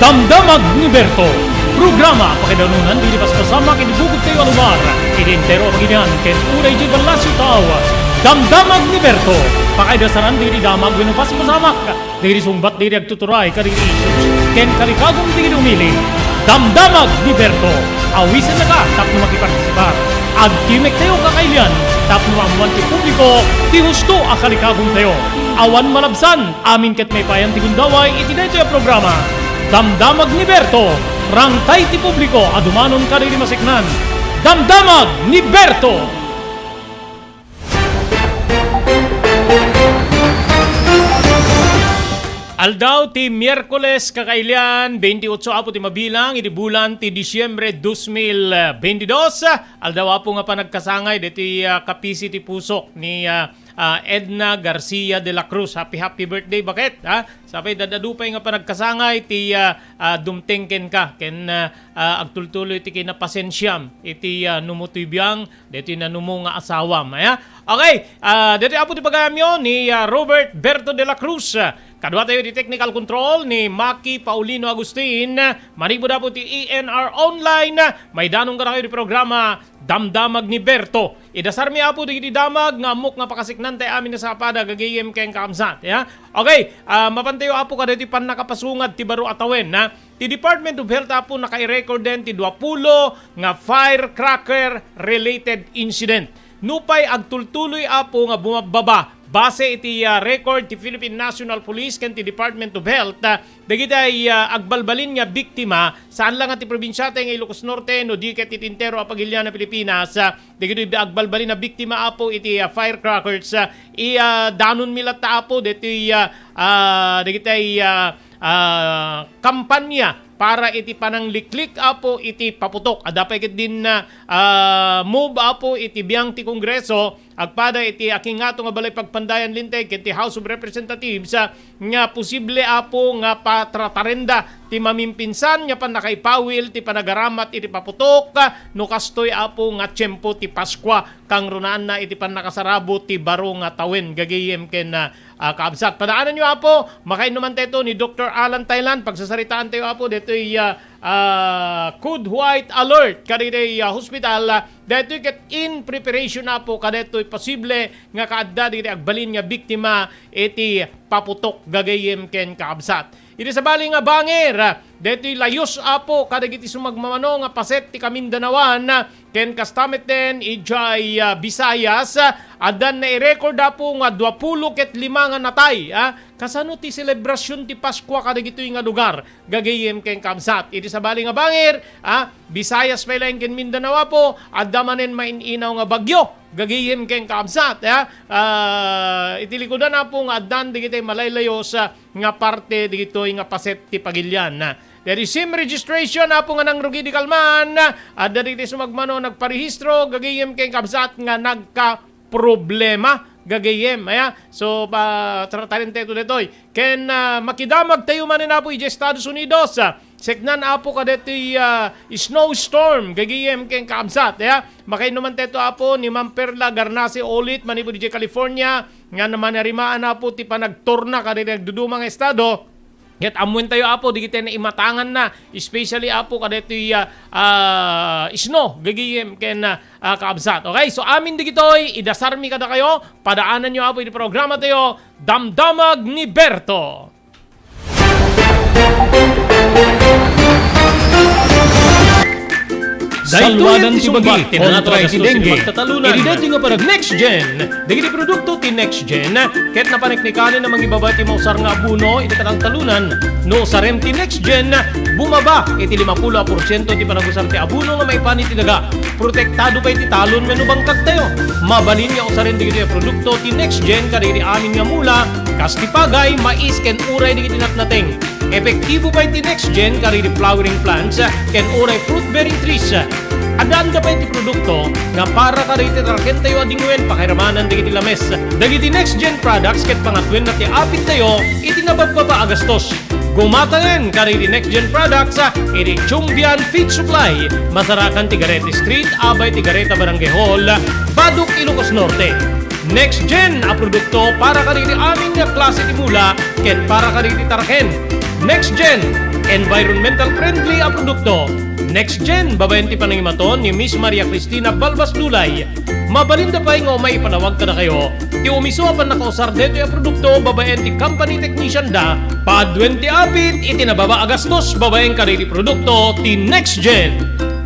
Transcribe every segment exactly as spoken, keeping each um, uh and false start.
Damdamag ni Berto, programa a pakaidanunan dagiti paspasamak iti bugogtayo a lugar, iti entero a pagilian ken uray idiay ballasiw tao. Damdamag ni Berto, pakaidasaran dagiti damag wenno paspasamak, dagiti sungbat dagiti agtuturay kadagiti issues ken kalikagum dagiti umili. Damdamag ni Berto, awisennaka tapno makipartisipar. Agtimek tayo kakailian tapno maammoan ti publiko ti husto a kalikagumtayo. Awan malabsan, amin ket maipayan ti gundaway iti daytoy a programa. Damdamag ni Berto, rangtay ti publiko a dumanon kadagiti maseknan. Damdamag ni Berto! Aldaw ti Miyerkules, kakailian, bente otso apo ti mabilang iti bulan ti Disiembre dos mil bente dos. Aldaw apo nga panagkasangay deti, ah, kapisi ti pusok ni, ah, ah, Edna Garcia de la Cruz. Happy, happy birthday, baket, ha? Sapay, dad-adu pay nga panagkasangay ti, ah, ah, dumteng kenka, ken, ah, ah, agtultuloy ti kinapasensiam iti, ah, numo toy biang, deti nanumo nga asawam, aya? Okay, ah, deti apo ti pagayamyo ni, ah, Robert Berto de la Cruz. Kadua tayo ti technical control ni Maki Paulino Agustin. Manipud apo ti E N R Online, maidanon kadakayo ti programa Damdamag ni Berto. Idasarmi, Apo, dagiti damag nga ammok nga pakaseknantayo amin a sapada, gagayyem ken kaabsat, ya? Okay, ah, mapantayo, Apo, kadagiti pannakapasungad ti baro a tawen, ha? Ti Department of Health, Apo, nakairecord den ti duapulo nga firecracker-related incident. Nupay agtultuloy, Apo, nga bumabbaba, base iti, ah, record ti Philippine National Police ken ti Department of Health, ah, dagiti, ah, agbalbalin nga biktima, saan la nga ti probinsiatayo nga Ilocos Norte, no di ket iti entero a pagilian a Pilipinas, ah, dagiti agbalbalin a biktima, Apo, iti, ah, firecrackers, ah, i, ah, danonmi latta, Apo, ditoy, ah, ah, dagiti, ah, ah, kampanya para iti panangliklik, Apo, iti paputok. Adda pay ketdin, ah, ah, move, Apo, iti biang ti Kongreso, agpada iti akingato nga Balay Pagpandayan Linteg ken ti House of Representatives, ah, nga posible, Apo, nga patratarenda ti mamimpinsan nga pannakaipawil ti panagaramat iti paputok, ah, no kastoy, Apo, nga tiempo ti Paskua, kangrunaanna iti pannakasarabo ti baro nga tawen, gagayyem ken, ah, ah, kaabsat. Padaananyo, Apo, makainnumantayo ni Doktor Alan Thailand. Pagsasaritaantayo, Apo, ditoy, ah, ah, code white alert kadagiti, ah, hospital, ah, daytoy ket in preparation, Apo, kadaytoy posible nga kaadda dagiti agbalin nga biktima iti paputok, gagayyem ken kaabsat. Iti sabali nga bangir, ah, daytoy layus, Apo, kadagiti sumagmamano nga paset ti Kamindanaoan, ah, ken kasta met den idiay, ah, Visayas, ah, addan nairecord, Apo, nga duapulo ket lima nga natay, ah. Kasano ti selebrasion ti Paskua kadagitoy nga lugar? Gagayyem ken kaabsat. Iti sabali nga bangir, ah, Visayas pay laeng ken Mindanao, Apo, adda manen main-inaw nga bagyo. Gagayyem ken kaabsat, ah, ah, iti likudan, Apo, nga addan dagiti malaylayos, ah, nga parte dagitoy nga paset ti pagilian. Dagiti sim registration, Apo, nga nangrugi di kalman, adda dagiti sumagmano nagparehistro, gagayyem ken kaabsat nga nagkaproblema, gagayyem, aya. So, pa, tratarentayo daytoy. Ken, ah, makidamagtayo manen, Apo, idiay Estados Unidos. Ah, seknan, Apo, kadaytoy, ah, snowstorm, gagayyem ken kaabsat, aya. Makainnumantayo, Apo, ni Ma'am Perla Garnase Olit, manipud idiay California, nga manarimaan, Apo, ti panagtorna kadagiti nagduduma nga estado. Ket ammoentayo, Apo, dagiti naimatanganna, especially, Apo, kadaytoy, ah, ah, snow, gagayyem ken, ah, ah, kaabsat. Okay, so amin dagitoy, idasarmi kadakayo, padaananyo, Apo, iti programatayo, Damdamag ni Berto. Daytoy ti sungbat ti nangatoy a gasto ti dengue. Iti daytoy nga panag Next Gen, dagiti produkto ti Next Gen, ket napaniknikanen a mangibaba ti mausar nga abono iti kataltalunan. No usarem ti Next Gen, bumaba iti limapulo a porsiento ti panagusar ti abono nga maipan iti daga. Protektado pay ti talon wenno bangkagtayo. Mabalin nga usaren dagitoy a produkto ti Next Gen kadagiti amin nga mula, kas ti pagay, mais, ken uray dagiti natnateng. Epektibo pay ti Next Gen kadagiti flowering plants ken uray fruit-bearing trees. Adda-adda pay ti produkto nga para kadagiti tarkentayo a dingwen pakairamanan dagiti lames. Dagiti Next Gen products ket pangatoenna ti apittayo iti nababbaba a gastos. Gumataen kadagiti Next Gen products iti Chumbian Feed Supply, masarakan ti Garete Street, abay ti Gareta Barangay Hall, Badoc, Ilocos Norte. Next Gen a produkto para kadagiti amin nga klase ti mula ken para kadagiti tarken. Next Gen, Environmental friendly a produkto. Next Gen, babaen ti panangimaton ni Miss Maria Cristina Balbas Dulay. Mabalinda pay nga umay ipanawag kadakayo ti umiso a pannakausar detoy a produkto babaen ti company technician da, paaduen ti apit iti nababa a gastos babaen kadagiti produkto ti Next Gen.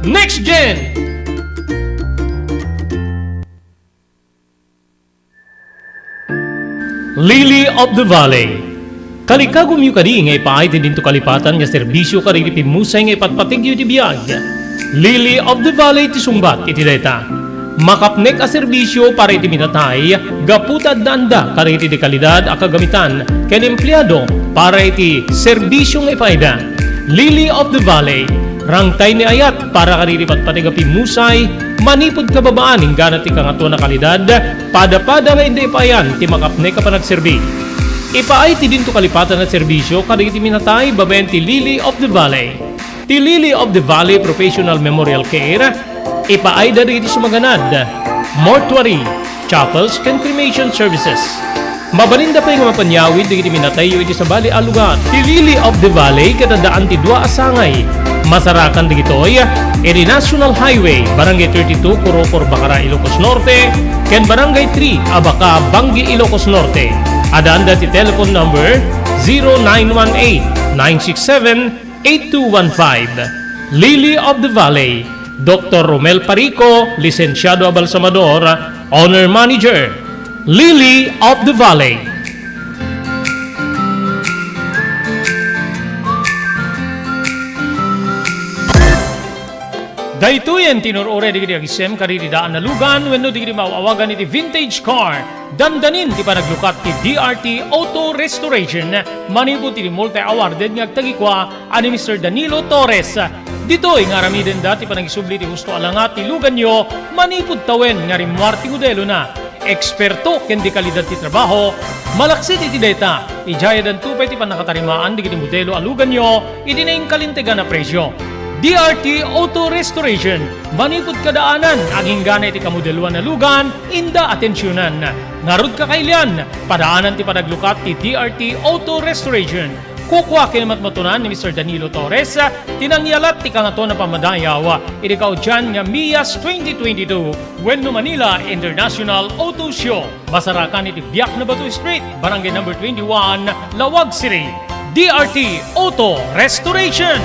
Next Gen! Lily of the Valley. Kalikagumyo kadi nga ipaay ti dinto kalipatan nga serbisyo kadagiti pimmusay nga ipatpategyo iti biag. Lily of the Valley ti sungbat iti dayta. Makapnek a serbisyo para iti minatay gapu ta addaanda kadagiti dekalidad a kagamitan ken empleado para iti serbisyo nga ipaayda. Lily of the Valley, rangtay ni ayat para kadagiti patpateg a pimmusay, manipud kababaan inggana ti kangatoan a kalidad, pada-pada nga inda ipaayan ti makapnek a panagserbi. Ipaay ti dinto kalipatan a serbisyo kadagiti minatay babaen ti Lily of the Valley. Ti Lily of the Valley Professional Memorial Care, ipaayda dagiti sumaganad, mortuary, chapels, ken cremation services. Mabalinda pay nga mapanyawid dagiti minatayyo iti sabali a lugar. Ti Lily of the Valley ket addaan ti dua a sangay. Masarakan dagitoy iti National Highway, Barangay thirty-two, Corocor, Bacara, Ilocos Norte, ken Barangay three, Abaca, Bangui, Ilocos Norte. Addaanda ti telephone number zero nine one eight, nine six seven, eight two one five. Lily of the Valley, Doktor Romel Parico, Lisensiado a Balsamador, Owner Manager, Lily of the Valley. Daytoyen ti nur-uray dagiti agisem kadagiti daan a lugan wenno dagiti maaw-awagan iti vintage car. Dandanin ti panaglukat ti D R T Auto Restoration manipud iti multi-awarded nga agtagikua a ni Mister Danilo Torres. Ditoy nga aramidenda ti panangisubli ti husto a langa ti luganyo manipud tawen nga rimmuar ti modelona. Eksperto ken dekalidad ti trabaho, malaksid iti dayta, idiay addanto pay ti pannakatarimaan dagiti modelo a luganyo iti nainkalintegan a presio. D R T Auto Restoration, manipud kadaanan, agingganay ti kamodeloan a lugan, inda atensionan. Ngarud, kakailian, padaanan ti panaglukat ti D R T Auto Restoration. Kukua ken matmatunan ni Mister Danilo Torres ti nangyalat ti Kangatoan a Pammadayaw iti kaudian nga MIAS twenty twenty-two wenno Manila International Auto Show. Masarakan iti Biak na Bato Street, Barangay Number twenty-one, Laoag City. D R T Auto Restoration.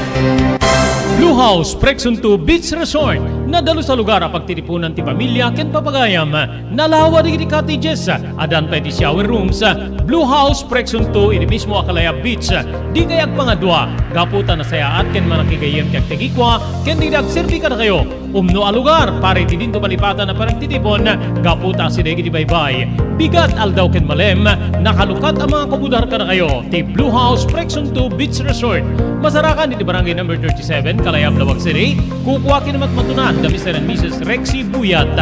Blue House Prexon two Beach Resort. Nadalus a lugar a pagtitipunan ti pamilya ken papagayam. Nalawa dagiti cottages. Addan pay ti shower rooms. Blue House Prexon two iti mismo a Kalayab Beach. Dikay agpangadua gapu ta nasayaat ken manakigayyem ti agtagikua ken dagiti agserbi kadakayo. Umno a lugar para iti dinto malipatan a panagtitipon gapu ta asideg iti baybay, bigat, aldaw ken malem. Nakalukat a mga kumudar kadakayo ti Blue House Prexon two Beach Resort. Masarakan iti Barangay Number thirty-seven, Kalayab, Laoag City. Kukua ken matmatunan da Mister and Missus Rexy Buyat.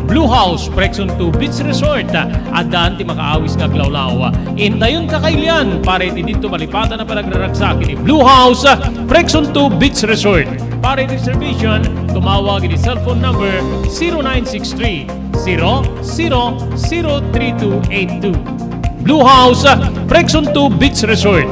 Blue House Prexon two Beach Resort. Addaan ti makaawis nga aglawlaw. Intayon, kakailian, para iti dinto malipatan a panagraragsak iti Blue House Prexon two Beach Resort. Para iti reservation, tumawag iti cellphone number zero nine six three, zero zero zero three two eight two. Blue House, Prexon two Beach Resort.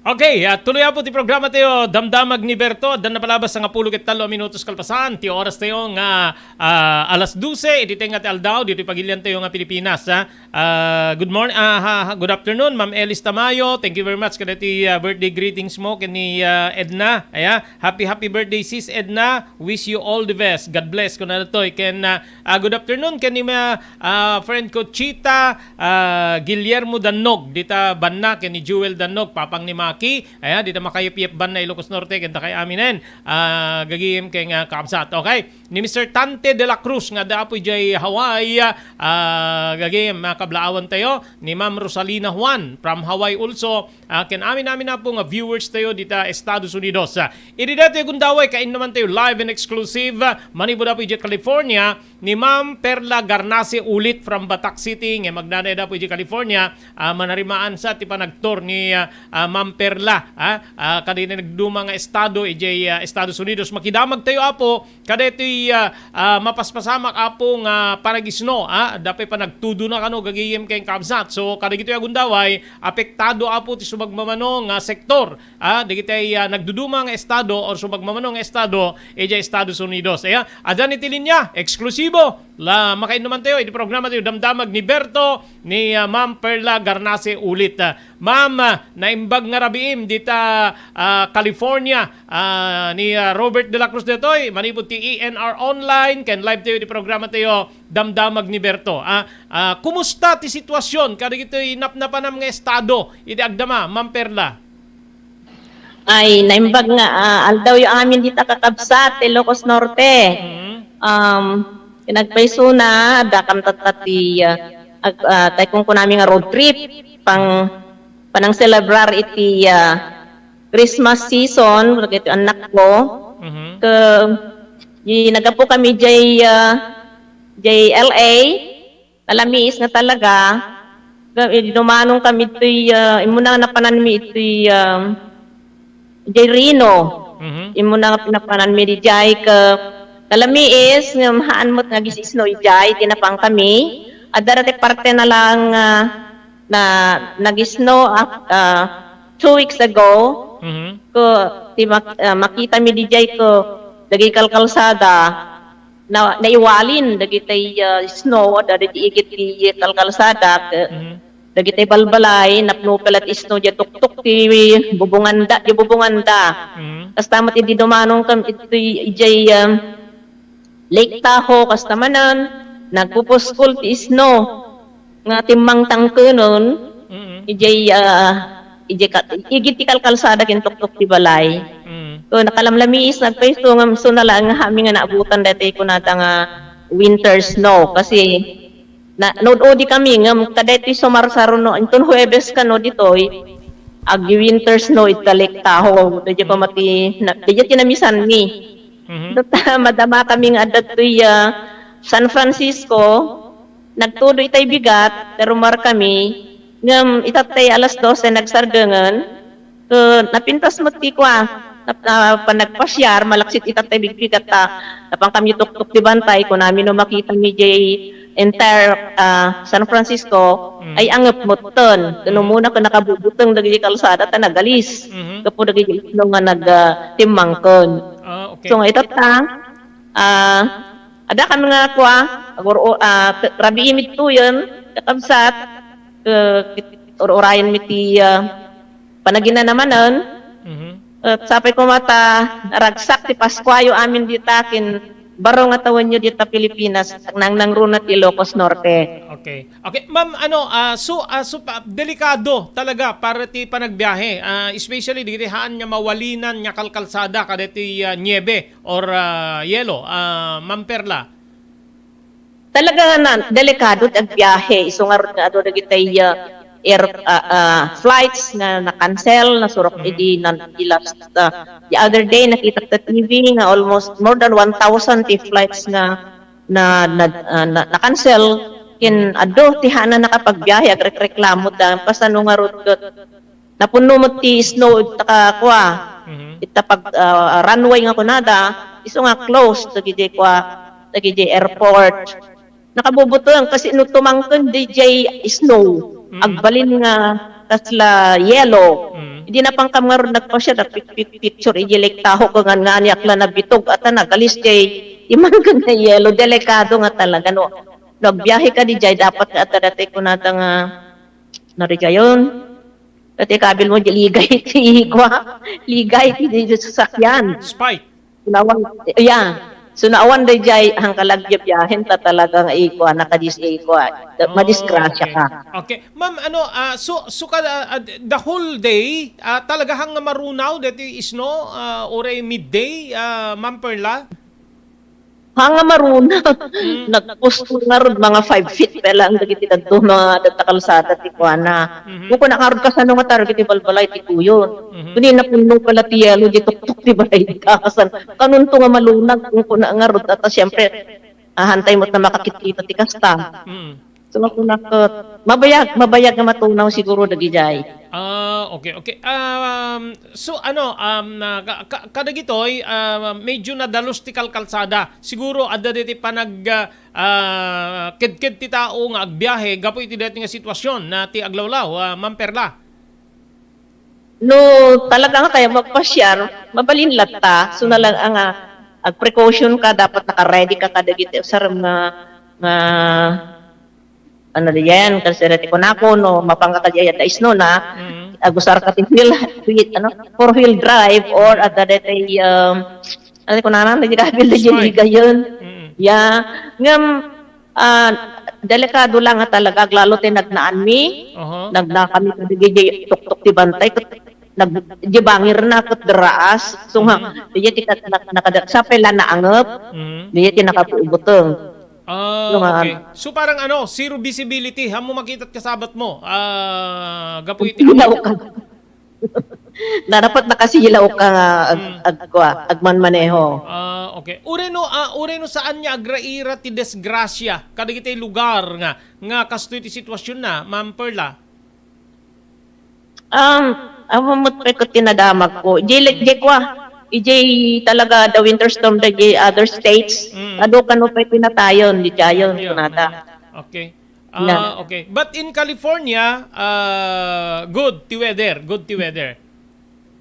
Okay, ah, tuloy po ti programa tayo, Damdamag ni Berto. Addan napalabas sangapulo ket tallo a minutos kalpasan ti oras tayo nga, ah, alas dose iti tengnga ti aldaw, ditoy pagilian tayo nga Pilipinas, ha. Ah, good morning, ah, ha, ha, good afternoon, Ma'am Elis Tamayo. Thank you very much kadagiti, ah, birthday greetings mo ken ni, ah, Edna. Aya, happy, happy birthday, Sis Edna. Wish you all the best. God bless, kunana toy. Ken, ah, ah, good afternoon ken ni, ah, ah, friend ko, Chita, ah, Guillermo Dannog, dita banna, ken ni Jewel Dannog, papang ni Maki. Aya, dita makayepyep banna, Ilocos Norte, ken dakay aminen. Ah, gagim ken, ah, kaabsat. Okay? Ni Mister Tante de la Cruz nga adda apo idiay Hawaii, ah, gagim, ah, kablaawan tayo, ni Ma'am Rosalina Juan from Hawaii also, ah, ken amin-amin a po nga viewers tayo dita Estados Unidos. Ah, idi datoy gundaway, kainnaman tayo live and exclusive, ah, manipud apo idiay California, ni Ma'am Perla Garnase ulit from Batac City, nga magnanay da apo idiay California, ah, manarimaan sa ti panagtour ni, ah, ah, Ma'am Perla. ah, ah, kadagiti nagduma nga estado idiay, ah, Estados Unidos. Makidamagtayo, Apo, kadaytoy, ah, ah, mapaspasamak, Apo, nga panag-snow, ah, adda pay panagtudona kano gagayem ken kabsat. So, kadagitoy a gundaway, apektado, Apo, ti sumagmamano nga sektor, ah, dagiti, ah, nagduduma nga estado or sumagmamano nga estado idiay Estados Unidos. Ayan, addan iti linya, eksklusibo. La, makainnumantayo iti programatayo, Damdamag ni Berto, ni, ah, Ma'am Perla Garnase ulit. Ah, Ma'am, ah, naimbag nga rabiim dita, ah, California, ah, ni, ah, Robert de la Cruz detoy, manipud ti E N R Online, ken live tayo iti programatayo, Damdamag ni Berto. Ah, ah, kumusta ti sitwasyon kadagitoy napnapanam nga estado idi agdama, Ma'am Perla? Ay, naimbag nga, ah, aldawyo amin dita kakabsat, ti Ilocos Norte. Mm. Um, ti nagpaysona, adda kam tatta ti, ah, ag-, ah, tay kunkunami nga road trip, pang, panang-celebrar iti, ah, Christmas season, dagiti anak ko. Mhm. Ke, di naggapu kami jay, ah, jay L A, nalamiis nga talaga. Ga-, eh, dumanong kami itoy, ah, immuna nga napananmi itoy, ah, jay Reno. Mhm. Immuna nga pinapananmi di jay ke, nalamiis, nga mahaan met nga agis-snow ijay, di napan kami. Adda dati parte na lang, ah, na nag-snow, ah, ah, two weeks ago. Mhm. Ko, ti mak-, ah, makita mi di jay ko, dagiti kalkalsada, na, naiwalin dagiti, ah, snow, adda dagiti igid ti kalkalsada, ke-, Mhm. dagiti balbalay, napno pay la ti snow, diay tuktok ti bubunganda, diay bubunganda. Mhm. Kasta met idi dumanong kam-, iti, idiay, ah, Lake Tahoe, kasta manen, nagpupuskol ti snow. Nga timmangtangkenen, Mm. idiay, ah, idiay ka-, igid ti kalkalsada ken tuktok ti balay. Mm. So, nakalamlamiis, nagpayso nga, so, nalaeng nga amin nga naabutan daytoy kunada nga winter snow. Kasi, na, naud-udi kami, nga kadaytoy sumarsaruno, inton Huwebes kano ditoy, ag-winter snow ita Lake Tahoe. Daydiay Mm. pamati, na, daydiay ti namisanmi. Mhm. Tatta, madama kami nga adda ditoy, ah, San Francisco, nagtudo itay bigat, narumar kami, ngem itattay alas doce nagsardengen, ket napintas met ti kua, nap-, ah, panagpasiar, malaksid itattay bigbigat ta, napan kami tuktok ti bantay, kunami no makita mi jay entire, ah, San Francisco, Mhm. ay angep metten. Ket Mhm. umuna ket nakabubuteng dagiti kalsada ta nagalis. Mhm. Gapu dagiti snow nga nag, ah, timmangken. Ah, okay. So, nga itatta, ah, adda kami nga kua, agur-, ah, t-, rabii mittuyen, kakabsat, eh, ur-urayen mi ti, ah, panaginanamanen. Mhm. Ket sapay koma ta naragsak ti Paskuayo amin dita ken baro nga tawenyo dita Pilipinas, nangnangruna ti Ilocos Norte. Okay. Okay, ma'am, ano, ah, so, ah, so pa, delikado talaga para ti panagbiyahe, ah, especially dagiti haan nga mawalinan nga kalkalsada kadaytoy, ah, niebe or, ah, yelo, ah, Ma'am Perla. Talaga nga na, delikado ti agbiyahe. Isu ngarud nga adu dagiti, ah, air, ah, ah, flights nga na-cancel, nasurok Mm. idi nan-, di last, ah, the other day, nakita ta T V nga almost more than one thousand ti flights nga na, na, ah, na, na-cancel. Ken Mm. adu ti haanna nakapagbiyahe, agrekreklamo ta, kasano ngarud ket napunno met ti snow ita ka-, kua, Mhm. ita pag-, ah, runway nga kunada, isu nga close dagiti kua, dagiti airport. Nakabubuteng kasi no tumangken dijay snow, Mhm. agbalin nga kasla yelo. Mhm. Idi napankam ngarud nagpasiar, nagpik-, pik-, picture ijay Lake Tahoe, ket ngan-, nganiak la nabitog, ata nagalis jay imangken nga yelo, delikado nga talaga no, no agbiyahe ka dijay, dapat nga adda dati kunada nga narigayon. Dati kabil mo, di ligay ti igwa. Ligay ti, ti sasakyan. Spike. Sunawan, yeah. Sunawan dayjay, hangkalag biyahen ta talaga nga igwa, nakadis igwa. Da-, Oh, madisgrasya okay. ka. Okay. Ma'am, ano, ah, so, so ka, ah, ah, the whole day, ah, talaga hang nga marunaw dati snow, ah, uray midday, ah, Ma'am Perla? Hanga maruna. Mm. Nagpusto ngarud, mga five feet pa lang dagiti dadduma, datta kalsada ti kuana. Mhm. Kung kuna ngarud kasano nga target ti balbalay ti kuyon. Mhm. Kundi napunno pala ti yelo, di tuktok ti balay di kakasan. Kanunto nga malunag, kung kuna ngarud, ata siyempre, ahantay mo't na makakitkita ti kasta. Mm. So, makunak ket mabayag, mabayag nga matunaw siguro dagijay. Ah, okay, okay. Um, so, ano, um, na, ka, ka, kadagitoy, ah, medyo nadalus ti kalkalsada. Siguro, adda diti panag, ah, ah, kedked ti tao nga agbiahe gapu iti daytoy nga sitwasyon na ti aglawlaw, ah, Ma'am Perla. No talaga nga kaya magpasiar, mabalin latta. So, na lang nga, ag-precaution ka, dapat naka-ready ka kadagiti usarem nga, nga, ano diyan, kasi dati ko nako, no, mapangka kadi ayat da isno na, Mm. agusar ka ti wheel, wheel, ano, four-wheel drive or at dati, um, ano ko nanan, nagkakabil na dyan, Smart. Higayon. Mm. Ya, ngam, ah, delikado lang nga talaga, lalo ti nagnaan mi, Aha. Nagnaan kami kadagiti tuktok ti bantay, ket nag-, di bangir na, ket deraas. So nga, Mhm. di ti kat-, nak-, nakada-, sa pela naangep, Mhm. di ti nakabubuteng. Ah, So nga, okay. So, parang ano, zero visibility. Haan mo makita ti kasabat mo. Ah, gapu iti Ilaw ka. Na dapat nakasilaw ka nga ag-, Mm. agkua, agmanmaneho. Ah, okay. Uray no, ah, uray no saan nga agraira ti disgrasya kadagiti lugar nga, nga kastoy ti sitwasyon na, Ma'am Perla? Um, amo met pay ket ti nadamag ko. Ijay, ijay kua, ijay talaga the winter storm dagiti other states. Mm. Adu kano pay pinatayon, di tayon, Yeah. kunada. Okay. Ah, Na. Okay. But in California, ah, good ti weather. Good ti weather.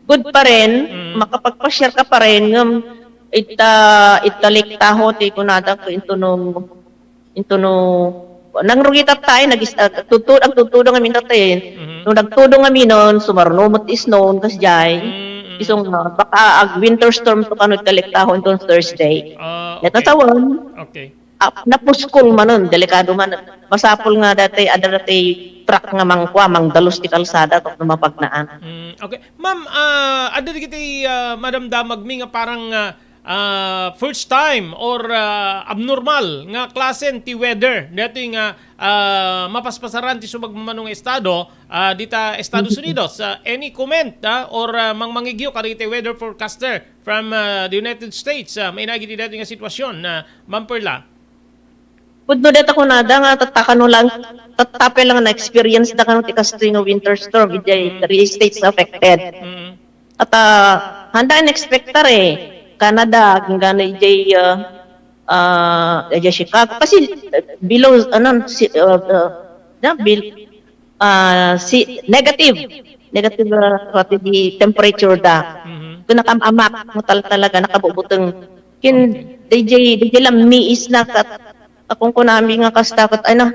Good pa rin, Mm. makapagpasiar ka pa rin, ngem ita, ita Lake Tahoe, ti kunada ko, into no, into no, nang rugita tayo, nagis-, ah, tutu-, ang tutudo nga minta tayo, Mhm. no nagtudo nga minon, sumarno met ti snow, kas jay. Mm, mm. Isong, ah, baka ag winter storm to kano ita Lake Tahoe into Thursday. Ah, Let us okay. Awan. Okay. Ah, napuskol manen, delikado manen. Masapul nga dati, adda dati truck nga mangkua, mangdalus ti kalsada, tapno mapagnaan. Mm, okay. Ma'am, ah, adda dagiti, ah, madamdamagmi nga parang, ah, ah, first time or, ah, abnormal nga klasen ti weather. Datoy nga, ah, mapaspasaran ti sumagmamano nga estado, ah, dita Estados Mhm. Unidos. Ah, any comment, ah, or, ah, mangmangigyo kadagiti weather forecaster from, ah, the United States, ah, mainaig iti datoy nga sitwasyon, ah, Ma'am Perla? Pudno deta kunada nga tatta kano lang, tatta pay lang na-experience da kano ti kastoy nga winter storm, ijay Mm. three states affected. Mm. At, ah, handa in expectar eh. Canada, kinggana ijay, ah, ah, ijay Chicago. Kasi, eh, below, ano, si, ah, ah, na, bil-, ah, si, negative. Negative, ah, what is the temperature da. Mhm. Kung nakamamak mo tal-, talaga, nakabubuteng. Kin, Okay. D J, D J lang miis na kat-, akong kunami nga kasta kat, ay na,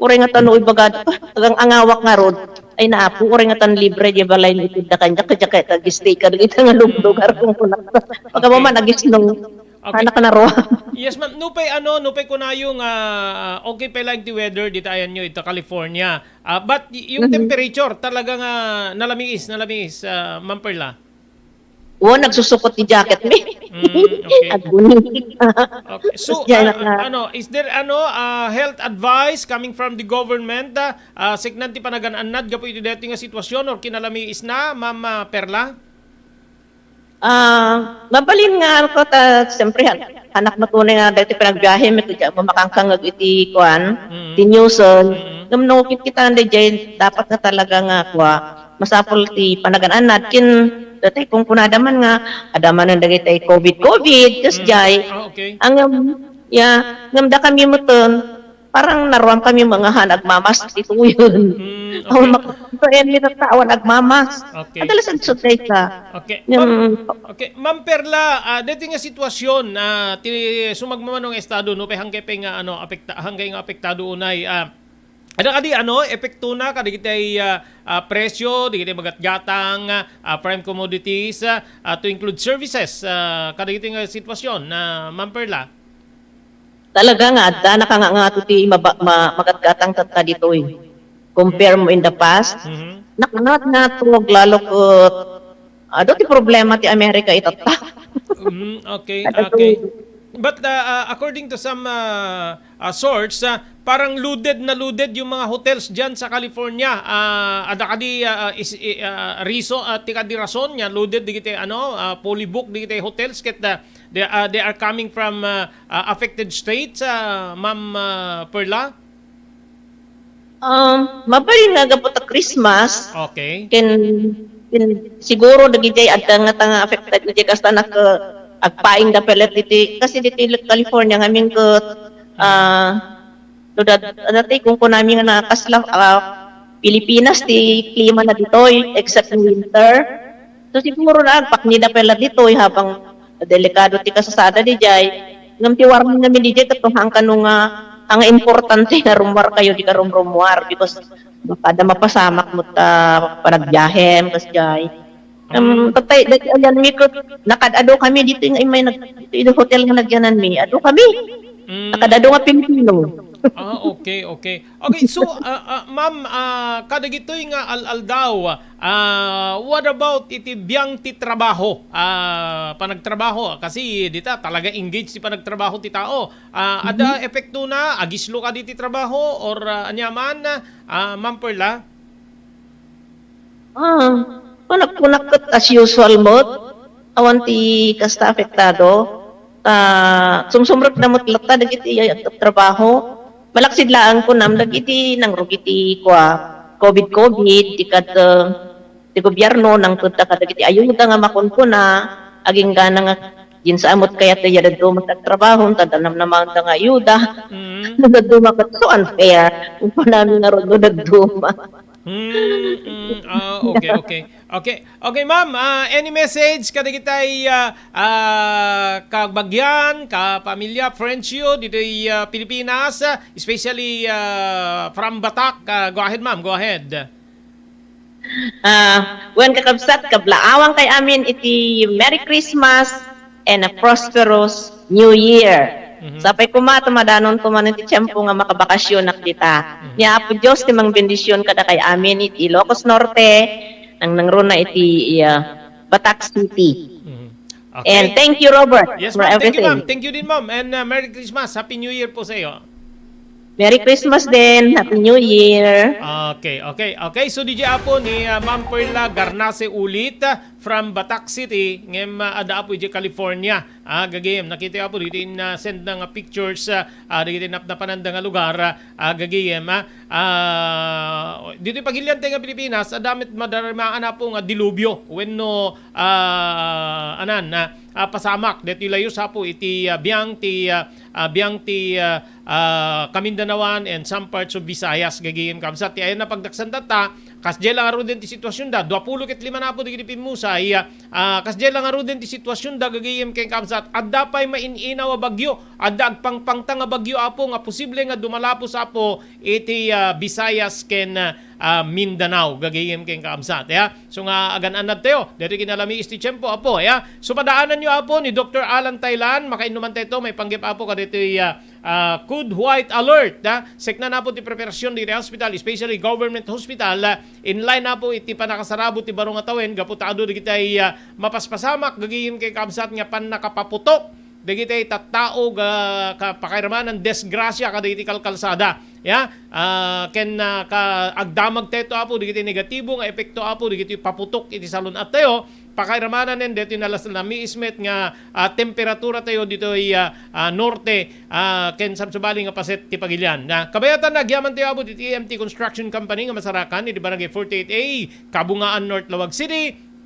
uray nga tano ibagad, agang angawak nga road. Ay na, apo, uray nga tan libre, di balay ni Tida kanya, kaya kaya tag-stay ka, dagita nga luglugar kung kunak. Pagka Okay. mama, nagisnong, Okay. Anak na ro. Yes, ma'am. Nupay ano, nupay kunayo nga, ah, okay pa lang ti weather dita ayan nyo, ita California. Ah, but y-, yung Mhm. temperature talaga nga nalamiis, nalamiis, ah, Ma'am Perla. Wo, nagsusukot ti jacket mi. Mm, okay. Agbuni. Okay. So, Tapos dyan ah, na. Ano, is there ano, ah, health advice coming from the government? Ah, ah, siknan ti panagan-annad gapu iti daytoy nga sitwasyon or kinalamiis na, Ma'am, ah, Perla? Ah, mabalin nga, ano ko, ta, siyempre, han-, hanak mo tunay nga dahil ti panagbiyahe mi, kaya mo makangkangag iti, kuan, Mm. ti newson. Mm. Ngam no, kit-, kita na dyan, dapat nga talaga nga, kua, masapul ti panagan-anad. Kin, dati kung kunada man nga, ada man ang dagiti covid, covid, kas Mm. jay. Ah, okay. Ang, um, ya, ngam da kami muton, parang naruam kami mga han agmamas ti tuyon. Mm, Awan okay. Mak-, so, eh, may tatawan agmamas. Okay. Adala sa sutay ka. Okay. Yung Ma'am, okay. Ma'am Perla, ah, dito nga sitwasyon, ah, ti sumagmamano nga estado, no, pay hangkay pay nga, ano, apekta-, hangkay nga apektado unay, ah, ada kadi, ano, epekto na kadagiti, ah, ah, presyo, dagiti magatgatang, ah, prime commodities, ah, ah, to include services, ah, kadagiti nga sitwasyon, ah, Ma'am Perla? Talaga nga adda nakangangato ti maba-, ma-, magatgatang tatta ditoy. Compare mo in the past, Mhm. nakangat nga tuwag lalo ket adu ti problema ti Amerika itatta. Mm, okay, Adu okay. ti But, uh, uh, according to some, uh, uh, source, uh, parang loaded na loaded yung mga hotels diyan sa California. Ah, ada kadi, ah, ah, is, i-, ah, riso, ah, ti kadi rason nga loaded digiti, ano, ah, fully booked digiti hotels ket, ah, they, ah, they are coming from, ah, ah, affected states, ah, Ma'am, ah, Perla? Um, mabalin nga gapu ta Christmas, Okay. ken, ken siguro dagidiay adda nga ta nga affected iti kasta nak-, agpaingda pay latta ditoy, kasi ditoy California ngamin ket, ah, no, dat-, dati kunkunami nga na kasla, ah, Pilipinas ti klima na ditoy, except in winter. So, siguro na agpaknida pay la ditoy habang delikado ti kasasada didiay. Ngem ti warning ngamin didiay, ket no, haan kano nga, haan nga importante nga rummuar kayo, dika rumrummuar because baka adda mapasamak met ta panagbiahem, kasdiay. Em, tatay, dagiti ayanmi ket, nakad-adu kami ditoy nga immay nag-, ditoy hotel nga nagyananmi. Adu kami. Mm. Nakad-adu nga Pilipino. Ah, okay, okay. Okay, so, ah, ah, ma'am, ah, kadagitoy nga al-aldaw, ah, what about iti biang ti trabaho? Ah, panagtrabaho, kasi dita talaga engaged ti panagtrabaho ti tao. Ah, adda Mhm. epektona, agislo kadi ti trabaho, or, ah, aniaman, ah, Ma'am Perla? Ah, kunak-, kunak ket as usual met. Awan ti kasta apektado. Ah, sumsumrekda met latta dagiti agtrabaho. Malaksid laeng kunam dagiti nangrugi ti kua, covid covid, ti kad-, ah, ti gobierno, nangtedda kadagiti ayuda nga makunkuna, agingga na nga, ginsa met kayat ti dadduma ti agtrabaho, ta adda namnamaenda nga ayuda. Mm. Dadduma ket so unfair. Kunkunami ngarud no dadduma. Hmm, mm, ah, okay, okay. Okay, okay, ma'am, ah, any message kadagitay, ah, ah, kabagian, kapamilya, friends you ditoy, ah, Pilipinas, ah, especially, ah, from Batac? Ah, go ahead, ma'am, go ahead. Ah, wen, kakabsat, kablaawangkay amin iti Merry Christmas and a prosperous New Year. Mhm. Sapay koma ta madanonto manen ti tiempo nga makabakasionak dita. Mhm. Ni Apo Dios ti mangbendision kadakay amin iti Ilocos Norte, nangnangruna iti, ah, Batac City. Mhm. Okay. And thank you, Robert, Yes, for ma'am. Thank you, everything. Ma'am. Thank you din, ma'am. And, uh, Merry Christmas. Happy New Year po sa iyo. Merry Christmas din. Happy New Year. Okay, okay, okay. So, D J Apo ni, uh, Ma'am Perla Garnace ulit, uh, from Batac City, ngem, uh, adda Apo idiay California. Ah, gagayem, nakita Apo dito in, uh, send na nga pictures, uh, uh, dagiti napnapananda nga lugar, uh, uh, gagayem, ah. Ah, ditoy pagilian tayo nga Pilipinas, adda met madarimaan Apo nga dilubyo wenno, ah, anan, ah, ah, pasamak. Ditoy layo sa Apo iti, ah, biang ti, ah, ah, biang ti, ah, ah, Kamindanaoan and some parts of Visayas, gagayem kabsat. Ti ayan a pagdaksan tatta, kasdiay la ngaruden ti situasionda. Duapulo ket lima na Apo dagiti pimmusay, ah, Ah, kasdiay la ngaruden ti situasionda, gagayem ken kabsat. Adda pay main-inaw a bagyo, adda agpangpangtang a bagyo, Apo, nga posible nga dumalapo sa Apo iti, ah, Visayas ken, ah, Mindanao, gagayem ken kabsat, ya. So nga agan-annad tayo, daytoy kinalamiis ti tiempo, Apo, ya. So padaananyo, Apo, ni Doktor Alan Taylan, makainnuman tayo, maipanggep, Apo, kadaytoy, ah, ah, code white alert, ah. Sekna na Apo ti preparasyon dagiti hospital, especially government hospital, ah, in line na Apo iti pannakasarabo ti baro nga tawen gapu ta adu dagiti, ah, mapaspasamak, gagayem ken kabsat nga pannakapaputok dagiti tattao nga ka-, pakairamanan disgrasya kadagiti kalkalsada. Ya, ah, ken, ah, ka-, agdamag tayo, Apo, dagiti negatibo nga epekto, Apo, dagiti paputok iti salun-at tayo. Pakairamanan nen daytoy nalas-, nalamiis met nga, ah, temperatura tayo ditoy, ah, ah, norte, ah, ken sabsabali nga paset ti pagilian. Na, kabayatan, agyaman tayo, Apo, ti T M T Construction Company nga masarakan iti Barangay forty-eight A, Kabungaan, North Laoag City.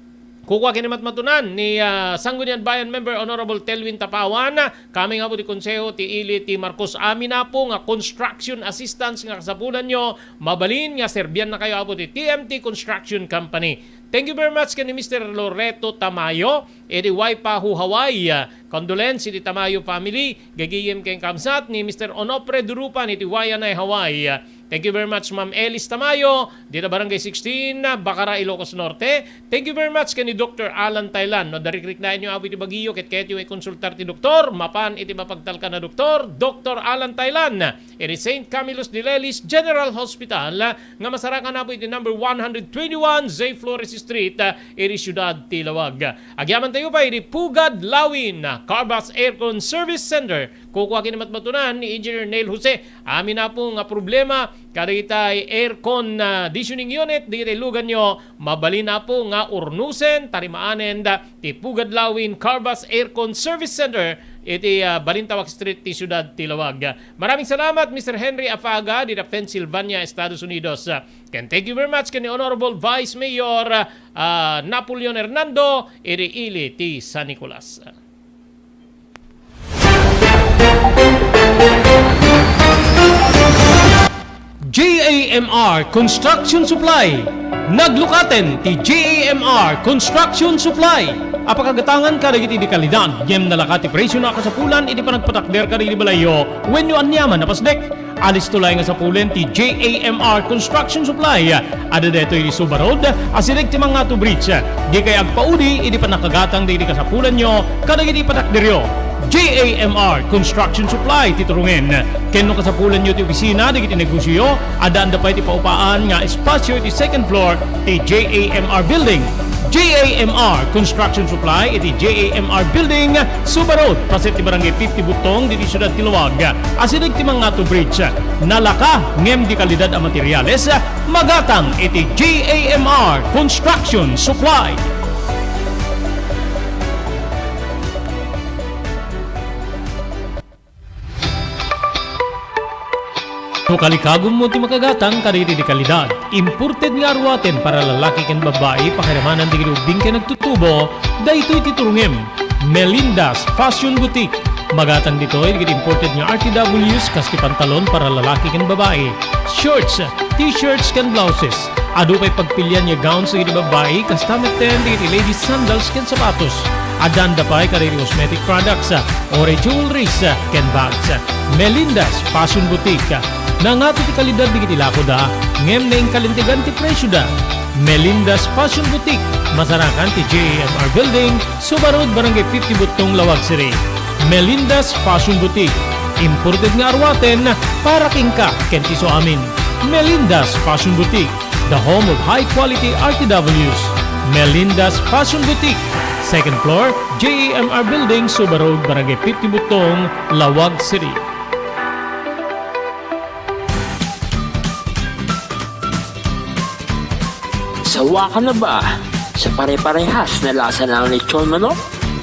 Kukua ken ni matmatunan ni, ah, Sangguniang Bayan member Honorable Telwin Tapawan, kami nga Apo ti Konseho ti Ili ti Marcos. Amin, Apo, nga construction assistance nga kasapulanyo, mabalin nga serbian na kayo, Apo, ti T M T Construction Company. Thank you very much ken ni Mister Loreto Tamayo, iti Waipahu, Hawaii. Condolence iti Tamayo family, gagayem ken kabsat ni Mister Onofre Durupan iti Waianae, Hawaii. Thank you very much, Ma'am Elis Tamayo, dita Barangay sixteen, Bacara, Ilocos Norte. Thank you very much ken ni Doktor Alan Taylan. No, darikriknaenyo, Apo, iti bagiyo, ket kayatyo ikonsultar ti doktor, mapan iti mapagtalkan a doktor, Doktor Alan Taylan, iti Saint Camillus de Lelis General Hospital, nga masarakan, Apo, iti number one hundred twenty-one Zay Flores Street, ah, iti siudad ti Laoag. Agyaman tayo pay iti Pugad Lawin, ah, Carvas Aircon Service Center. Kukua ken ni matmatunan ni Engineer Neil Jose. Amin, Apo, nga problema kadagiti aircon, ah, conditioning unit dagiti luganyo, mabalin, Apo, nga urnusen, tarimaanen da ti Pugad Lawin Carvas Aircon Service Center iti, ah, Balintawak Street ti siudad ti Laoag. Maraming salamat, Mister Henry Afaga, dita Pennsylvania, Estados Unidos. Ah, ken thank you very much ken ni Honorable Vice Mayor, ah, Napoleon Hernando, iti ili ti San Nicolas. J A M R Construction Supply. Naglukaten ti J A M R Construction Supply a pakagatangan kadagiti di kalidad ngem nalaka ti presio a kasapulan iti panagpatakder kadagiti balayyo wenno aniaman a pasdek. Alisto laeng a sapulen ti J A M R Construction Supply. Adda daytoy iti Suba Road, asideg ti Mangato Bridge. Dikay agpaudi iti pannakagatang dagiti kasapulanyo kadagiti patakderyo. J A M R Construction Supply ti turongen. Ken no kasapulanyo ti opisina dagiti negosioyo, addaan da pay ti paupaan nga espasyo iti second floor ti J A M R Building. J A M R Construction Supply iti J A M R Building, Suba Road, paset ti Barangay fifty Buttong, ditoy siudad ti Laoag. Asideg ti Mangato Bridge. Nalaka ngem di kalidad a materiales, magatang iti J A M R Construction Supply. No kalikagummo ti makagatang kadagiti di kalidad, imported nga aruaten para lalaki ken babbai, pakiramanan dagiti ubbing ken nagtutubo, daytoy ti turongem. Melinda's Fashion Boutique. Magatang ditoy dagiti imported nga R T Ws kas ti pantalon para lalaki ken babbai, shorts, t-shirts ken blouses. Adu pay pagpilian nga gowns dagiti babbai, kasta metten dagiti ladies sandals ken sapatos. Addaan da pay kadagiti cosmetic products, ore jewelries, ken bags. Melinda's Fashion Boutique. Nangato ti kalidad dagiti lakoda, ngem naingkalintegan ti presioda. Melinda's Fashion Boutique, masarakan ti J A M R Building, Suba Road, Barangay fifty Buttong, Laoag City. Melinda's Fashion Boutique. Imported nga aruaten para kenka ken ti isuamin. Melinda's Fashion Boutique, the home of high quality R T Ws. Melinda's Fashion Boutique, second floor, J A M R Building, Suba Road, Barangay fifty Buttong, Laoag City. Sawa ka na ba sa pare-parehas na lasa ng lechon manok?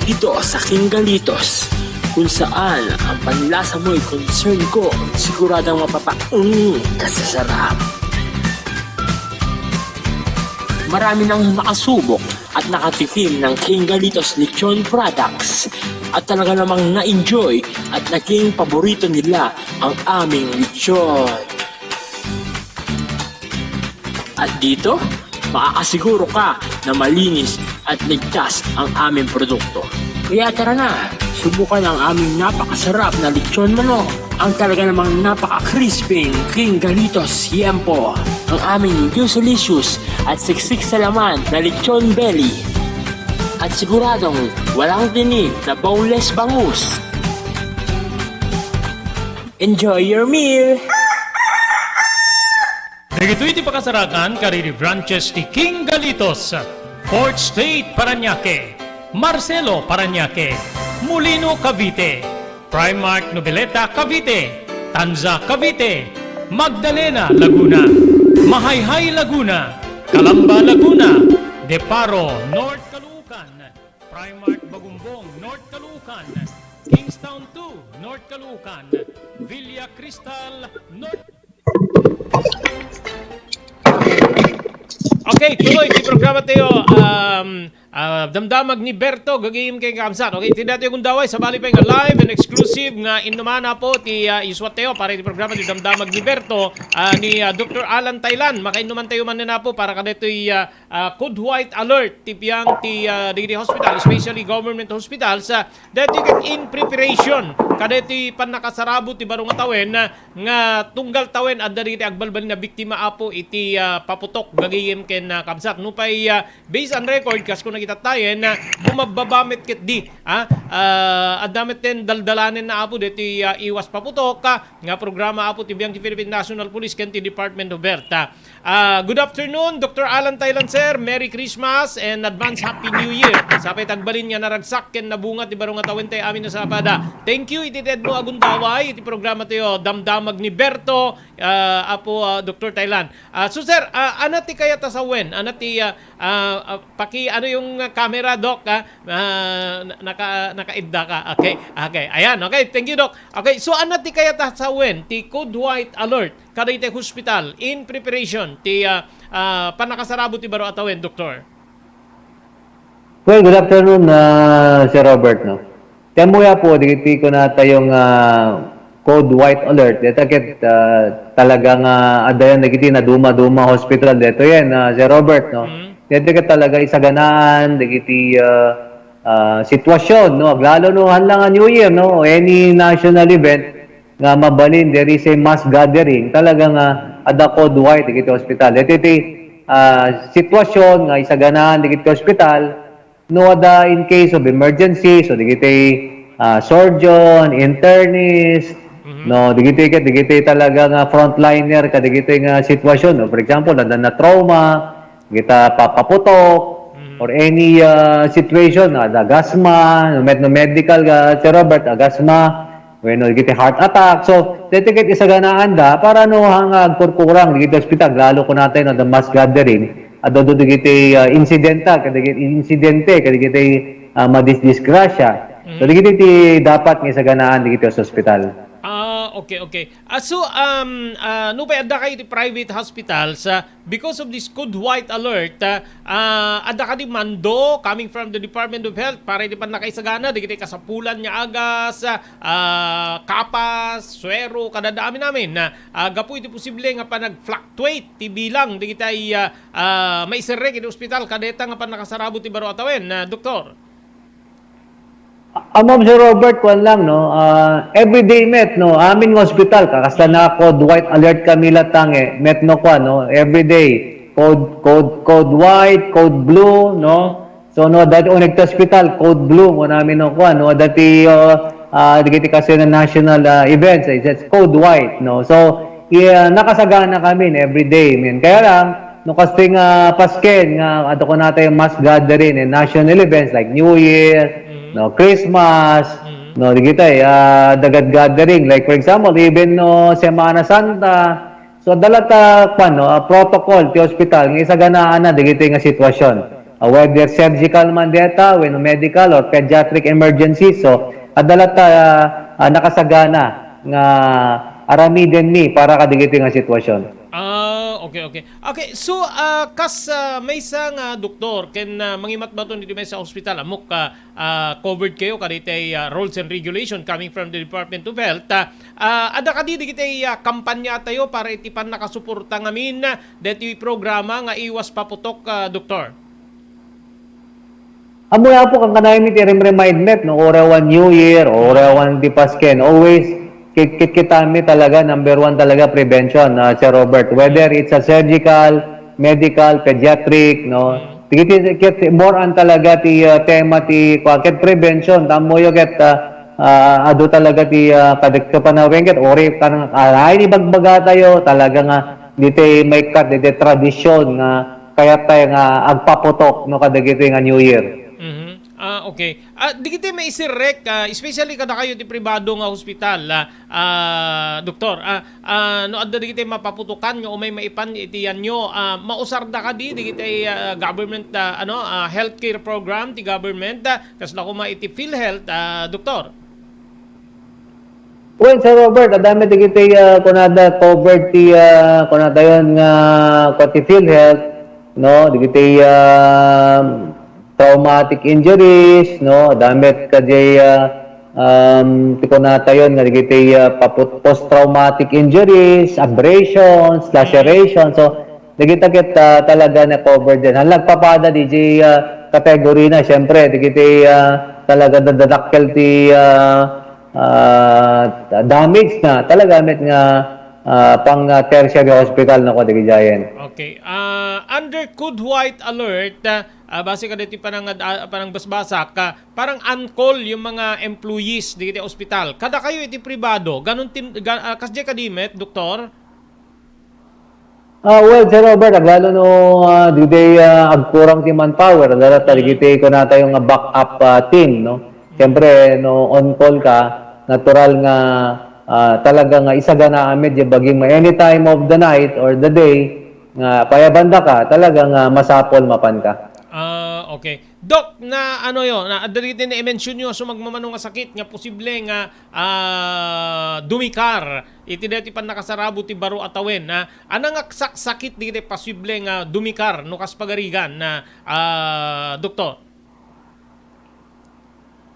Dito sa King Galitos, kung saan ang panlasa mo'y concern ko, siguradong mapapaung ka sa sarap. Marami nang nakasubok at nakatikim ng King Galitos Lechon Products at talaga namang na-enjoy at naging paborito nila ang aming lechon. At dito, makakasiguro ka na malinis at ligtas ang aming produkto. Kaya tara na, subukan ang aming napakasarap na lechon manok, ang talaga namang napaka-crispy King Galitos Yempo, ang aming juicylicious at siksik sa laman na lechon belly, at siguradong walang tinik na boneless bangus. Enjoy your meal! Dagitoy ti pakasarakan kadagiti branches ti King Galitos, Fourth Street, Parañaque, Marcelo, Parañaque, Molino, Cavite, Primark, Noveleta, Cavite, Tanza, Cavite, Magdalena, Laguna, Mahayhay, Laguna, Calamba, Laguna, Deparo, North Caloocan, Primark, Bagumbong, North Caloocan, Kingstown two, North Caloocan, Villa Cristal, North Okay, tuloy ti programa tayo. Um, ah, Damdamag ni Berto, gagayem ken kakabsat. Okay, ti daytoy gundaway, sabali pay nga live and exclusive nga innuman, Apo, ti, ah, isuat tayo para ti programa ti Damdamag ni Berto, ah, ni, ah, Doktor Alan Thailand. Makainnuman tayo man, Apo, para kadaytoy, ah, ah, code white alert ti biang ti, ah, dagiti hospital, especially government hospitals, ah, daytoy ket in preparation kadaytoy pannakasarabo ti baro nga tawen, ah, nga tunggal tawen adda dagiti agbalbaliw nga biktima, Apo, iti, ah, paputok gagayem ken, ah, kabsat. Nupay, ah, based on record, kas ko nakita tayen, ah, bumabbaba met ketdi, ah, ah, adda met ten daldalanen na, Apo, daytoy, ah, iwas paputok, ah, nga programa, Apo, ti biang ti Philippine National Police ken ti Department of Health, ah. Ah, good afternoon, Doktor Alan Thailand, sir. Merry Christmas and advance Happy New Year. Sapay ti agbalin nga naragsak ken nabunga ti baro nga tawen tayo amin a sabali. Thank you iti tedmo a gundaway iti programa tayo, Damdamag ni Berto, ah, Apo, ah, Doktor Thailand. Ah, so, sir, ah, ania ti kayat a sawen? Ania ti, ah, ah, ah, paki-, ano yung nga camera, Doc, ah, ah, na-, naka-, nakaidda ka. Okay, okay. Ayan, okay. Thank you, Doc. Okay, so, ania ti kayat a sawen ti code white alert kadagiti hospital in preparation ti, ah, ah, pannakasarabo ti baro a tawen, Doktor? Well, good afternoon, ah, Sir Robert, no? Ti ammoyo, Apo, dagiti kunatayo nga code white alert, deta ket, ah, talaga nga adayan dagiti naduma-duma hospital detoyen, ah, Sir Robert, no? Mm. Deta ket talaga isaganaan dagiti, ah, ah, sitwasyon, no? Aglalo no, haan lang nga New Year, no? O any national event, nga mabalin there is a mass gathering, talaga nga adda code white dagiti hospital. Dagiti, ah, sitwasyon nga isaganaan dagiti hospital, no, adda in case of emergency, so dagiti, ah, surgeon, internist, Mhm. no, dagiti, dagiti talaga nga frontliner kadagiti nga sitwasyon, no? For example, adda na trauma, kita papaputok, Mhm. or any, ah, situation, no, adda agasma, no, med-, no medical, ah, Sir Robert, agasma, wenno dagiti heart attack. So, dagiti ket isaganaan da para no, haan nga agkurkurang dagiti ospital, lalo kunatayo no, adda mass gathering, adda dagiti, ah, insidenta, kadagiti insidente, kadagiti, ah, madisdisgrasya. So, Mhm. dagiti ti dapat nga isaganaan dagiti ospital. Ah, okay, okay. Ah, so, um, ah, nupay adda kayo ti private hospitals, ah, because of this code white alert, ah, ah, adda kadi mando coming from the Department of Health para iti pannakaisagana dagiti kasapulan nga agas, ah, kapas, suero, kadada amin-amin. Ah, gapu iti posible nga panag-fluctuate ti bilang dagiti, ah, ah, maiserrek iti ospital kadeta nga pannakasarabo ti baro a tawen, ah, Doktor. Ammom, Sir Robert, kuan lang, no? Ah, everyday met, no? Amin nga ospital, kakasta na code white alert kami latta, eh. Met no kuan, no? Everyday. Code, code, code white, code blue, no? So, no, dati uneg ta ospital, code blue, mo namin, no, kuan, no? Dati, uh, ah, dagiti kasi na national, ah, events, eh, it's code white, no? So, yeah, nakasagana kami in everyday, man. Kaya lang, no, kasi nga Pasken, nga, ato ko natin mass gathering and national events like New Year, Mhm. no, Christmas, Mhm. no, di kita, eh, ah, dagat gathering. Like, for example, even, no, Semana Santa, so, adda latta, kuwan, no, ah, protocol ti hospital nga isaganaan na dagiti nga sitwasyon. Ah, whether surgical man deta, wenno medical or pediatric emergency, so, adda latta, ah, ah, nakasagana nga aramiden mi para kadagiti nga sitwasyon. Ah, okay, okay. Okay, so, ah, kas, ah, maysa nga doktor ken, ah, mangimatmaton iti maysa a hospital, ammok, ah, ah, covered kayo kadaytay, ah, rules and regulation coming from the Department of Health. Ah, ah, adda kadi dagitay, ah, kampanya tayo para iti pannakasuporta ngamin, ah, daytoy programa nga Iwas Paputok, ah, Doktor? Ammoyo, Apo, kankanayon mi ti rem-, remind met, no, uray awan New Year, uray awan ti Pasken, always kit-, kit-, kitami talaga, number one talaga, prevention, ah, Sir Robert. Whether it's a surgical, medical, pediatric, no? Ti, ti, ti, ket more on talaga ti, ah, tema ti, kua, ket prevention. Tammoyo ket, ah, ah, adu talaga ti, ah, kadagiti panawen ket uri kan, ah, ay, ibagbaga tayo, talaga nga, diti maikkat, diti tradisyon nga kayat tayo nga agpaputok, no, kadagiti nga New Year. Mhm. Ah, okay. Ah, dagiti maisirrek, ah, especially kada kayo ti pribado nga hospital, ah, ah, doktor, ah, ah, no adda dagiti mapaputokan nga umay maipan iti yanyo, ah, mausarda kadi dagiti, ah, government, ah, ano, ah, healthcare program ti government, ah, kasla koma iti PhilHealth, ah, doktor? Well, Sir Robert, adda met dagiti, ah, kunada covered ti, ah, kunada yon nga, kua ti PhilHealth, no? Dagiti, ah, traumatic injuries, no? Adda met kadi, ah, um, ti kunada yon nga dagiti, ah, paput-, post-traumatic injuries, abrasions, lacerations. So, dagita ket, ah, talaga na covered din. Ang nagpapada di, ah, category na, syempre, dagiti, ah, talaga dadadakkel ti, ah, ah, damage na talaga met nga, ah, pang, ah, tertiary hospital no, kadagiti ayan. Okay. Ah, under code white alert, ah, ah, base kadagiti panangad-, ah, panangbasbasak, ah, parang on-call yung mga employees dagiti ospital. Kada kayo iti pribado, ganun tin-, ga-, ah, kasdiay kadi met, doktor? Ah, well, Sir Robert, aglalo no, ah, dagiti, ah, agkurang ti manpower, adda latta dagiti kunatayo nga backup, ah, team, no? Siyempre, no on call ka, natural nga, ah, talaga nga isagana amin di baging ma-, any time of the night or the day, nga payabanda ka, talaga nga masapol mapan ka. Ah, Okay. Doc, na ano yo, na adda dagiti na-mention yo, so magmamano nga sakit nga posible nga, ah, dumikar iti daytoy pannakasarabo ti baro a tawen, ha? Ania nga saksakit dagiti posible nga dumikar no kas pagarigan na, ah, doktor?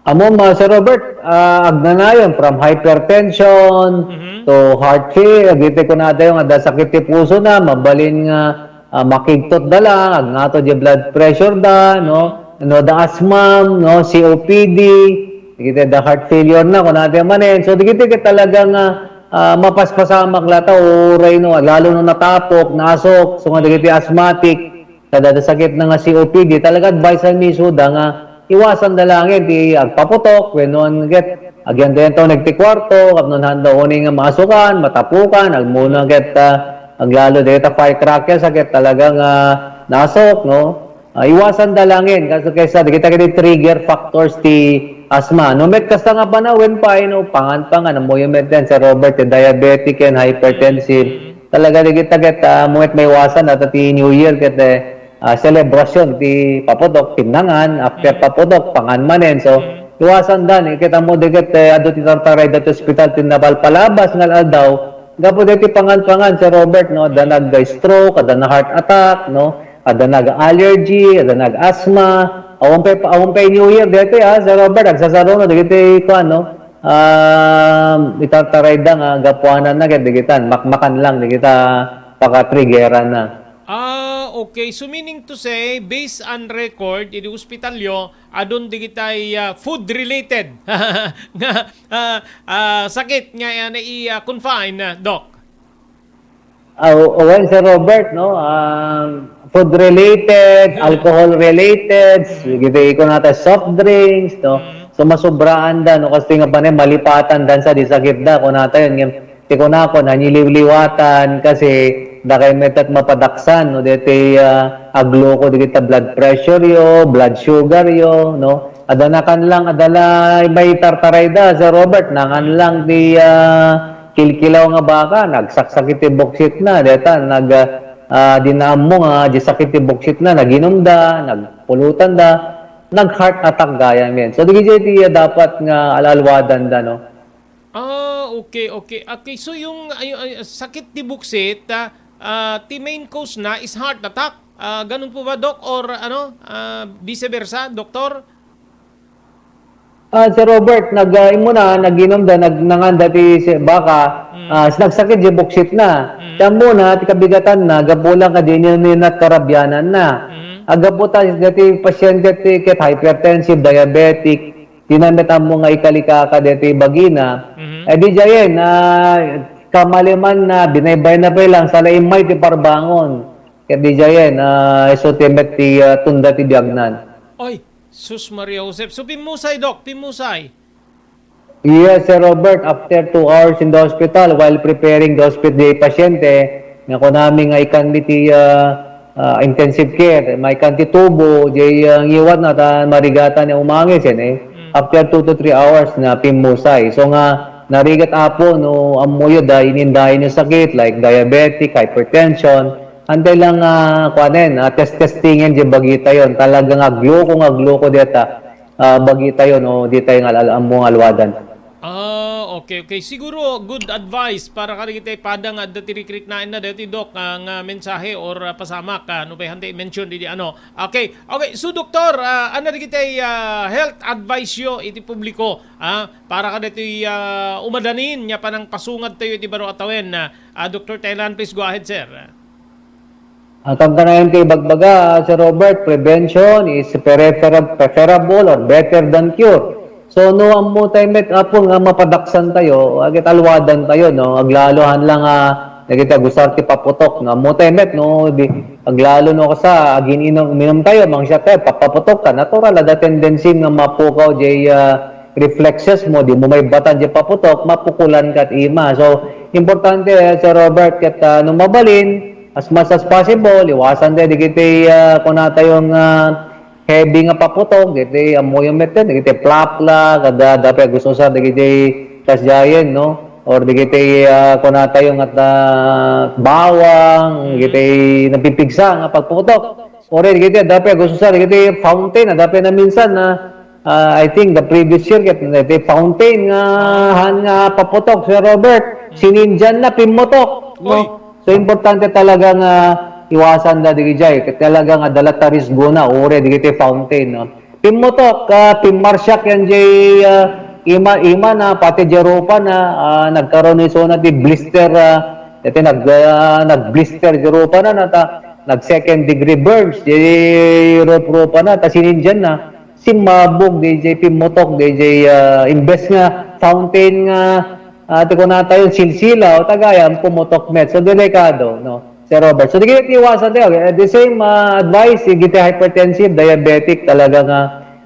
Ammom, ah, Sir Robert, ah, agnanayon from hypertension Mhm. to heart failure, dagiti kunadayo nga adda sakit ti pusona, mabalin nga, ah, makigtot da lang, agngato di blood pressure da, no? No, da asthma, no, C O P D, dagiti da heart failure na, kunadayo manen. So, dagiti ket talaga nga, ah, mapaspasamak la ta, uray, no, lalo no natapok, naasok, so nga dagiti asthmatic, kada sakit na nga C O P D, talaga advice mi isuda nga iwasan da laengen ti agpaputok, wenno ket agyanta-yanta uneg ti kuarto, tapno haanda unay nga maasukan, matapukan, ammona ket, ah, aglalo dayta firecrackers a ket talaga nga naasok, no? Ah, iwasan da laengen, kas-, kaysa dagita ket trigger factors ti asthma. No, met kasta nga panawen pay, no, pangan-pangan, ammoyo met yan, Sir Robert, ti diabetic and hypertensive. Talaga dagita ket, ah, ammo met maiwasan, ta ti New Year ket, eh, ah, selebrasyon ti paputok, pinnangan, after paputok, pangan manen. So, iwasan da, ni, ket ammo dagiti, eh, adu ti tartaray dagiti ospital ti napalpalabas nga aldaw, gapu dagiti pangan-pangan, Sir Robert, no, adda nag-stroke, adda na heart attack, no, adda nag-allergy, adda nag-asthma, awan pay, awan pay New Year, dagiti, ah, Sir Robert, agsasaruno, dagiti, kuan, no, ah, itartaray da nga gapuanan na, ket digitan, makmakan lang, digita, pakatriggeran na. Ah, okay. So, meaning to say, based on record, idi ospitalyo, adun digitay, ah, food-related nga, ah, ah, sakit nga, ah, nai-, ah, confine, ah, Doc? Ah, o-, o, well, Sir Robert, no? Um, food-related, alcohol-related, giti kunata soft drinks, no? So, masubraan da, no? Kasi nga panay, malipatan da sa di sakit da, kunata yun, nga, ti kunakon, naniliwliwatan, kasi dakay met ti mapadaksan, no? Deti, ah, agluko, dagiti blood pressure yo, blood sugar yo, no? Adda nakan lang, adda la, may tartaray da, Sir Robert, nangan lang ti, ah, kilkilaw nga baka, nagsaksakit ti buksit na, deta, nag, ah, di naammo nga, di sakit ti buksit na, naginum da, nagpulutan da, nag-heart attack gayam yan. So, dagiti ti, ah, dapat nga al-alwadan da, no? Ah, okay, okay. Okay, so yung, ay, ay, sakit ti buksit, ah, ah, ti main cause na is heart attack. Ah, ganun po ba, Doc? Or ano, ah, vice versa, Doktor? Ah, Sir Robert, nag, ah, imo na, naginom da, nag, nangan da ti si, baka, ah, nagsakit di buksit na. Tiyan mo na, ti kabigatan na, gapu lang ka di niya ninat karabianan na. Agapu ta, dati pasyente ti ket hypertensive, diabetic, di na met ammo nga ikalikaka dati bagina. Eh, di jayen, ah, kamaliman na, binaybay na pa lang, sa laing may ti parbangon. Ket di jayen, ah, isu ti met ti, ah, tunda ti biagnan. Oy, Sus Maria Josep. So, pimmusay, Doc, pimmusay. Yes, Sir Robert, after two hours in the hospital while preparing the hospital, di pasyente, nga kunami nga ikan mi ti, ah, ah, intensive care, maikan ti tubo, di, ah, ngiwat na ta marigatan nga umangis, yan eh. After two to three hours na pimmusay. So nga, narigat apo, no, ammoyo da, inindahin yung sakit, like diabetic, hypertension, antay lang, ah, kuanen, ah, test-testingen di bagita yon. Talagang agluko, agluko deta, ah, bagita yon, o di tayo nga al-, ammo nga alwadan. Ah, okay, okay. Siguro good advice para kadagiti pada nga adda ti rikriknaen na dati, Doc, ah, nga mensahe or, ah, pasamak, ah, no pay hante mention di, di ano. Okay, okay. So, Doktor, ah, ano dagiti, ah, health advice yo iti publiko, ah, para kadagiti, ah, umadanin nga panangpasungad tayo iti baro a tawen, ah, ah, Doktor Thailand, please go ahead, sir. Ah, kankanayon ti ibagbaga, Sir Robert, prevention is prefer-, preferable or better than cure. So, no, ammo tayo met, apo, nga mapadaksan tayo, agit alwadan tayo, no? Aglalo han lang, ah, dagiti agusar ti paputok, no? Ammo tayo met, no? Di, aglalo, no, kasa, agin-inom, uminom tayo, mangsiat tayo, papaputok ka, natural, ada tendency nga mapukaw, jay, ah, reflexes mo, di mo maibbatan, jay paputok, mapukulan ka at ima. So, importante, eh, Sir Robert, ket, ah, no mabalin, as much as possible, iwasan tayo, dagiti, ah, kuna tayo nga, heavy nga paputok, dagiti ammoyo met, dagiti plapla, kada dapay gusto sa dagiti kasdiayen, no? Or dagiti, ah, kuna tayo nga ta-, bawang, dagiti napipigsa nga pagputok. Ore, dagiti adda pay agususa, dagiti fountain, adda pay naminsan na, ah, I think the previous year, ket dagiti fountain nga, han nga paputok, Sir Robert, sinindian na, pimmutok, no? Oy. So, importante talaga nga iwasan da dagiti jay, ket talaga nga adda latta risgona, ore, dagiti fountain, no? Pimmutok, ah, pimmarsiak yan jay, ah, ima, ima na, pati jay rupa na, ah, nagkaroon isuna ti blister, ah, iti nag, ah, nag-blister jay rupa na, nata, nag second degree burns, jay rup-, rupa na, ta sinindian na, simmabog, jay, jay pimmutok, jay, jay, ah, imbes nga fountain nga, ah, ti kunatayo, silsila, o tagayan, pumutok met. So, delikado, no? Sir Robert. So, di kaya iwasan tayo. Eh, the same, ah, advice, dagiti hypertensive, diabetic, talaga nga,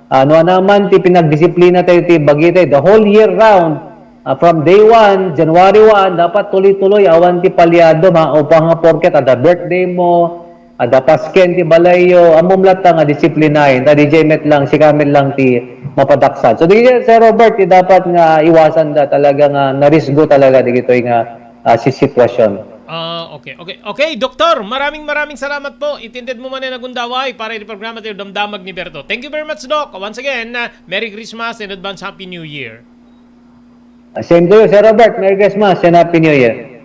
ah, no, naman, ti pinagdisiplina tayo, ti bagita, the whole year round, ah, from day one, January one, dapat tuloy-tuloy, awan ti palyado, ma-, upang nga porket, adda birthday mo, adda pasken ti balayyo, ammom latta nga disiplinaen, ta di jay met lang, sika met lang ti mapadaksad. So, di jay, Sir Robert, ti dapat nga iwasan da, talaga nga, narisgo talaga, di kitoy nga, ah, si sitwasyon. Ah, okay, okay. Okay, Doktor, maraming, maraming salamat po. Itinded mo man ang nagundaway para iti programa ti Damdamag ni Berto. Thank you very much, Doc. Once again, ah, Merry Christmas and advance Happy New Year. Ah, same to you, Sir Robert. Merry Christmas and Happy New Year.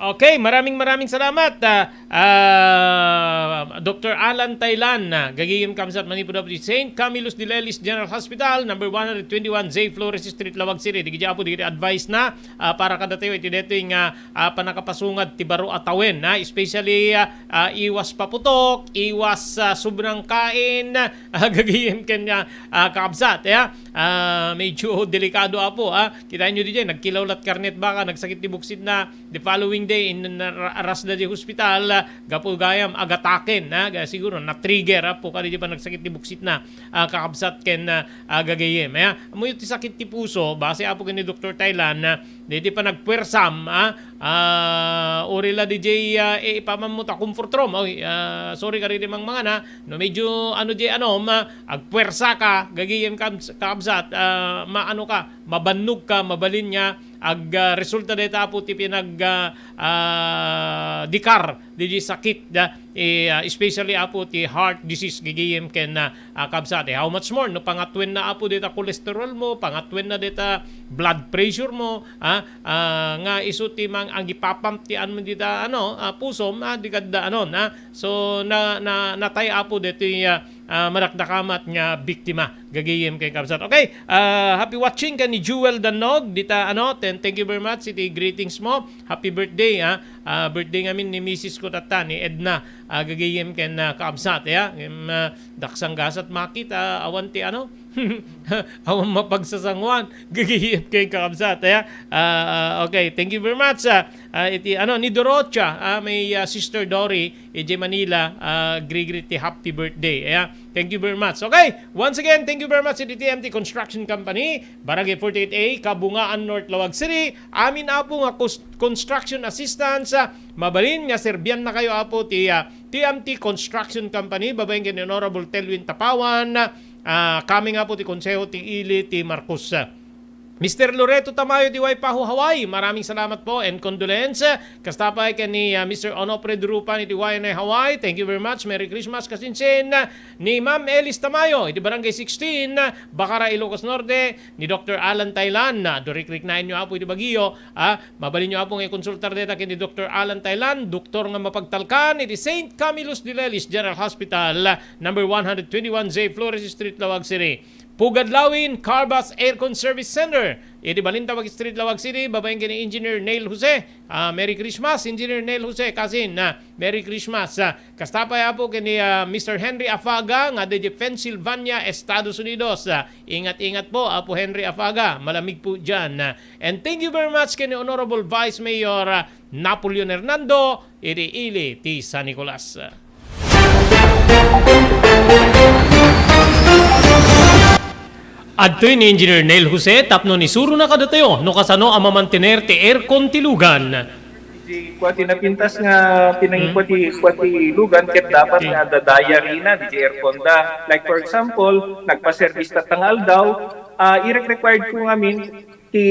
Okay, maraming, maraming salamat, ah, ah, Doktor Alan Tailan, ah, gagayem kabsat, manipud Saint Camillus de Lelis General Hospital, number one hundred twenty-one J Flores Street, Laoag City. Dagiti apo, dagiti advice na, ah, para kadatayo iti daytoy nga, ah, pannakapasungad ti baro a tawen, ah, especially, ah, ah, iwas paputok, iwas, ah, sobrang kain, ah, gagayem ken, ah, ah, kabsat, ya. Ah, medyo delikado, apo, ah. Kitaenyo diay, nagkilaw lat karne ti baka, nagsakit ti buksitna. The following day, in, na, ra-, arasda diay hospital, ah, gapu gayam, agataken, ah, ga-, siguro, na-trigger, apo, kadi diay panagsakit ti buksitna, ah, kakabsat ken, ah, ah, gagayem. Ya, ammoyo ti sakit ti puso, base, apo, ken ni Doktor Thailand, ah, daydi panagpuersam, ah, ah, uri la diay, ah, e, ipamammo ta comfort room. Oy, ah, sorry, kadi diay mangmangana, no, medyo, ano, diay, ano, ma-, agpuersa ka, gagayem kabs-, kabsat, ah, maano ka, mabannog ka, mabalin nga, ag, ah, resulta dayta, apo, ti pinag, ah, ah, dikar, diay sakit, da, eh, ah, especially, apo, ti heart disease, gagayem ken, ah, ah, kabsat, eh. How much more, no, pangatwen na, apo, dayta cholesterol mo, pangatwen na dayta blood pressure mo, ah, ah, nga isu ti mang-, agipapump ti, ano, dita, ano, ah, pusom, ah, di kadda, ano, na. So, na, na, natay, apo, daytoy, ah, ah, madakdakamat nga biktima. Gagayem ken kabsat. Okay, ah, happy watching ken ni Jewel Dannog. Dita, ano, ten-, thank you very much iti greetings mo. Happy birthday, ha. Ah, birthday ngamin ni misis ko tatta, ni Edna. Ah, gagayem ken, ah, kabsat, ya. Em, ah, daksang gasat makit, ah, awan ti, ano, awan mapagsasanguan. Gagayem ken kabsat, ya. Ah, ah, okay, thank you very much, ah, ah, iti, ano, ni Dorocha, ah, may, ah, Sister Dory, idiay Manila, ah, agrigreet ti happy birthday. Ayan. Thank you very much. Okay, once again, thank you very much iti T M T Construction Company, Barangay forty-eight A, Kabungaan North, Laoag City. Amin, apo, nga cons-, construction assistance, ah, mabalin nga serbiannakayo, apo, ti, ah, T M T Construction Company, babaen ken ni Honorable Telwin Tapawan, ah, coming, apo, ti Konseho ti Ili ti Marcos. Mister Loreto Tamayo ti Waipahu, Hawaii, maraming salamat po and condolence. Kasta pay ken ni, ah, Mister Onofre Durupan iti Waianae, Hawaii. Thank you very much. Merry Christmas, kasinsin. Ni Ma'am Elis Tamayo iti Barangay sixteen, Bacara, Ilocos Norte, ni Doktor Alan Thailand. Ah, durikriknaenyo, apo, iti bagyo. Ah, mabalinyo, apo, nga ikonsultar dayta ken ni Doktor Alan Thailand, doktor nga mapagtalkan iti Saint Camillus de Lelis General Hospital, number one hundred twenty-one J Flores Street, Laoag City. Pugad Lawin, Carbas Aircon Service Center. Iti Balintawak Street, Laoag City, babaen ken ni Engineer Neil Jose. Ah, Merry Christmas, Engineer Neil Jose, kasin, ah, Merry Christmas. Ah, kasta pay, apo, ken ni, ah, Mister Henry Afaga, nga diay Pennsylvania, Estados Unidos. Ah, ingat-ingat po, Apo Henry Afaga, malamig po diyan. Ah, and thank you very much ken ni Honorable Vice Mayor, ah, Napoleon Hernando, iti Ili ti San Nicolas. Adtoy ni Engineer Neil Jose tapno isurona kadatayo no kasano a mamantener ti aircon ti lugan. Di kua ti napintas nga pinangikua ti, kua ti lugan ket dapat nga adda diary na diay aircon da. Like, for example, nagpa-service tatta nga aldaw, ah, irek-required ko ngamin ti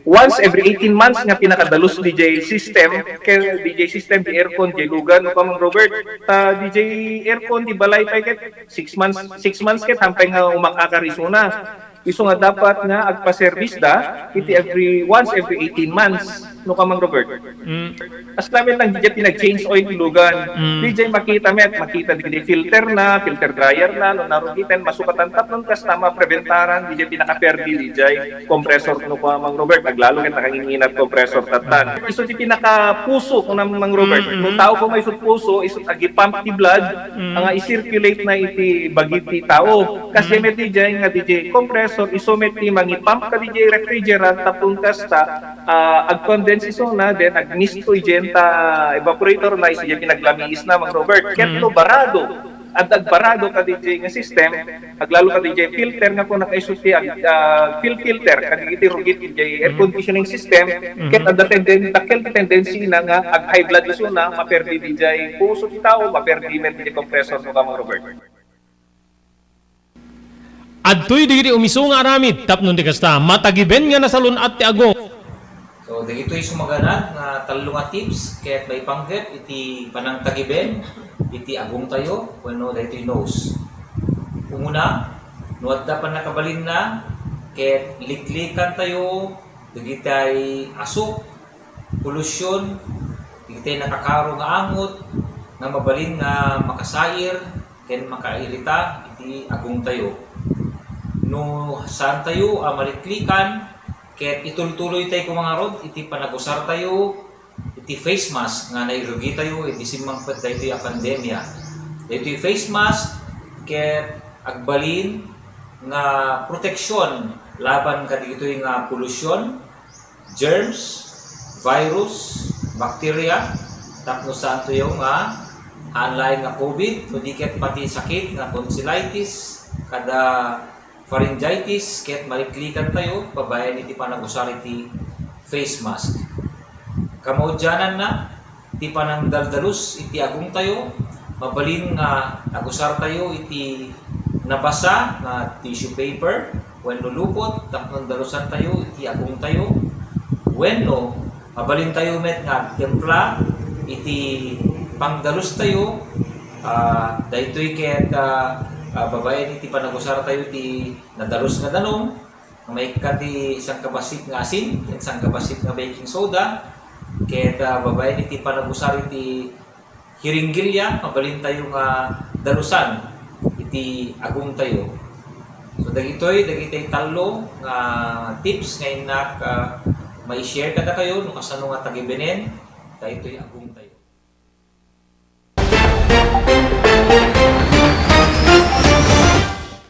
Once every eighteen months nga pinakadalus D J system, kay D J system, di aircon, di lugan, no, Kamang Robert? Ta D J aircon, di balay pay ket six months, six months ket hampay nga umakakar isuna. Isu nga dapat nga agpa-service da, iti every, once every eighteen months, no, Kamang Robert? Mm. As lamet lang, di pinag-change oil ti lugan. Mm. Di makita met, makita di filter na, filter dryer na, no, narugiten, masukatan tapnon kasta mapreventaran, di pinakaperdi, di compressor, no, Kamang Robert, aglalo ket nakanginginat compressor tattan. Isu ti pinakapuso, no, Mang Robert. Mm, mm. No tao ko nga isut puso, isut agipump ti blood, Mm. nga i-circulate na iti bagi ti tao. Kasi Mm. met di nga di compressor, isu met ti mangipump ka di refrigerant, tapon kasta, ah, ag-condense isuna, then agmisto idiay ta evaporator na, isu diay pinaglamiis na, Mang Robert. Ket Mm. no barado, at agbarado ka di nga system, aglalo ka di filter nga kung nakaiso ti ag-, ah, fuel filter, kadagiti rugit di air Mm. conditioning system, Mm. ket adda tenden-, dakkel ti tendency na nga ag-high blood isuna, maperdi di puso ti tao, maperdi met di compressor, no, Kamang Robert. Adtoy dagiti umisu nga aramid tapno di kasta, matagiben nga nasalun-at ti agong. So, dagitoy sumaganad nga tallo nga tips ket maipanggep iti panangtagiben iti agongtayo wenno daytoy nose. Umuna, no adda pannakabalinna, ket liklikantayo dagitay asuk, polusyon, dagitay nakakaro nga angot nga mabalin nga makasair ken makairita iti agongtayo. No saantayo a maliklikan, ket itultuloytay koma ngarud iti panagusartayo iti face mask nga nairugitayo idi simmangpet daytoy a pandemia. Daytoy face mask ket agbalin nga proteksyon laban kadagitoy nga polusyon, germs, virus, bacteria, tapno saantayo nga haan laeng nga COVID, no di ket pati sakit nga tonsillitis, kada pharyngitis, ket maliklikantayo babaen iti panagusar iti face mask. Kamaudiananna, ti panangdaldalus iti agongtayo, mabalin nga agusartayo iti nabasa nga tissue paper wenno lupot tapno dalusantayo iti agongtayo, wenno mabalintayo met nga agtempla iti pangdalustayo, ah, daytoy ket, ah, ah, babaen iti panagusartayo iti nadalus nga danum, nga maikkat ti sangkabassit nga asin, ken sangkabassit nga baking soda, ket, ah, babaen iti panagusar iti hiringgilya, mabalintayo nga dalusan iti agongtayo. So, dagitoy, dagitoy tallo nga tips nga innak, ah, mai-share kadakayo no kasano nga tagibenen daytoy agongtayo.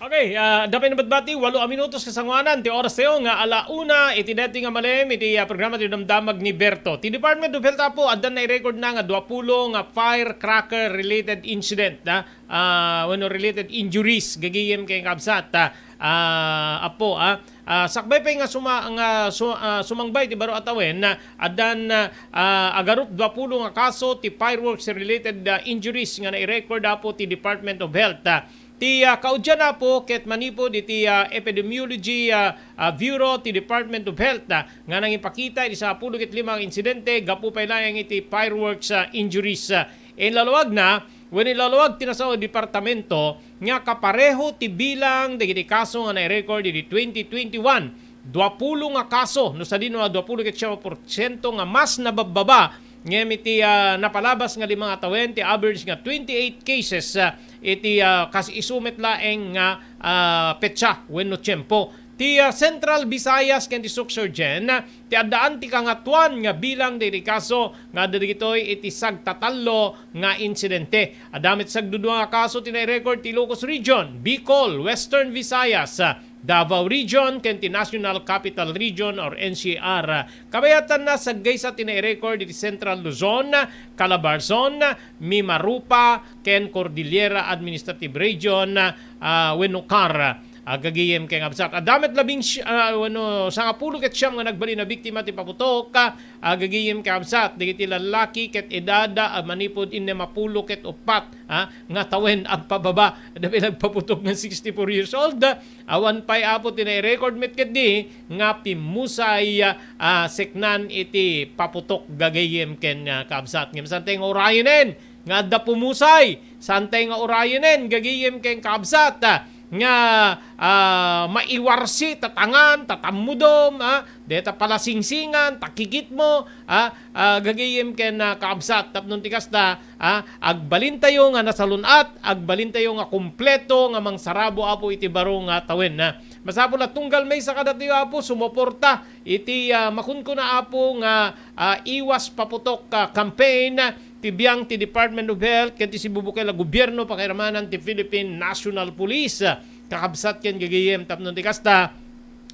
Okay, ah, adda pay nabatbati, walo a minutos kasangoanan ti oras tayo nga ala una iti daytoy nga malem iti, ah, programa ti Damdamag ni Berto. Ti Department of Health, Apo, adda nairecord na nga duapulo nga firecracker related incident, ah, ah, wenno related injuries, gagayem ken kabsat, ah, ah, Apo, ah. Ah, sakbay pay nga suma-, nga su-, ah, sumangbay ti baro a tawen, ah, addan, ah, agarup duapulo nga kaso ti fireworks related, ah, injuries nga nairecord, Apo, ti Department of Health, ah. Ti, ah, kaudian, Apo, ket manipud iti, ah, Epidemiology, ah, ah, Bureau ti Department of Health, ah, nga nangipakita iti sangapulo ket lima nga insidente gapu pay laeng iti fireworks, ah, injuries, ah. Inlalawagna, wenno inlalawag ti nasao a departamento nga kapareho ti bilang dagiti kaso nga nairecord iti twenty twenty-one. Duapulo nga kaso, no sadino a duapulo ket siam a porsiento nga mas nababbaba ngem iti, ah, napalabas nga lima nga tawen ti average nga twenty-eight cases, ah, iti, ah, kas isu met laeng nga, ah, petsa wenno tiempo. Ti, ah, Central Visayas ken ti Suroccidental, ah, ti addaan ti kangatoan nga bilang dagiti kaso nga adda dagitoy iti sagtatallo nga insidente. Adda met sagdudua nga kaso ti nairecord ti Ilocos Region, Bicol, Western Visayas, ah, Davao Region, ken ti National Capital Region or N C R. Kabayatanna, saggaysa ti nairecord iti Central Luzon, Calabarzon, Mimaropa, ken Cordillera Administrative Region, ah, wenno CAR. Agagayem ken kabsat. Adda met labing si-, ah, wenno, sangapulo ket siam nga nagbalin a biktima ti paputok, ah, agagayem ken kabsat. Dagiti lallaki ket edada a manipud innem a pulo ket uppat, ah, nga tawen agpababa. Adda pay nagpaputok nga sixty-four years old. Awan pay, Apo, ti nai-record met ketdi nga pimmusay, ah, seknan iti paputok, gagayem ken, ah, kabsat. Ngem santay nga urayenen nga adda pumusay, santay nga urayenen, gagayem ken kabsat, ah, nga, ah, maiwarsi, tatangan, tatammudom, ah, deta palasingsingan, takikitmo, ah, ah, gagayem ken, ah, kabsat. Tapno ti kasta, ah, agbalintayo nga nasalun-at, agbalintayo nga kompleto nga mangsarabo, Apo, iti baro nga tawen, ah. Masapul a tunggal maysa kadatayo, Apo, sumuporta iti, ah, makunkuna, Apo, nga, ah, iwas paputok, ah, campaign, ah, ti biang ti Department of Health ken ti sibubukel a gobierno, pakairamanan ti Philippine National Police, ah, kakabsat ken gagayem. Tapno ti kasta,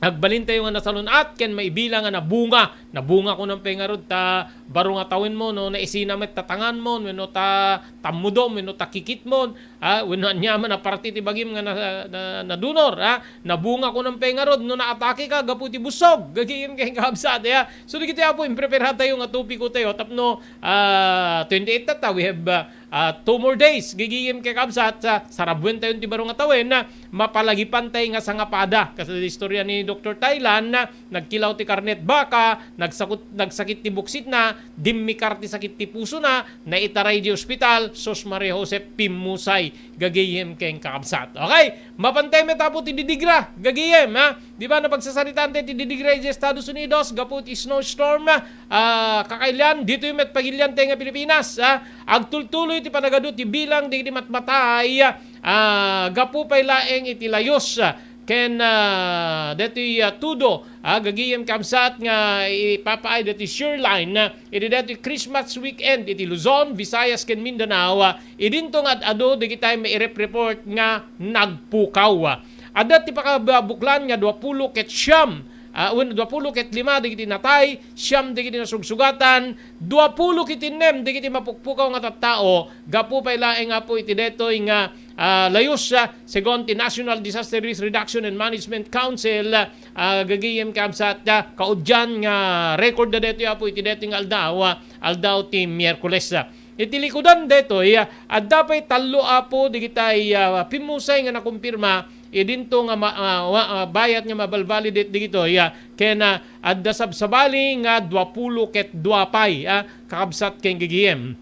agbalintayo nga nasalun-at ken maibilang nga nabunga. Nabunga ko nang pengarod ta baro nga tawenmo, no, naisina met tatanganmo, wenno ta tammudom, wenno ta kikitmon, ah, wenno aniaman a parte ti bagim nga na, na, nadunor, ah, nabunga ko nang pengarod no naatake ka gapu ti busog, gagayem ken kabsat, ya. So, dagiti, Apo, impreparatayo nga topiko tayo tapno, ah, twenty-eight tatta, we have, ah, ah, two more days, gagayem ken kabsat, sa, sarabuentayon ti baro nga tawen, ah, mapalagipantay nga sangapada. Kasla istorya ni Doktor Thailand, ah, nagkilaw ti karnet baka, nagsakut-, nagsakit ti buksitna, dimmikar ti sakit ti pusona, naitaray di ospital, sus Maria Jose, pimmusay, gagayem ken kakabsat. Okay? Mapantay met, Apo, ti didigra, gagayem, ha? Di ba, napagsasaritaan tayo ti didigra iti Estados Unidos, gapu ti snowstorm, ah, kakailian, ditoy met pagilian tayo nga Pilipinas, ha? Agtultuloy ti panagadu ti bilang dagiti matmatay, ah, gapu pay laeng iti layus, ah, ken, ah, detoy, ah, tudo, ah, gagayem kabsat nga ipapaay detoy Shoreline, ah, iti detoy Christmas weekend iti Luzon, Visayas ken Mindanao, ah, idinto nga ad-adu dagiti mairep-report nga nagpukaw. Adda ti pakababuklan nga duapulo ket siam, ah, wen, duapulo ket lima dagiti natay, siam dagiti nasugsugatan, duapulo ket innem dagiti mapukpukaw nga tattao, gapu pay laeng, Apo, iti detoy nga, ah, layus, ah, segun ti National Disaster Risk Reduction and Management Council, ah, gagayem kabsat, ah, kaudian nga record da detoy, Apo, iti detoy nga aldaw, ah, aldaw ti Miyerkules, ah. Iti likudan detoy, ah, adda pay tallo, Apo, digitay, ah, pimmusay nga nakumpirma idinto nga ma-, ah, wa-, ah, bayat nga mabalbalidit digitoy, ah, ken, ah, adda sabsabali nga duapulo ket dua pay, ah, kakabsat ken gagayem.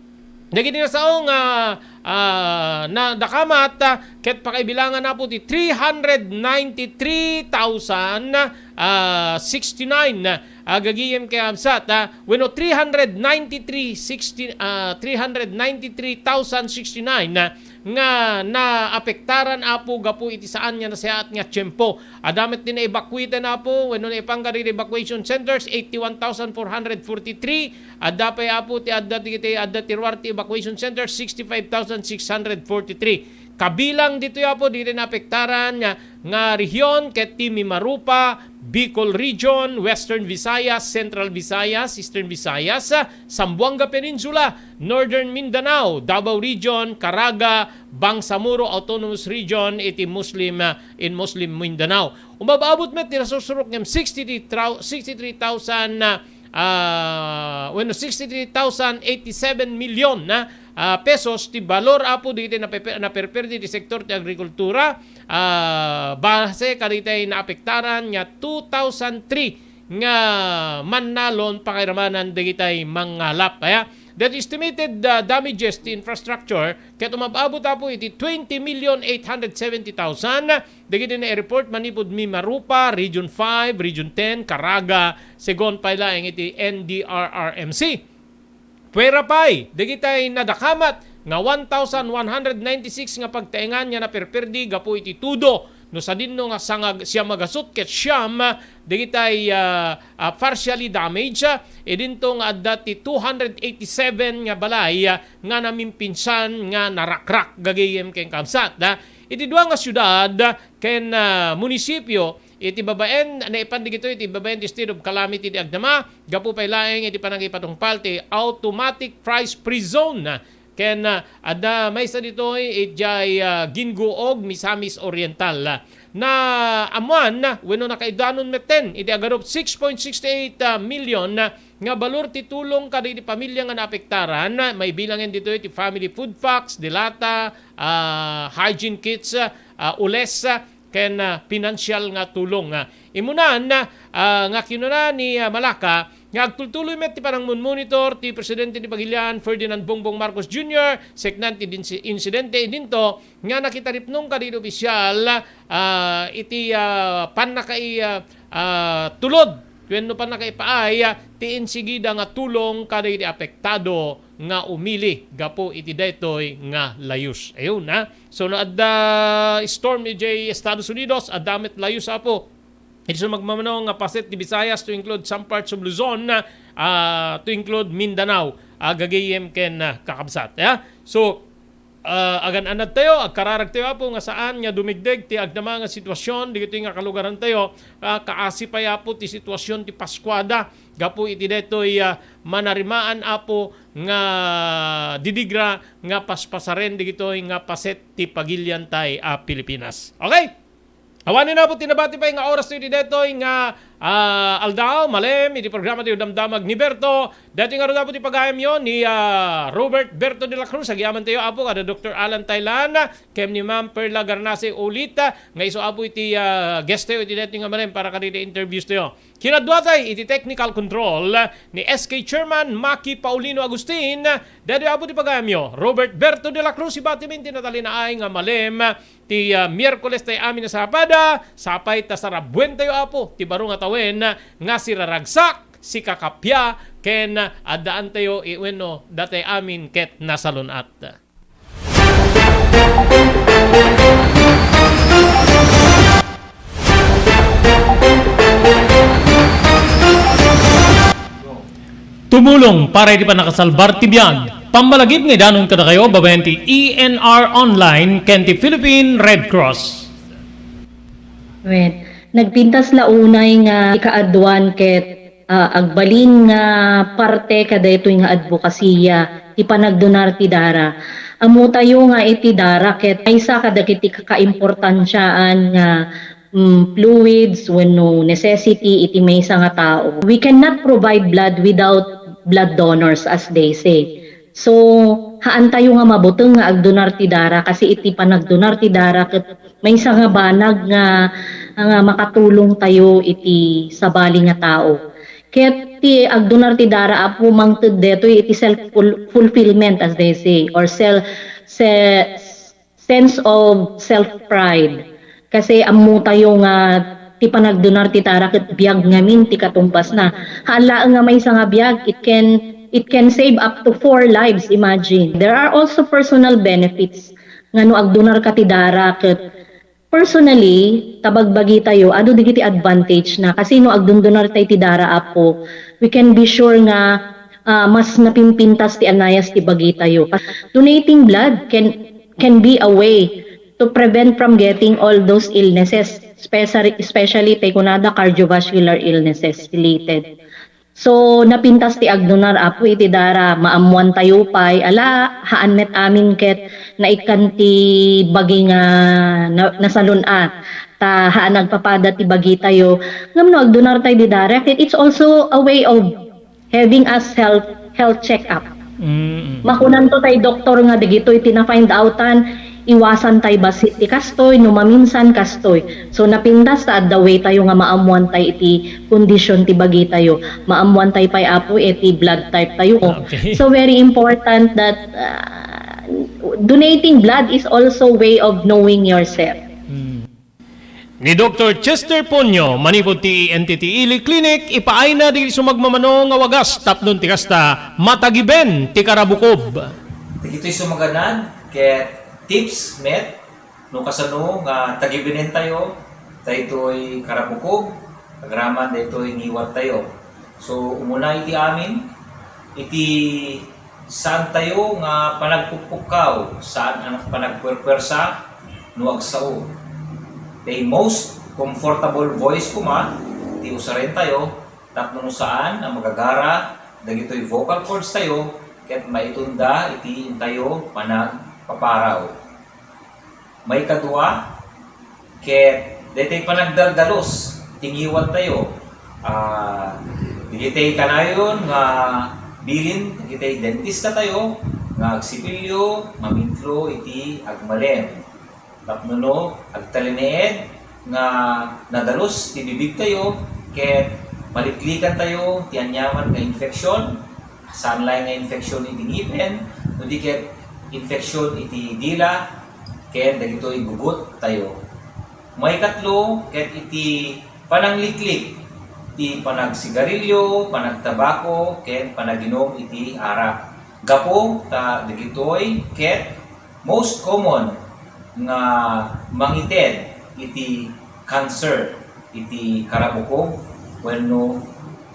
Dagiti nasao nga, ah, nadakamat, ah, ket pakaibilangan, Apo, ti three hundred ninety-three thousand, ah, sixty-nine, ah, gagayem ken kabsat, ah, wenno three hundred ninety-three sixty, ah, three hundred ninety-three thousand sixty-nine, ah, nga naapektaran, Apo, gapu iti saan nga nasayaat nga tiempo. Adda met ti na-evacuate, Apo, wenno naipangga dagiti evacuation centers, eighty-one thousand four hundred forty-three. Adda pay, Apo, ti adda ti, ti adda ti ruar ti evacuation centers, sixty-five thousand six hundred forty-three. Kabilang ditoy, Apo, dagiti naapektaran nga, nga rehiyon ket ti Mimaropa, Bicol Region, Western Visayas, Central Visayas, Eastern Visayas, Zamboanga Peninsula, Northern Mindanao, Davao Region, Caraga, Bangsamoro Autonomous Region iti Muslim, ah, in Muslim Mindanao. Umab-abot met ti nasursurok ngem sixty-three thou-, sixty-three thousand, ah, ah, wenno sixty-three thousand eighty-seven million na, ah, pesos ti balor, Apo, dagiti napepe-, naperperdi ti sektor ti agrikultura, ah, base kadagiti naapektaran nga two thousand three nga mannalon pakairamanan dagitay mangngalap. Aya, that estimated, uh, damages to infrastructure ket umab-abot, Apo, iti twenty million eight hundred seventy thousand dagiti na-report manipud Mimaropa, Region five, Region ten, Caraga, segun pay laeng iti N D R R M C. Puera pay dagitay nadakamat nga one thousand one hundred ninety-six nga pagtaengan nga naperperdi gapu iti tudo no sadinno nga sangag-, siam a gasut ket siam dagitay, ah, ah, partially damaged, ah, idinto nga adda ti two hundred eighty-seven nga balay, ah, nga namimpinsan nga narakrak gagayem ken kabsat, ah. Iti dua nga siudad, ah, ken, ah, munisipio, iti babaen, naipan dagitoy iti babaen ti state of calamity ti agdama, gapu pay laeng iti panangipatungpal ti automatic price freeze zone, ah, ken, ah, adda maysa ditoy idiay, ah, Gingoog, Misamis Oriental. Naammuan wenno nakaiddanon metten iti agarup six point six eight million nga balor ti tulong kadagiti pamilya nga naapektaran, maibilangen ditoy ti family food packs, delata, ah, hygiene kits, ah, ules, ken, ah, pinansial nga tulong. Immunan, ah, nga kinuna ni, ah, Malaka nga agtultuloy met ti panangmonitor ti Presidente ti Pagilian, Ferdinand Bongbong Marcos Junior, seknan ti dinsi-, insidente idinto nga nakitaripnong kadagiti opisyal, ah, iti, ah, pannakai-, ah, ah, tulod wenno pannakaipaay, ah, ti insigida nga tulong kadagiti apektado nga umili gapu iti daytoy nga layus. Ayun, ha? So, no adda storm idiay Estados Unidos, adda met layus, Apo. Iti sumagmamano nga paset ti Visayas, to include some parts of Luzon, ah, to include Mindanao, ah, gagayem ken, ah, kakabsat, ya. So, ah, agan-anadtayo, agkararagtayo, Apo, nga saan nga dumigdeg ti agnama nga sitwasyon dagitoy nga kalugarantayo, ah, kaasi pay, Apo, ti sitwasyon ti Paskuada gapu iti daytoy, ah, manarimaan, Apo, nga didigra nga paspasaren dagitoy nga paset ti pagiliantay a Pilipinas. Okay? Awanen, Apo, ti nabati pay nga oras ti daytoy nga, ah, aldaw, malem, iti programa ti Damdamag ni Berto. Daytoy ngarud, Apo, ti pagayamyo ni, ah, Robert Berto de la Cruz. Agyamanen tayo, Apo, kada Doktor Alan Taylan, ken ni Ma'am Perla Garnase Ulita, nga isu, Apo, iti, ah, guest tayo iti daytoy nga malem para kadagiti interviews tayo. Kinaduatay iti technical control ni S K Chairman Maki Paulino Agustin. Daytoy, Apo, ti pagayamyo, Robert Berto de la Cruz, ibatimin ti natalinaay nga malem ti, ah, Miyerkules tay amin a sapada, sapay ta sarabuen tayo, Apo, ti baro nga tawen nga siraragsak, sikakappia, ken addaantayo i-, wenno datay amin ket nasalun-at. Tumulong para iti pannakasalbar ti biag. Pammalagip nga idanon kadakayo babaen ti E N R Online ken ti Philippine Red Cross. Wen, nagpintas la unay nga ikaaduan ket, ah, agbalin nga parte kadaytoy nga adbokasiya ti panagdonar ti dara. Ammotayo nga iti dara ket maysa kadagiti kakaimportansiaan nga, mm, fluids wenno necessity iti maysa nga tao. We cannot provide blood without blood donors, as they say. So, haantayo nga mabuteng nga agdonar ti dara, kasi iti panagdonar ti dara ket maysa nga banag nga, nga makatulong tayo iti sabali nga tao. Ket ti agdonar ti dara, Apo, mangted detoy iti self ful-, fulfillment, as they say, or sel-, se-, sense of self-pride. Kasi ammotayo nga ti panagdonar ti dara ket biag ngamin ti katumbasna. Haan laeng nga maysa nga biag, it can, it can save up to four lives, imagine. There are also personal benefits nga no agdonarka ti dara ket personally, ta bagbagitayo, adu dagiti advantage na. Kasi no agdondonartay ti dara, Apo, we can be sure nga, ah, mas napimpintas ti anayas ti bagitayo. Donating blood can can be a way to prevent from getting all those illnesses, especially, especially tay kunada cardiovascular illnesses related. So, napintas ti agdonar, Apo, iti dara, maammoantayo pay, ala, haan met amin ket naikkan ti bagi nga na-, nasalun-at, ta haan agpapada ti bagitayo. Ngem no agdonartay di dara, ket it's also a way of having a self health check-up. Mm. Makunanto tay doktor nga dagitoy ti na-find outan, iwasan tay bassit ti kastoy, no maminsan kastoy. So, napintas ta adda way tayo nga maammuan tay iti kondisyon ti bagi tayo. Maammuan tay pay, Apo, iti blood type tayo. Okay. So, very important that, uh, donating blood is also way of knowing yourself. Mm. Ni Doktor Chester Ponyo, manipud ti E N T T Ili Clinic, ipaayna dagiti sumagmamano nga wagas tapno ti kasta, matagiben ti karabukob. Dagitoy sumaganad ket tips met no kasano nga tagibenentayo daytoy karabukob agraman daytoy ngiwattayo. So, umuna iti amin, iti saan tayo nga panagpukpukkaw, saan a panagpuerpuersa no agsao. The most comfortable voice koma ti usaren tayo tapno no saan a magagara dagitoy vocal cords tayo ket maitunda iti intayo panagpaparaw. Maikadua, ket daytoy panagdaldalus ti ngiwattayo. Ah, dagitoy kanayon nga bilin dagitoy dentistatayo nga agsipilyo, mamitlo iti agmalem. Tapno no agtalinaed nga nadalus ti bibigtayo, ket maliklikantayo ti aniaman nga infeksyon, saan laeng nga infeksyon iti ngipen, no di ket infeksyon iti dila, ken dagitoy gugottayo. Maikatlo, ket iti panangliklik ti panagsigarilyo, panagtabako, ken panaginum iti arak. Gapu ta dagitoy ket most common nga mangited iti cancer iti karabukob wenno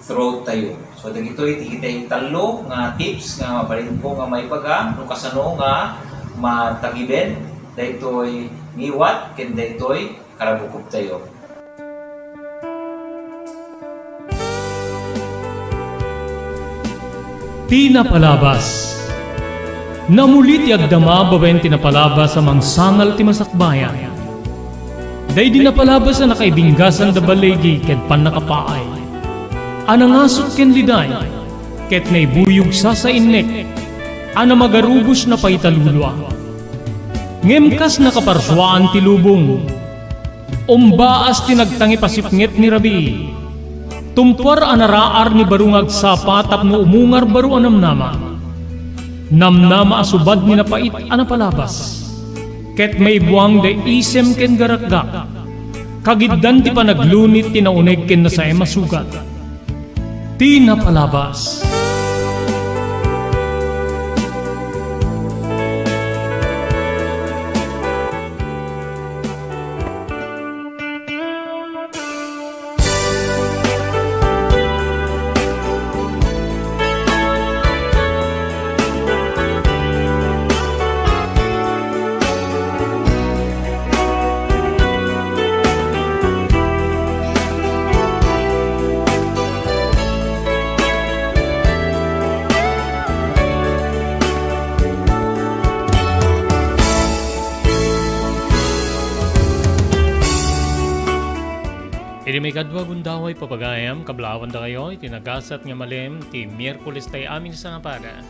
throat tayo. So, dagitoy ti kitay tallo nga tips nga mabalinko nga maibaga no kasano nga matagiben daytoy ngiwat ken daytoy karabukob tayo. Ti napalabas. Namuli ti agdama babaen ti napalabas a mangsangal ti masakbayan. Daydi napalabas a nakaibinggasan da baligi ken pannakapaay. A nangasut ken liday, ket naibuyog sasainnek, a namagarubos napaita lulua. Ngem kas nakaparsuaan ti lubong, umbaas ti nagtangipasipnget ni rabii. Tumpuar a naraar ni baro nga agsapa tapno umungar baro a namnama. Namnama a subad ni napait a napalabas. Ket maibuang da isem ken garakgak. Kagiddan ti panaglunit ti nauneg ken nasaem a sugat. Ti napalabas. Iti maikadua gundaway papagayam, kablaawan dakayo iti nagasat nga malem ti Miyerkules tay amin sangapada.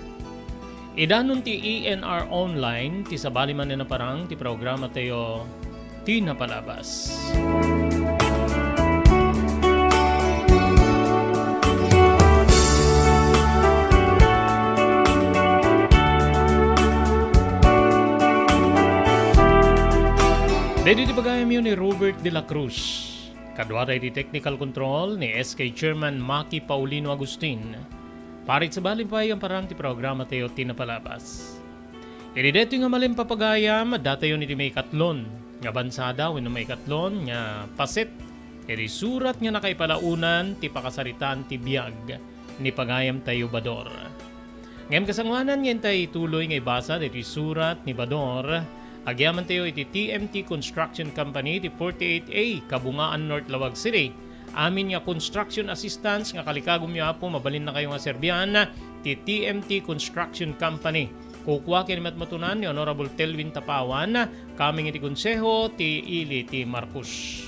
Idanon ti E N R Online ti sabali manen a parang ti programa tayo, Ti Napalabas. Daydi ti pagayamyo ni Robert de la Cruz. Kaduada iti technical control ni S K Chairman Maki Paulino Agustin. Parit sabali pay a parang ti programa tayo, Ti Napalabas. Iti daytoy nga malem papagayam, addatayon iti maikatlon nga bansada wenno maikatlon nga paset iti surat nga nakaipalaonan ti pakasaritaan ti biag ni pagayam tayo Bador. Ngem kasangoanan nga intay ituloy nga ibasa daytoy surat ni Bador, agyaman tayo iti T M T Construction Company iti forty-eight A, Kabungaan, North Laoag City. Amin nga construction assistance nga kalikagumyo, Apo, mabalinna kayo nga serbian ti T M T Construction Company. Kukua ken matmatunan ni Honorable Telvin Tapawan, kameng iti Konseho ti Ili ti Marcos.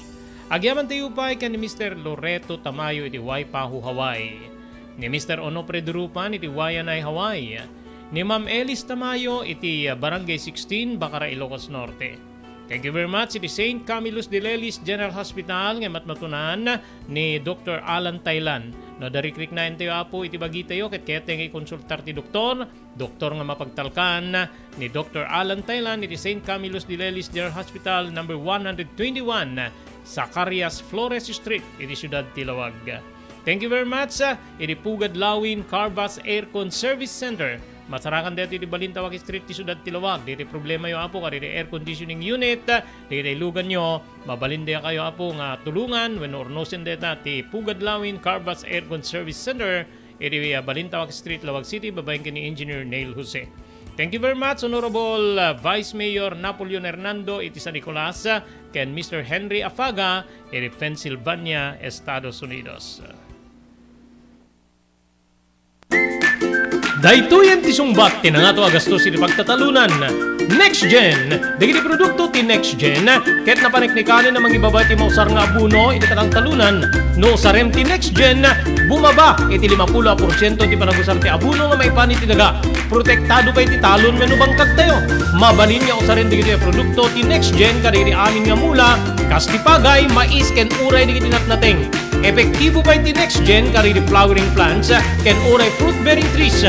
Agyaman tayo pay ken ni Mister Loreto Tamayo iti Waipahu, Hawaii. Ni Mister Onofre Durupan iti Waianae, Hawaii. Ni Ma'am Elis Tamayo iti Barangay sixteen, Bacara, Ilocos Norte. Thank you very much iti Saint Camillus de Lelis General Hospital nga matmatunan ni Doctor Alan Tailan. No, darikriknaentayo, Apo, iti bagitayo ket kayatyo nga ikonsultar ti doktor, doktor nga mapagtalkan ni Doctor Alan Tailan iti Saint Camillus de Lelis General Hospital, number one hundred twenty-one, Zacarias Flores Street, iti siudad ti Laoag. Thank you very much, ah, iti Pugad Lawin Carvas Aircon Service Center. Masarakan daytoy iti Balintawak Street ti siudad ti Laoag. Daytoy problemayo, Apo, kadagiti air conditioning unit, ah, dagiti iluganyo, mabalin dayakayo, Apo, nga tulongan wenno urnosen dayta ti Pugad Lawin Carvas Aircon Service Center iti, ah, Balintawak Street, Laoag City, babaen ken ni Engineer Neil Jose. Thank you very much, Honorable, ah, Vice Mayor Napoleon Hernando iti San Nicolas, ah, ken Mister Henry Afaga iti Pennsylvania, Estados Unidos. Daytoyen ti sungbat ti nangato a gastos iti pagtatalunan. Next Gen. Dagiti produkto ti Next Gen ket napaniknikanen a mangibaba iti mausar nga abono iti katangtalunan. No usarem ti Next Gen, bumaba iti limapulo a porsiento ti panagusar ti abono nga maipan iti daga. Protektado pay ti talon wenno bangkagtayo. Mabalin nga usaren dagitoy a produkto ti Next Gen kadagiti amin nga mula, kas ti pagay, mais, ken uray dagiti natnateng. Epektibo pay ti Next Gen kadagiti flowering plants ken uray fruit-bearing trees.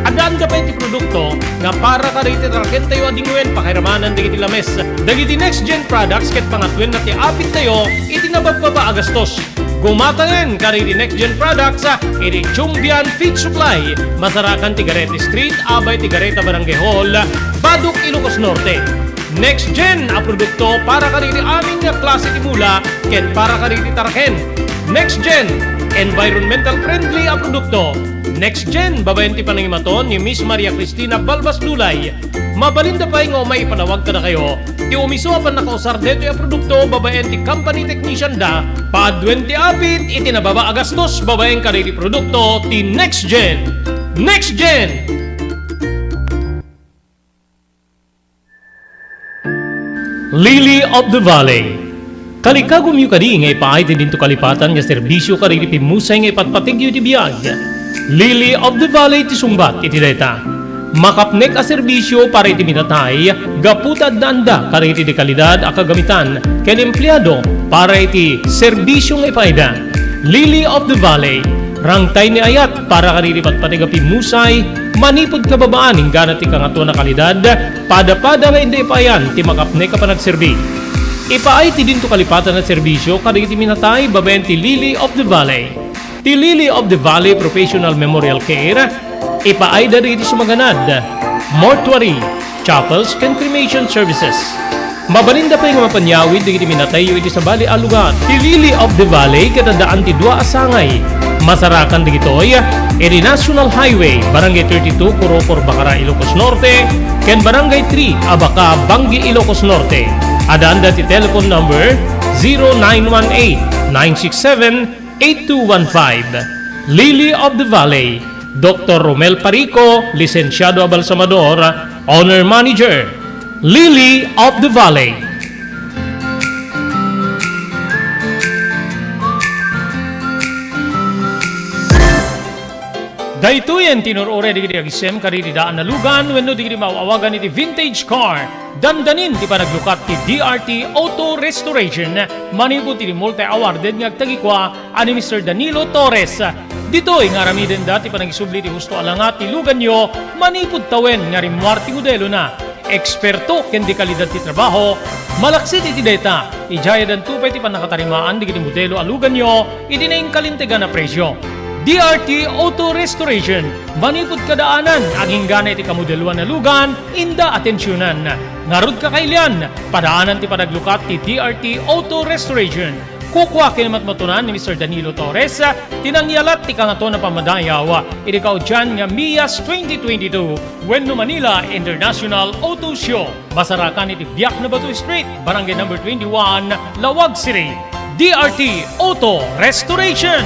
Addaanda pay ti produkto nga para kadagiti tarakentayo a dingwen pakairamanan dagiti lames. Dagiti Next Gen products ket pangatuenna ti apittayo iti nababbaba a gastos. Gumatangen kadagiti Next Gen products iti Chumbian Feed Supply, masarakan ti Garete Street, abay ti Gareta Barangay Hall, Badoc, Ilocos Norte. Next Gen a produkto para kadagiti amin nga klase ti mula ken para kadagiti taraken. Next Gen, environmental friendly a produkto. Next Gen, babaen ti panangimaton ni Miss Maria Cristina Balbas Lulay. Mabalinda pay nga umay ipalawag kadakayo ti umiso a pannakausar daytoy a produkto babaen ti company technician da, paaduen ti apit iti nababa a gastos babaen kadagiti produkto ti Next Gen. Next Gen! Lily of the Valley. Kalikagumyo kadi nga ipaay ti dinto kalipatan nga serbisio kadagiti pimmusay nga ipatpategyo iti biag? Lily of the Valley ti sungbat iti dayta. Makapnek a serbisio para iti minatay gapu ta addaanda kadagiti de kalidad a kagamitan ken empleado para iti serbisio nga ipaayda. Lily of the Valley, rangtay ni ayat para kadagiti patpateg a pimmusay manipud kababaan inggana ti kangatoan a kalidad, pada-pada nga inda ipaayan ti makapnek a panagserbi. Ipaay ti dinto kalipatan a serbisio kadagiti minatay babaen ti Lily of the Valley. Ti Lily of the Valley Professional Memorial Care, ipaayda dagiti sumaganad, mortuary, chapels, ken cremation services. Mabalinda pay nga mapanyawid dagiti minatayyo iti sabali a lugar. Ti Lily of the Valley ket addaan ti dua a sangay. Masarakan dagitoy iti National Highway, Barangay thirty-two, Corocor, Bacara, Ilocos Norte, ken Barangay three, Abaca, Bangui, Ilocos Norte. Addaanda ti telephone number zero nine one eight, nine six seven, eight two one five. Lily of the Valley, Doctor Romel Parico, Lisensiado a Balsamador, Owner Manager, Lily of the Valley. Daytoyen ti inur-uray dagiti agisem kadagiti daan a lugan wenno dagiti maaw-awagan iti vintage car. Dandanin ti panaglukat ti D R T Auto Restoration manipud iti multi-awarded nga agtagikua a ni Mister Danilo Torres. Ditoy nga aramidenda ti panagisubli ti husto a langa ti luganyo manipud tawen nga rimmuar ti modelona. Eksperto ken de kalidad ti trabaho. Malaksid iti dayta, idiayadanto pay ti pannakatarimaan dagiti modelo a luganyo iti nainkalintegan a presio. D R T Auto Restoration, manipud kadaanan, agingganay ti kamodeloan a lugan, inda atensionan. Ngarud kakailian, padaanan ti panaglukat ti D R T Auto Restoration. Kukua kinamatmatunan ni Mister Danilo Torres ti nangyalat ti kangatoan a pammadayaw iti kaudian nga MIAS twenty twenty-two wenno Manila International Auto Show. Masarakan iti Biak na Bato Street, Barangay Number twenty-one, Laoag City. D R T Auto Restoration.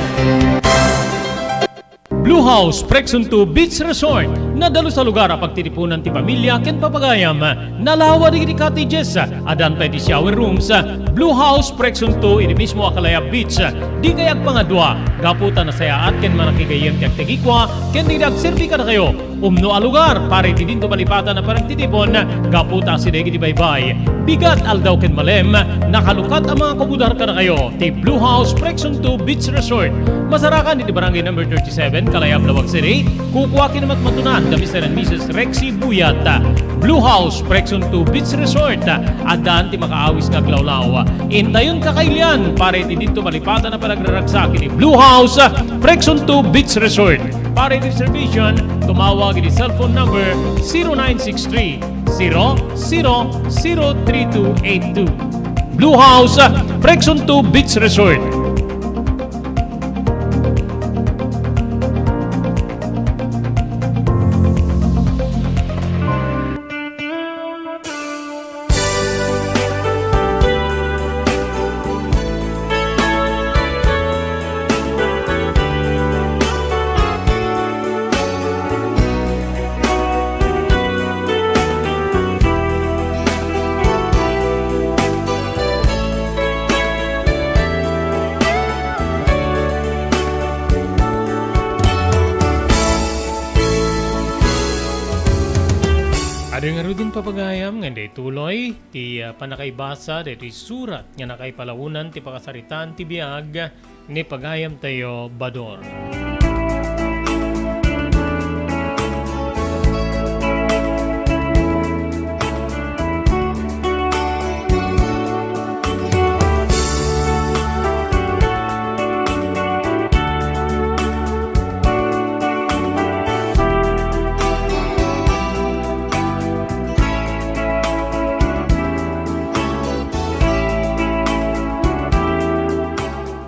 Blue House Prexon two Beach Resort. Nadalus a lugar a pagtitipunan ti pamilia ken papagayam. Nalawa dagiti cottages, addan pay ti shower rooms. Blue House Prexon two iti mismo a Kalayab Beach. Dikay agpangadua, gapu ta nasayaat ken manakigayyem ti agtagikua ken dagiti agserbi kadakayo. Umno a lugar para iti dinto malipatan a panagtitipon gapu ta asideg iti baybay. Bigat, aldaw ken malem, nakalukat a mga kumudar kadakayo ti Blue House Prexon two Beach Resort. Masarakan iti Barangay Number thirty-seven, Kalayab, Laoag City. Kukua kinamatmatunan da Mister and Missus Rexy Buyat. Blue House Prexon two Beach Resort. Addaan ti makaawis nga aglawlaw. Intayon kakailian para iti dinto malipatan a panagraragsak iti Blue House Prexon two Beach Resort. Para iti reservation, tumawag iti cellphone number zero nine six three, zero zero zero three two eight two. Blue House, Prexon two Beach Resort. Ngaruden, papagayam, nga daytoy ti, ah, pannakaibasa daytoy surat nga nakaipalaonan ti pakasaritaan ti biag ni pagayamtayo, Bador.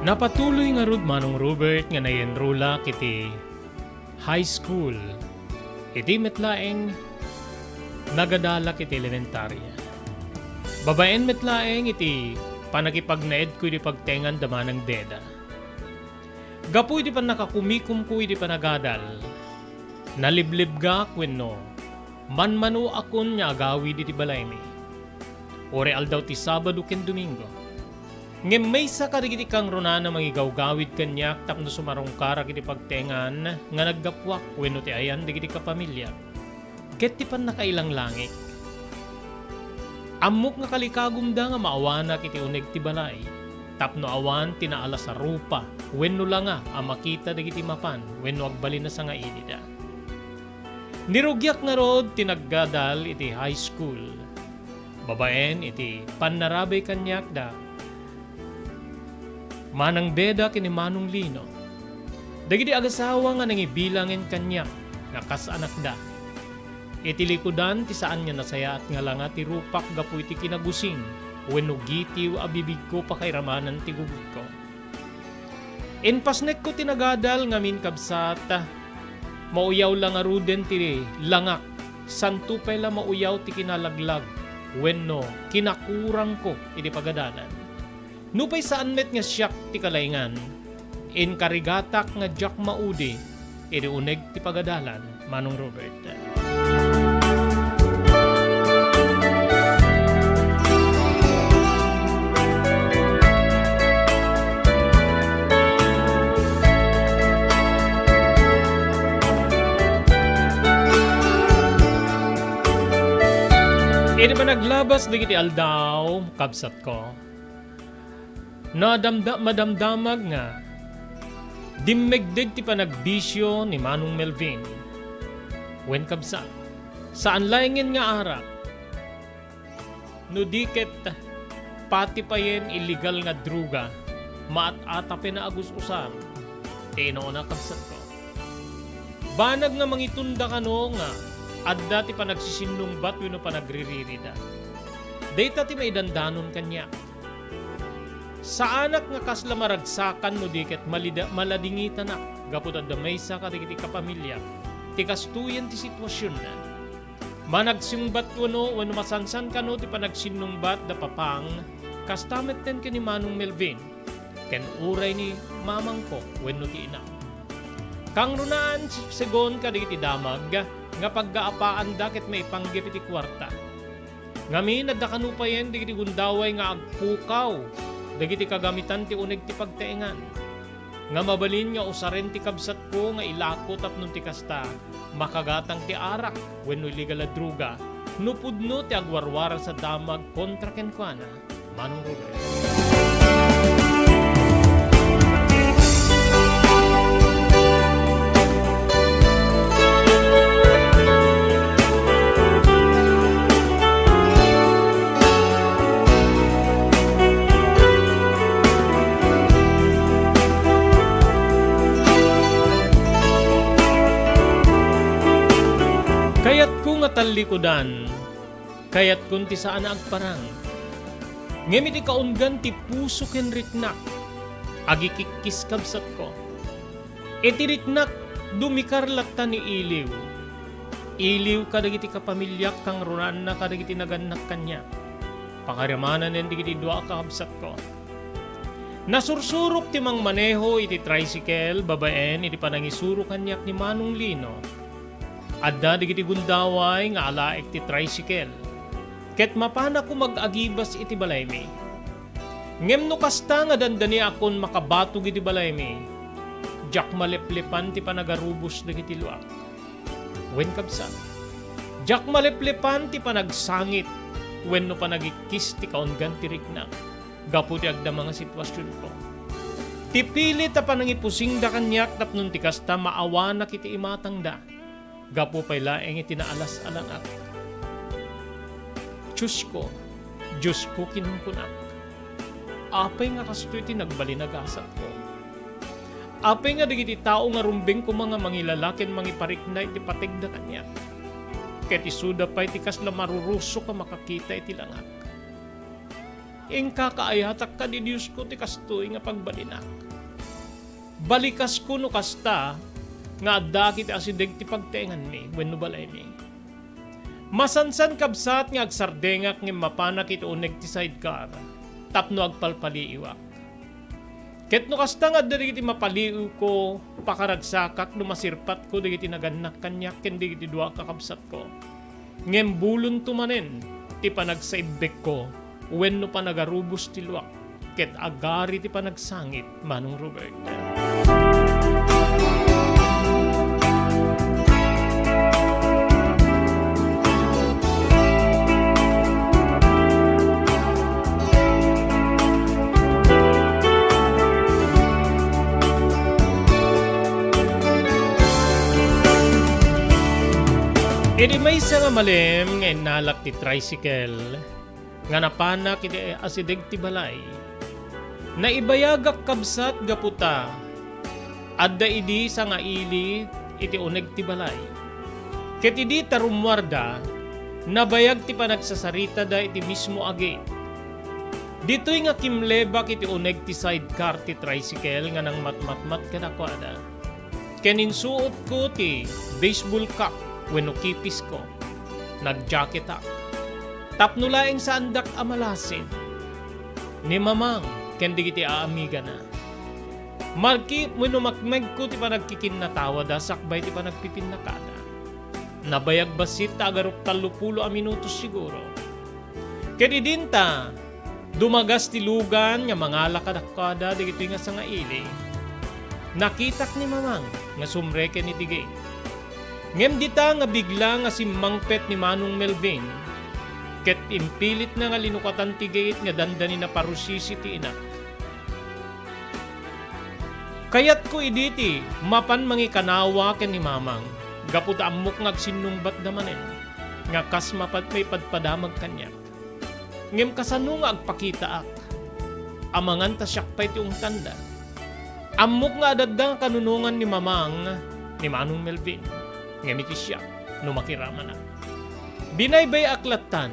Napatuloy ngarud Manong Robert nga nag-enrollak iti high school, idi met laeng nagadalak iti elementarya. Babaen met laeng iti pannakipagnaedko idi pagtengan da Manang Beda. Gapu iti pannakakumikomko iti panagadal, naliblibgak wenno manmanoakon nga agawid iti balaymi. Uray aldaw ti Sabado ken Domingo. Ngem maysa kadagiti kangrunaan a mangigawgawid kaniak tapno sumarungkarak iti pagtengan nga naggapuak wenno ti ayan dagiti kapamiliak ket ti pannakailanglangik. Ammok nga kalikagumda nga maawanak iti uneg ti balay tapno awan ti naalas a rupa wenno langa a makita dagiti mapan wenno agbalin a sangailida. Nirugiak ngarud ti naggadal iti high school. Babaen iti pannarabay kaniak da Manang Beda ken ni Manong Lino, dagiti agasawa nga nangibilangen kaniak nga kas anakda. Iti likudan ti saan nga nasayaat nga langa ti rupak gapu iti kinagusing wenno gitiw a bibigko pakairamanan ti gugutko. Impasnekko ti nagadal ngamin, kabsat, mauyaw la ngaruden ti langak, santo pay la mauyaw ti kinalaglag wenno kinakurangko iti pagadalan. Nupay saan met nga siak ti kalaingan, inkarigatak nga diak maudi iti uneg ti pagadalan, Manong Robert. Idi panaglabas dagiti aldaw, kabsatko, nadamda-, madamdamag nga dimmegdeg ti panagbisio ni Manong Melvin. Wen, kabsat, saan laengen nga arak, no di ket pati payen illegal nga droga, maat-atapen a agus-usar ti inuna, kabsatko. Banag nga mangitunda kano nga adda ti panagsisinnungbat wenno panagriririda. Dayta ti maidandanon kaniak. Saanak nga kasla maragsakan no di ket malida-, maladingitanak gapu ta adda maysa kadagiti kapamiliak ti kastoyen ti situasionna. Managsungbat wenno, wenno masansan kano ti panagsinnungbat da Papang, kasta metten ken ni Manong Melvin, ken uray ni mamangko wenno ti ina. Kangrunaan, segun kadagiti damag nga paggaapaanda ket maipanggep iti kuarta. Ngamin, adda kano payen dagiti gundaway nga agpukaw dagiti kagamitan ti uneg ti pagtaengan, nga mabalin nga usaren ti kabsatko nga ilako tapno ti kasta, makagatang ti arak wenno illegal a droga no pudno ti agwarwaras a damag kontra kenkuana. Manong Robert. Kayatko nga tallikudan, kayatkon ti saan a agparang. Ngem iti kaunggan ti puso ken riknak, agikikkis, kabsatko. Iti riknak, dumikar latta ni iliw. Iliw kadagiti kapamiliak, kangrunaan kadagiti nagannak kaniak. Pakairamanen dagiti dua a kakabsatko. Nasursurok ti mangmaneho iti tricycle babaen iti panangisuro kaniak ni Manong Lino. Adda dagiti gundaway nga alaek ti tricycle, ket mapanakon mag-agibas iti balaymi. Ngem no kasta nga dandaniakon makabatog iti balaymi, diak maleplepan ti panagarubos dagiti luak. Wen, kabsat, Diak maleplepan ti panagsangit wenno panagikkis ti kaunggan ti riknak gapu ti agdama nga situasionko. Ti pilit a panangipusingda kaniak tapno ti kasta maawanak iti imatangda. Gapu pay laeng iti naalas-alanak. Diosko, Diosko, kinunkunak, apay nga kastoy ti nagbalin a gasatko? Apay nga dagiti tao nga rumbeng koma nga mangilala ken mangiparikna iti pategda kaniak? Ket isuda pay ti kasla marurusok a makakita iti langak. Inka kaayatak kadi, Diosko, ti kastoy nga pagbalinak. Balikasko no kasta nga addaak iti asideg ti pagtaenganmi wenno balaymi. Masansan, kabsat, nga agsardengak ngem mapanak iti uneg ti sidecar tapno agpalpaliiwak. Ket no kasta nga adda dagiti mapaliiwko, pakaragsakak no masirpatko dagiti nagannak kaniak ken dagiti dua a kakabsatko. Ngem bulonto manen ti panagsaibbekko wenno panagarubos ti luak ket agari ti panagsangit, Manong Robert. Idi maysa nga malem nga innalak ti tricycle nga napanak iti asideg ti balay, naibayagak, kabsat, gapu ta adda idi sangaili iti uneg ti balay. Ket idi ta rummuarda, nabayag ti panagsasaritada iti mismo a gate. Ditoy nga kimlebak iti uneg ti sidecar ti tricycle nga nangmatmatmat kadakuada. Ken insuotko ti baseball cap wenno kepisko. Nagjaketak tapno laeng saandak a malasin ni Mamang ken dagiti aamigana. Marki wenno makmegko ti panagkikinnatawada sakbay ti panagpipinnakada. Nabayag bassit ta agarop tallopulo a minutos siguro. Ket idinta, dumagas ti lugan nga mangala kadakuada dagitoy nga sangaili. Nakitak ni Mamang nga sumreken iti gate. Ngem dita nga bigla nga simmangpet ni Manong Melvin, ket impilitna nga linukatan ti gate nga dandani naparusisi ti inak. Kayatko idi ti mapan mangikanawa ken ni Mamang, gapu ta ammok nga agsinnungbatda manen nga kas mapan-, maipadpadamag kaniak. Ngem kasano nga agpakitaak? Amangan ta siak pay ti ungtanda. Ammok nga adda nga kanunongan ni Mamang, ni Manong Melvin, ngem iti siak no makiramana. Binaybay-ak lattan,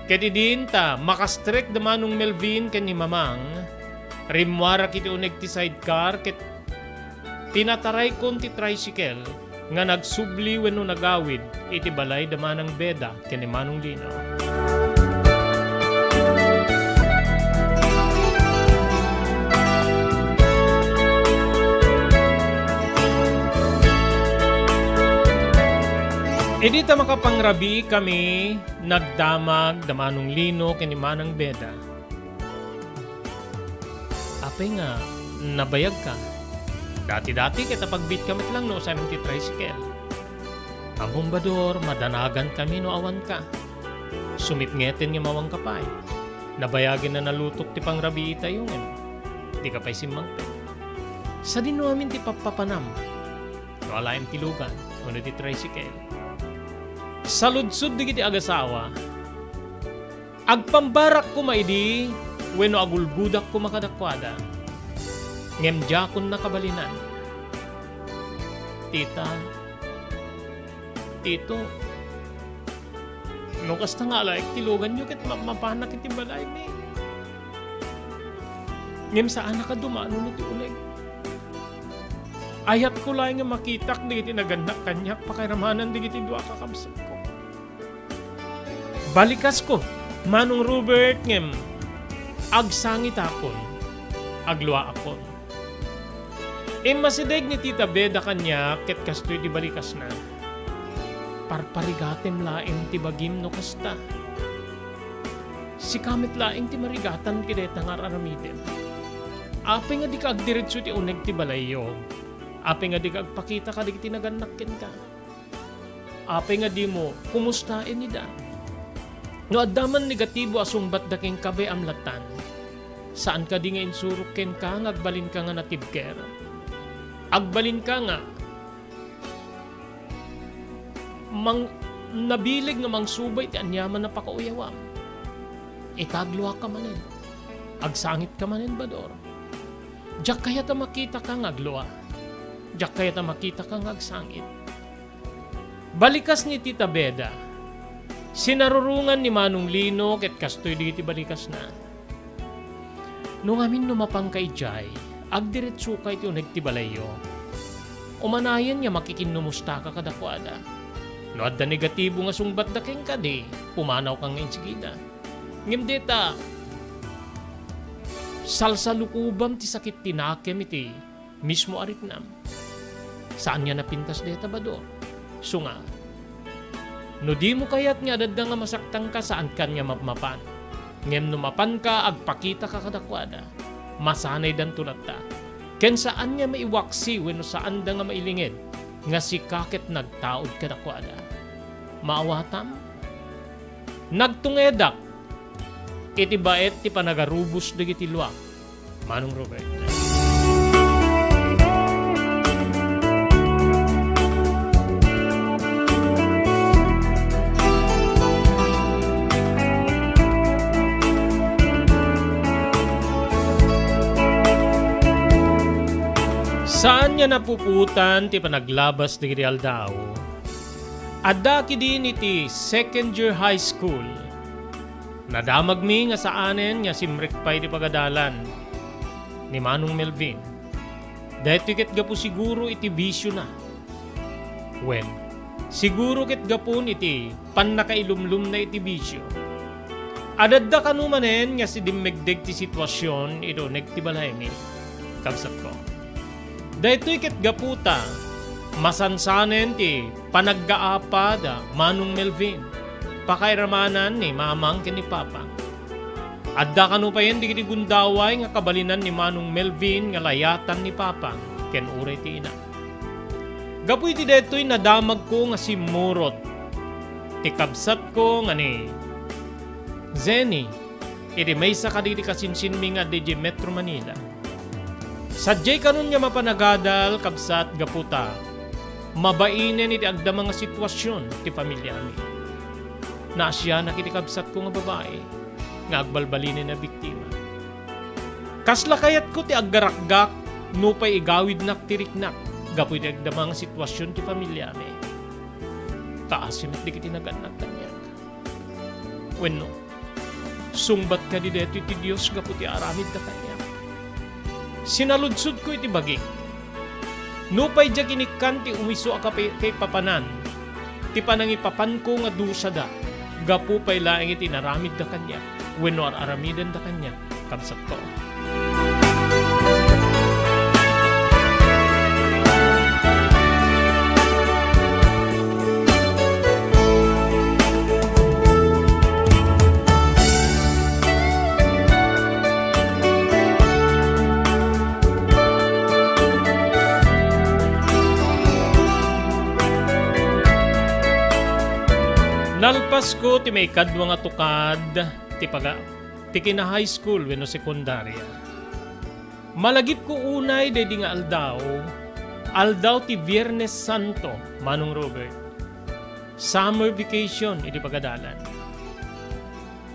ket idin ta makastrek da Manong Melvin ken ni Mamang, rimmuarak iti uneg ti sidecar ket tinataraykon ti tricycle nga nagsubli wenno nagawid iti balay da Manang Beda ken ni Manong Lino. Idi ta makapangrabii kami, nagdamag da Manong Lino ken ni Manang Beda. Apay nga nabayagka? Dati-dati ket apagbiitka met lang no usanem ti tricycle. Ammom, Bador, madanagan kami no awanka. Sumipngeten nga mawanka pay. Nabayagen a nalutok ti pangrabiitayo ngem dika pay simmangpet. Sadino amin ti pappapanam no alaem ti lugan wenno ti tricycle. Saludsod dagiti agasawa. Agpambarak koma idi wenno agulgodak koma kadakuada, ngem diakon nakabalinan. Tita, Tito, no kasta nga alaek ti luganyo ket mapmapanak iti balaymi. Ngem saanak a dumano no ti uneg. Ayatko laeng nga makitak dagiti nagannak kaniak pakairamanan dagiti dua a kakabsatko. Balikasko, Manong Robert, ngem agsangitakon, agluaakon. Immasideg ni Tita Beda kaniak ket kastoy ti balikasna, "Parparigatem laeng ti bagim no kasta. Sika met laeng ti marigatan iti dayta nga ar-aramidem. Apay nga dika agdiretso iti uneg ti balayyo? Apay nga dika agpakita kadagiti nagannak kenka?" Apay nga dimo kumustaen ida? No adda man negatibo a sungbatda kenka, bay, amlatan. Saan kadi nga insurok kenka nga agbalinka nga natibker? Agbalinka nga mang-, nabileg nga mangsubay ti aniaman a pakauyawam. Ita, agluaka manen. Agsangitka manen, Bador. Diak kayat a makitaka nga aglua. Diak kayat a makitaka nga agsangit. Balikas ni Tita Beda. Sinarurongan ni Manong Lino ket kastoy dagiti balikasna. No ngamin no mapanka idiay, agdiretsoka iti uneg ti balayyo. Umanayen nga makikinnumustaka kadakuada. No adda negatibo nga sungbatda kenka, di pumanawka nga insigida. Ngem dita, salsalukobam ti sakit ti nakem iti mismo a riknam. Saan nga napintas dayta, Bador. Sunga, no dimo kayat nga adda nga masaktanka, saankan nga mapmapan. Ngem no mapanka, agpakitaka kadakuada. Masanaydanto latta. Ken saan nga maiwaksi wenno saanda nga mailinged nga sika ket nagtaud kadakuada. Maawatam? Nagtungedak iti baet ti panagarubos dagiti luak. Manong Robert. Saan nga napuputan ti panaglabas dagiti aldaw. Adda kidin iti second year high school. Nadamagmi nga saanen nga simrek pay ti pagadalan ni Manong Melvin. Daytoy ket gapu siguro iti bisiona. Wen, siguro ket gapun iti pannakailumlomna iti bisio. Adda kano manen nga sidimmegdeg ti situasion iti uneg ti balaymi, kabsatko. Daytoy ket gapu ta masansanen ti panaggaapa da Manong Melvin, pakairamanan ni Mamang ken ni Papang. Adda kano payen dagiti gundaway nga kabalinan ni Manong Melvin nga layatan ni Papang ken uray ti ina. Gapu iti daytoy, nadamagko nga simmurot ti kabsatko nga ni Zenny iti maysa kadagiti kasinsinmi nga adda idiay Metro Manila. Sadiay kanon nga mapan agadal, kabsat, gapu ta mabainen iti agdama nga situasion ti familiami. Naasianak iti kabsatko nga babai nga agbalbalinen a biktima. Kasla kayatko ti aggarakgak nupay igawidnak ti riknak gapu iti agdama nga situasion ti familiami. Kaasi met dagiti nagannak kaniak. Wenno, sungbat kadi daytoy ti Dios gapu ti aramidda kaniak? Sinaludsodko iti bagik. Nupay diak inikkan ti umiso a kapi-, kaipapanan, ti panangipapanko nga dusada, gapu pay laeng iti inaramidda kaniak wenno ar-aramidenda kaniak, kabsatko. Nalpasko ti maikadua nga tukad ti paga-, ti kina-high school wenno sekundaria. Malagipko unay daydi nga aldaw, aldaw ti Biernes Santo, Manong Robert. Summer vacation iti pagadalan.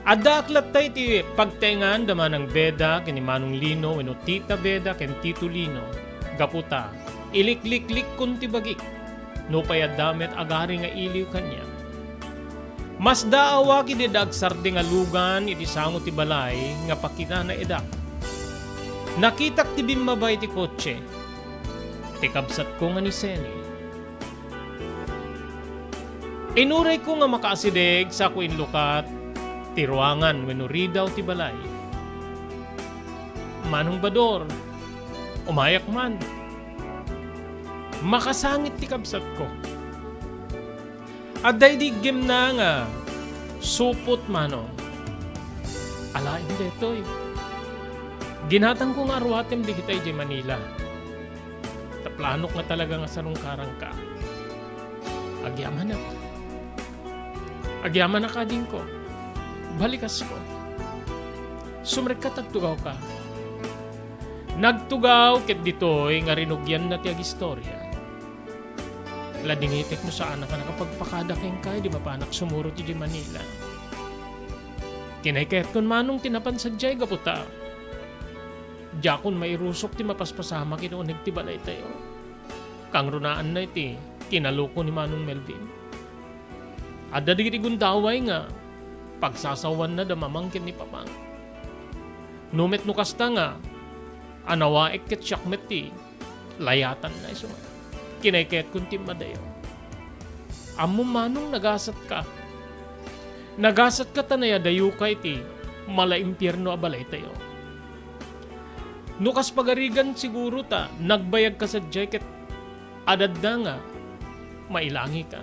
Addaak latta iti pagtaengan da Manang Beda ken ni Manong Lino wenno Tita Beda ken Tito Lino, gapu ta ilikliklikkon ti bagik. Nupay adda met agari nga iliw kaniak. Masdaawak idi adda agsardeng a lugan iti sango ti balay nga pakitana idak. Nakitak ti bimmaba iti kotse. Ti kabsatko nga ni Seni. Inurayko nga makaasideg sako inlukat ti ruangan wenno ridaw ti balay. Manong Bador, umayak man. Makasangit ti kabsatko. Adda idi iggimna nga supot, Manong. Alaem daytoy. Ginatangko nga aruatem dagita idiay Manila. Ta planok nga talaga nga sarungkaranka. Agyamanak. Agyamanak, adingko. Balikasko. Sumrekka ta agtugawka. Nagtugaw ket ditoy nga rinugianna ti agistoria. Ladingitek no saanak a nakapagpakada kenka idi mapanak sumurot idiay Manila. Kinaykayatkon, Manong, ti napan sadiay gapu ta diakon mairusok ti mapaspasamak iti uneg ti balaytayo. Kangrunaanna iti kinaloko ni Manong Melvin. Adda dagiti gundaway nga pagsasawanna da Mamang ken ni Papang. No met no kasta nga, anawaek ket siak met ti layatanna isu. Kinaykayatkon ti immadayo. Ammom, Manong, nagasatka. Nagasatka ta nayadayoka iti mala impierno a balaytayo. No kas pagarigan siguro ta nagbayagka sadiay ket adadda nga mailangika.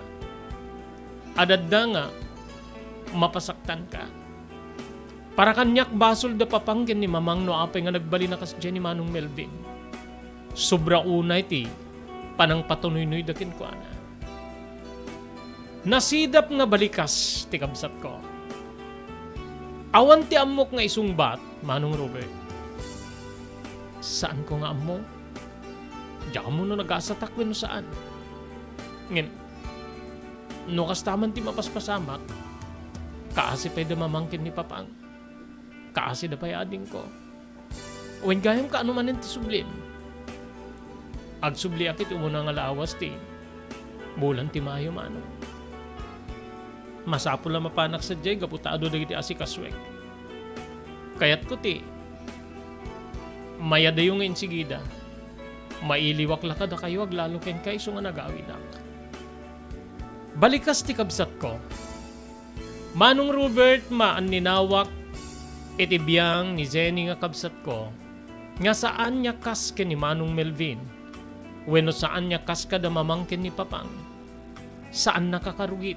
Adadda nga mapasaktanka. Para kaniak, basol da Papang ken ni Mamang no apay nga nagbalin a kasdiay ni Manong Melvin. Sobra unay ti panangpatunoynoyda kenkuana. Nasidap nga balikas ti kabsatko. Awan ti ammok nga isungbat, Manong Robert. Saanko nga ammo. Diak ammo no nagasatak wenno saan. Ngem, no kasta man ti mapaspasamak, kaasi pay da Mamang ken ni Papang. Kaasida pay, adingko. Wen gayam kaano manen ti sublim? Agsubliak iti umuna nga lawas ti bulan ti Mayo, Manong. Masapul a mapanak sadiay gapu ta adu dagiti asikasuek. Kayatko ti mayadayo nga insigida. Mailiwak la kadakayo aglalo kenka isu nga nagawidak. Balikas ti kabsatko. Manong Robert, maanninawak iti biang ni Jenny nga kabsatko nga saanna kas ken ni Manong Melvin, wenno saanna kas kada Mamang ken ni Papang. Saannak a karugit,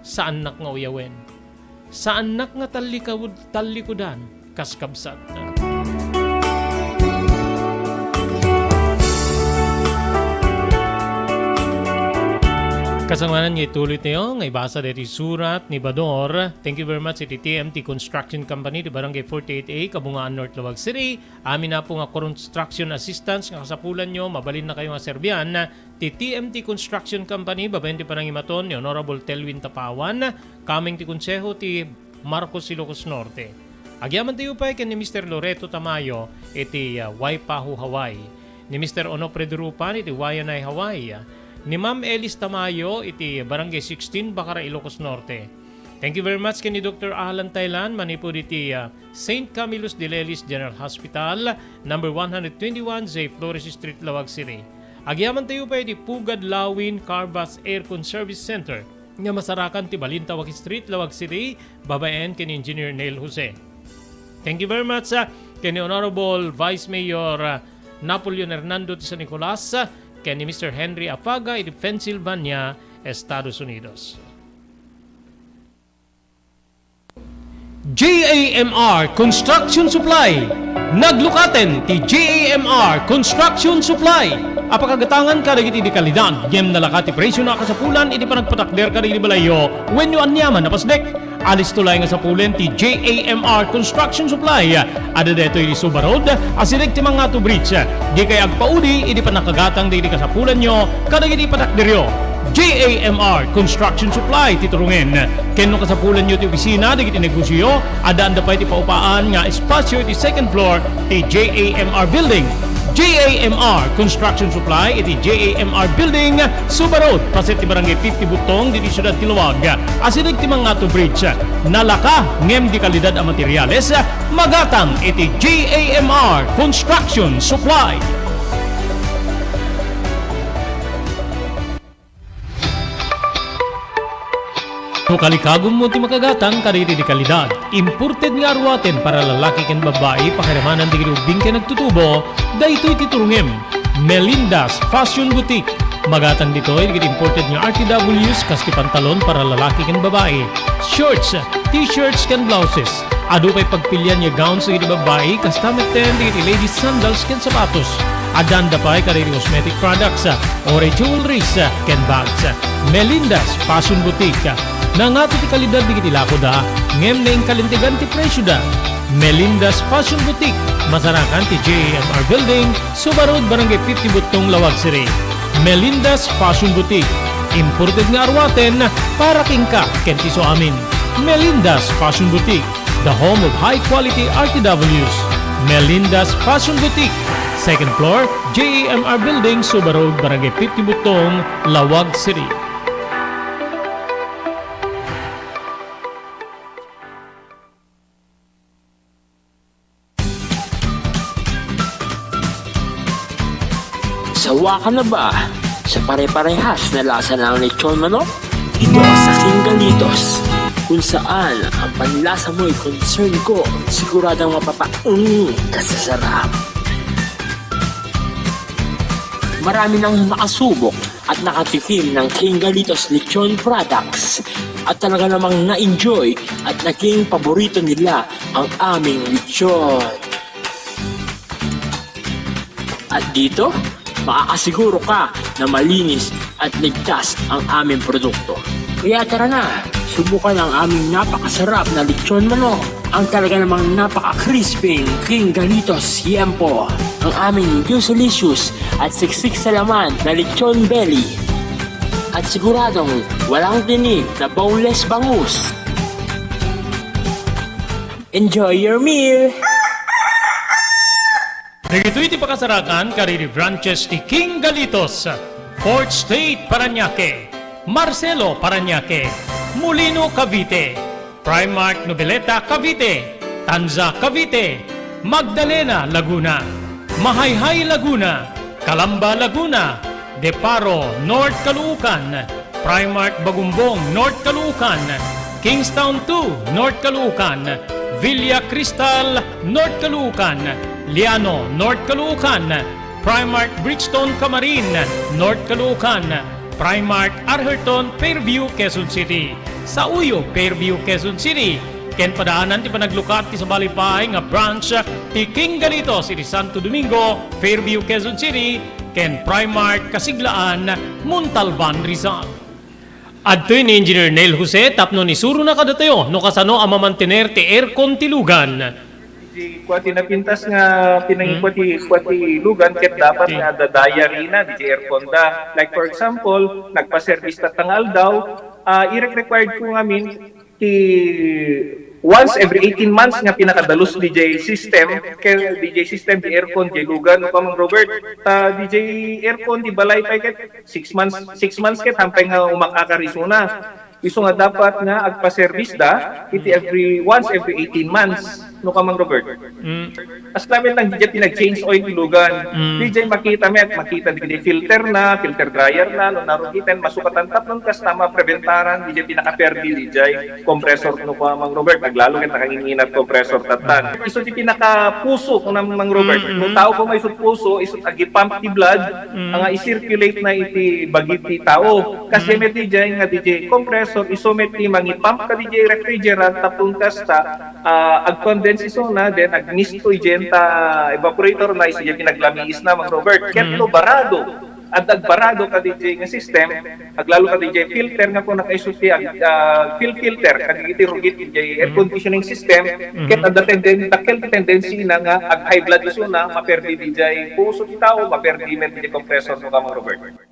saannak nga uyawen, saannak nga tallikawud-, tallikudan kas kabsat. Kasangwanan nga ituloy tayo nga ibasa daytoy surat ni Bador. Thank you very much iti T M T Construction Company ti Barangay forty-eight A, Kabungaan, North Laoag City. Amin a po nga construction assistance nga kasapulanyo, mabalinna kayo nga serbian ti T M T Construction Company, babaen ti panangimaton ni Honorable Telwin Tapawan, kameng ti Konseho ti Marcos, Ilocos Norte. Agyaman tayo pay ken ni Mister Loreto Tamayo iti, ah, Waipahu, Hawaii, ni Mister Onofre Durupan iti Waianae, Hawaii, ni Ma'am Elis Tamayo iti Barangay sixteen, Bacara, Ilocos Norte. Thank you very much ken ni Doctor Alan Thailand manipud iti, ah, Saint Camillus de Lelis General Hospital, number one hundred twenty-one J Flores Street, Laoag City. Agyaman tayo pay iti Pugad Lawin Carvas Aircon Service Center nga masarakan ti Balintawak Street, Laoag City, babaen ken Engineer Neil Jose. Thank you very much, ah, ken ni Honorable Vice Mayor, ah, Napoleon Hernando ti San Nicolas, ah, ken ni Mister Henry Afaga iti Pennsylvania, Estados Unidos. J A M R Construction Supply. Naglukaten ti J A M R Construction Supply. Apakagatangan kadagiti di kalidad, ngem nalaka ti presio na kasapulan iti panagpatakder kadagiti balayyo wenno aniaman a pasdek. Alisto laeng nga sapulen ti J A M R Construction Supply. Adda daytoy iti Suba Road, asideg ti Mangatu Bridge. Dikay agpaudi iti pannakagatang dagiti kasapulanyo kadagiti patakderyo. J A M R Construction Supply ti turungen. Ken no kasapulanyo ti opisina dagiti negosioyo, addaanda pay ti paupaan nga espasio iti second floor ti J A M R Building. J A M R Construction Supply iti J A M R Building, Suba Road, paset ti Barangay fifty Butong, ditoy siudad ti Laoag. Asideg ti Mangatu Bridge. Nalaka ngem di kalidad a materiales, magatang iti J A M R Construction Supply. No kalikagummo ti makagatang kadagiti di kalidad, imported nga aruaten para lalaki ken babbai, pakiramanan dagiti ubbing ken agtutubo, daytoy ti turungem. Melinda's Fashion Boutique. Magatang ditoy dagiti imported nga R T Ws, kas ti pantalon para lalaki ken babbai, shorts, t-shirts ken blouses. Adu pay pagpilian nga gowns iti babbai, kasta metten dagiti ladies sandals ken sapatos. Addaanda pay kadagiti cosmetic products, oray jewelries, ken bags. Melinda's Fashion Boutique. Nangato ti kalidad dagiti lakoda, ngem nainkalintegan ti presioda. Melinda's Fashion Boutique, masarakan ti J A M R Building, Suba Road, Barangay fifty Buttong, Laoag City. Melinda's Fashion Boutique, imported nga aruaten para kenka ken ti isuamin. Melinda's Fashion Boutique, the home of high quality R T Ws. Melinda's Fashion Boutique, second floor, J A M R Building, Suba Road, Barangay fifty Buttong, Laoag City. Sawa ka na ba sa pare-parehas na lasa ng lechon manok? Dito sa King Galitos, kung saan ang panlasa mo'y concern ko, siguradong mapapaung ka sa sarap. Marami nang nakasubok at nakatikim ng King Galitos Lechon Products at talaga namang na-enjoy at naging paborito nila ang aming lechon. At dito, makakasiguro ka na malinis at ligtas ang aming produkto. Kaya tara na, subukan ang aming napakasarap na lechon manok, ang talaga namang napaka-crispy King Galitos Yempo, ang aming juicy-licious at siksik sa laman na lechon belly. At siguradong walang tinik na boneless bangus. Enjoy your meal! Dagitoy ti pakasarakan kadagiti branches ti King Galitos, Fourth Street, Parañaque, Marcelo, Parañaque, Molino, Cavite, Primark Noveleta, Cavite, Tanza, Cavite, Magdalena, Laguna, Mahayhay, Laguna, Calamba, Laguna, Deparo, North Caloocan, Primark Bagumbong, North Caloocan, Kingstown two, North Caloocan, Villa Cristal, North Caloocan, Liano, North Caloocan, Primark Bridgestone, Camarin, North Caloocan, Primark Arherton, Fairview, Quezon City, Sauyo, Fairview, Quezon City, ken padaanan ti panaglukat ti sabali pay nga branch ti King Galitos iti Santo Domingo, Fairview, Quezon City, ken Primark Kasiglaan, Montalban, Rizal. Adtoy ni Engineer Neil Jose tapno isurona kadatayo no kasano a mamantener ti aircon ti lugan. Di kua ti napintas nga pinangikua ti, kua ti lugan ket dapat nga adda diary na diay aircon da. Like for example, nagpa-service tatta nga aldaw, ah, irek-required ko ngamin ti once every eighteen months nga pinakadalus diay system, ken diay system ti aircon diay lugan, no, Kamang Robert. Ta diay aircon ti balay pay ket six months, six months ket hampay nga umakakar isuna. Isu nga dapat nga agpa-service da iti every, once every eighteen months, no, Kamang Robert. Mm. As lamet lang diay pinag-change oil ti lugan. Mm. Diay makita met, makita diay filter na, filter dryer na, no, narugiten, masukatan tapno kasta mapreventaran diay pinakaperdi diay compressor, no, Kamang Robert, aglalo ket nakanginginat compressor tattan. Isu ti pinakapuso, Kamang Robert. Mm, mm. No tao koma isu ti puso, isu ti agipump ti blood, Mm. nga i-circulate na iti bagi ti tao. Kasi Mm. met diay nga diay compressor, isu met ti mangipump kadi diay refrigerant, tapno kasta, ah, agcondense isuna, then agmisto diay ta evaporator na, isu diay pinaglamiis na, Mang Robert. Ket Mm. no barado, adda agbarado kadi diay nga system, aglalo kadi diay filter nga kuna isu ti ag-, ah, fil-, filter kadi iti rugit diay air Mm. conditioning system, Mm-hmm. ket adda tenden-, dakkel ti tendency na nga ag-high blood isuna, maperdi diay puso ti tao, maperdi met diay compressor, no, Kamang Robert.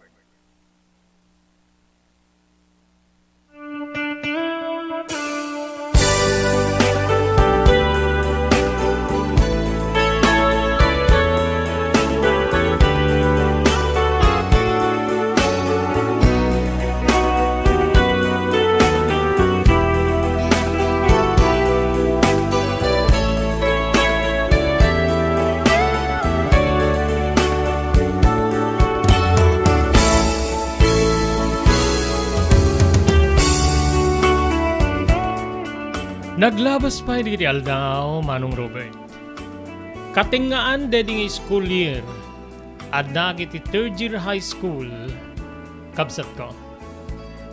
Naglabas pay dagiti aldaw, Manong Robert. Katengngaan daydi nga school year, addaak iti third year high school, kabsatko.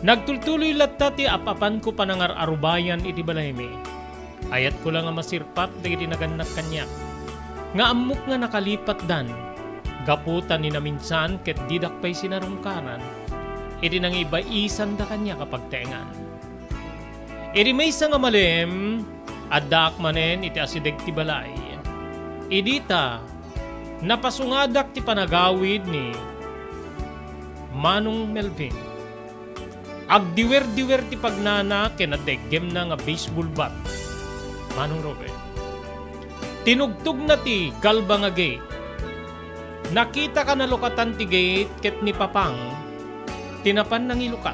Nagtultuloy latta ti ap-apanko panangar-arubayan iti balaymi. Ayatko la nga masirpat dagiti nagannak kaniak, nga ammok nga nakalipatdan, gapu ta ni naminsan ket didak pay sinarungkaran iti nangibaiisanda kaniak a pagtaengan. Idi maysa nga malem, addaak manen iti asideg ti balay. Idi ta, napasungadak ti panagawid ni Manong Melvin. Agdiwer-diwer ti pagnana ken adda iggemna nga baseball bat. Manong Robert. Tinugtogna ti kalba nga gate. Nakitaka nalukatan ti gate ket ni Papang ti napan nangilukat.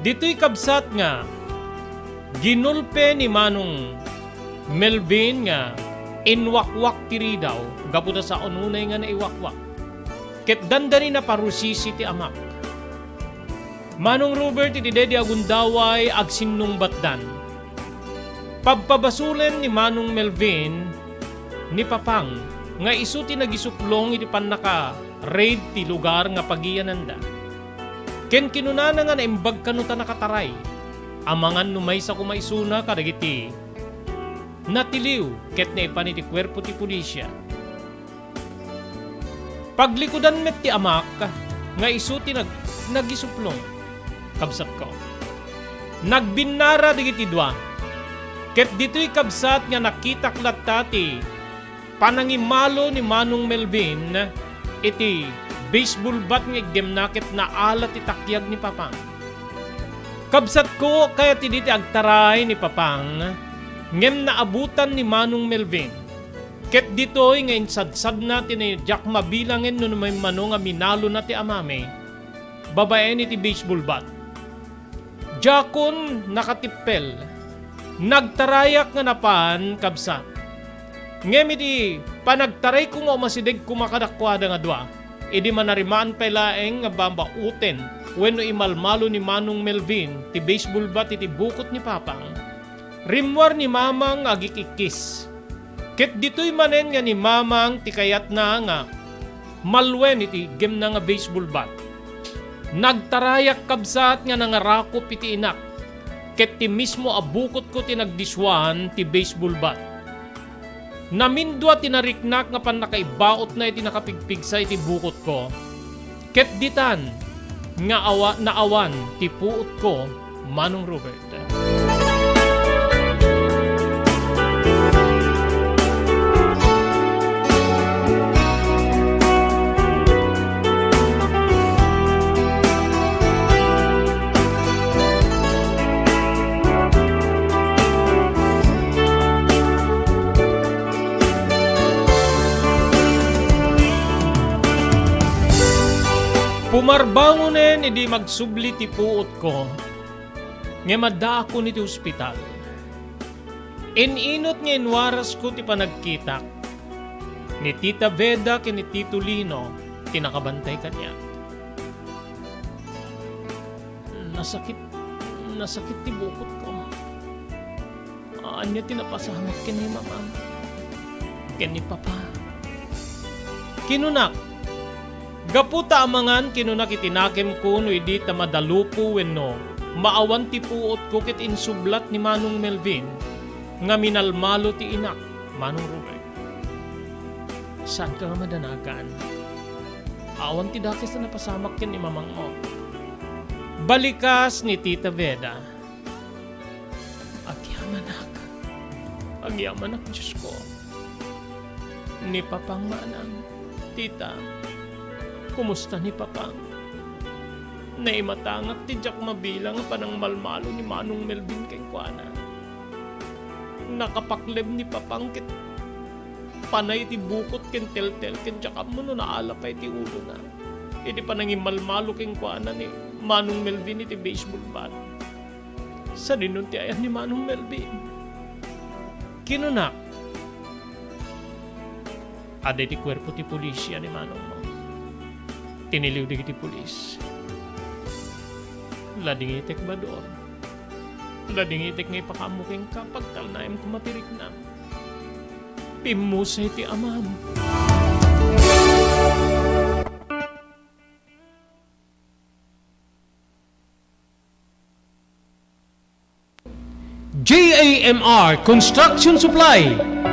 Ditoy kabsat nga ginulpe ni Manong Melvin nga inwakwak ti ridaw gapu ta sao nunay nga naiwakwak. Ket dandani naparusisi ti amak. Manong Robert, iti daydi a gundaway, agsinnungbatdan. Pabpabasolen ni Manong Melvin ni Papang nga isu ti nagisuplong iti pannaka-raid ti lugar nga pagiyananda. Ken kinunana nga naimbag kano ta nakataray. Amangan no maysa koma isuna kadagiti natiliw ket naipan iti kuerpo ti pulisya. Paglikudan met ti amak nga isu ti nag-, nagisuplong, kabsatko. Nagbinnara dagiti dua. Ket ditoy kabsat nga nakitak latta ti panangimalo ni Manong Melvin iti baseball bat nga iggemna ket naala ti takiag ni Papang. Kabsatko, kayat idi ti agtaray ni Papang, ngem naabutan ni Manong Melvin. Ket ditoy nga insadsadna ti diak mabilangen no maimano nga minalona ti amami babaen iti baseball bat. Diakon nakatippel. Nagtarayak nga napan, kabsat. Ngem iti panagtarayko nga umasideg koma kadakuada nga dua, idi manarimaan pay laeng nga babauten wenno imalmalo ni Manong Melvin ti baseball bat iti bukot ni Papang, rimmuar ni Mamang nga agikikkis. Ket ditoy manen nga ni Mamang ti kayatna nga malwen iti iggemna nga baseball bat. Nagtarayak, kabsat, nga nangarakop iti inak, ket ti mismo a bukotko ti nagdisuan ti baseball bat. Namindua ti nariknak nga pannakaibautna iti nakapigpigsa iti bukotko. Ket ditan nga awa-, naawan ti puotko, Manong Robert. Pumarbangonen idi magsubli ti puotko, ngem addaakon iti ospital. In-inut nga inwarasko ti panagkitak ni Tita Veda ken ni Tito Lino ti nakabantay kaniak. Nasakit, nasakit ti bukotko. Ania ti napasamak ken ni Mama? Ken ni Papa? Kinunak, gapu ta amangan kinunak iti nakemko no idi ta madalupo wenno maawan ti puotko ket insublat ni Manong Melvin nga minalmalo ti inak, Manong Robert. Saanka nga madanagan. Awan ti dakes a napasamak ken ni Mamangmo. Balikas ni Tita Veda. Agyamanak. Agyamanak, Diosko. Ni Papang manang, Tita, kumusta ni Papang? Naimatangak ti diak mabilang a panangmalmalo ni Manong Melvin kenkuana. Nakapakleb ni Papang ket panay ti bukot ken teltel ken diak ammo no naala pay ti ulona. Iti panangimalmalo kenkuana ni Manong Melvin iti baseball bat. Sadino ti ayan ni Manong Melvin? Kinunak, adda iti kuerpo ti pulisya ni manongmo. Tiniliw dagiti pulis. Ladingitek, Bador. Ladingitek nga ipakaammo kenka, pagtalnaem koma ti riknam. Pimmusay ti amam. J A M R Construction Supply.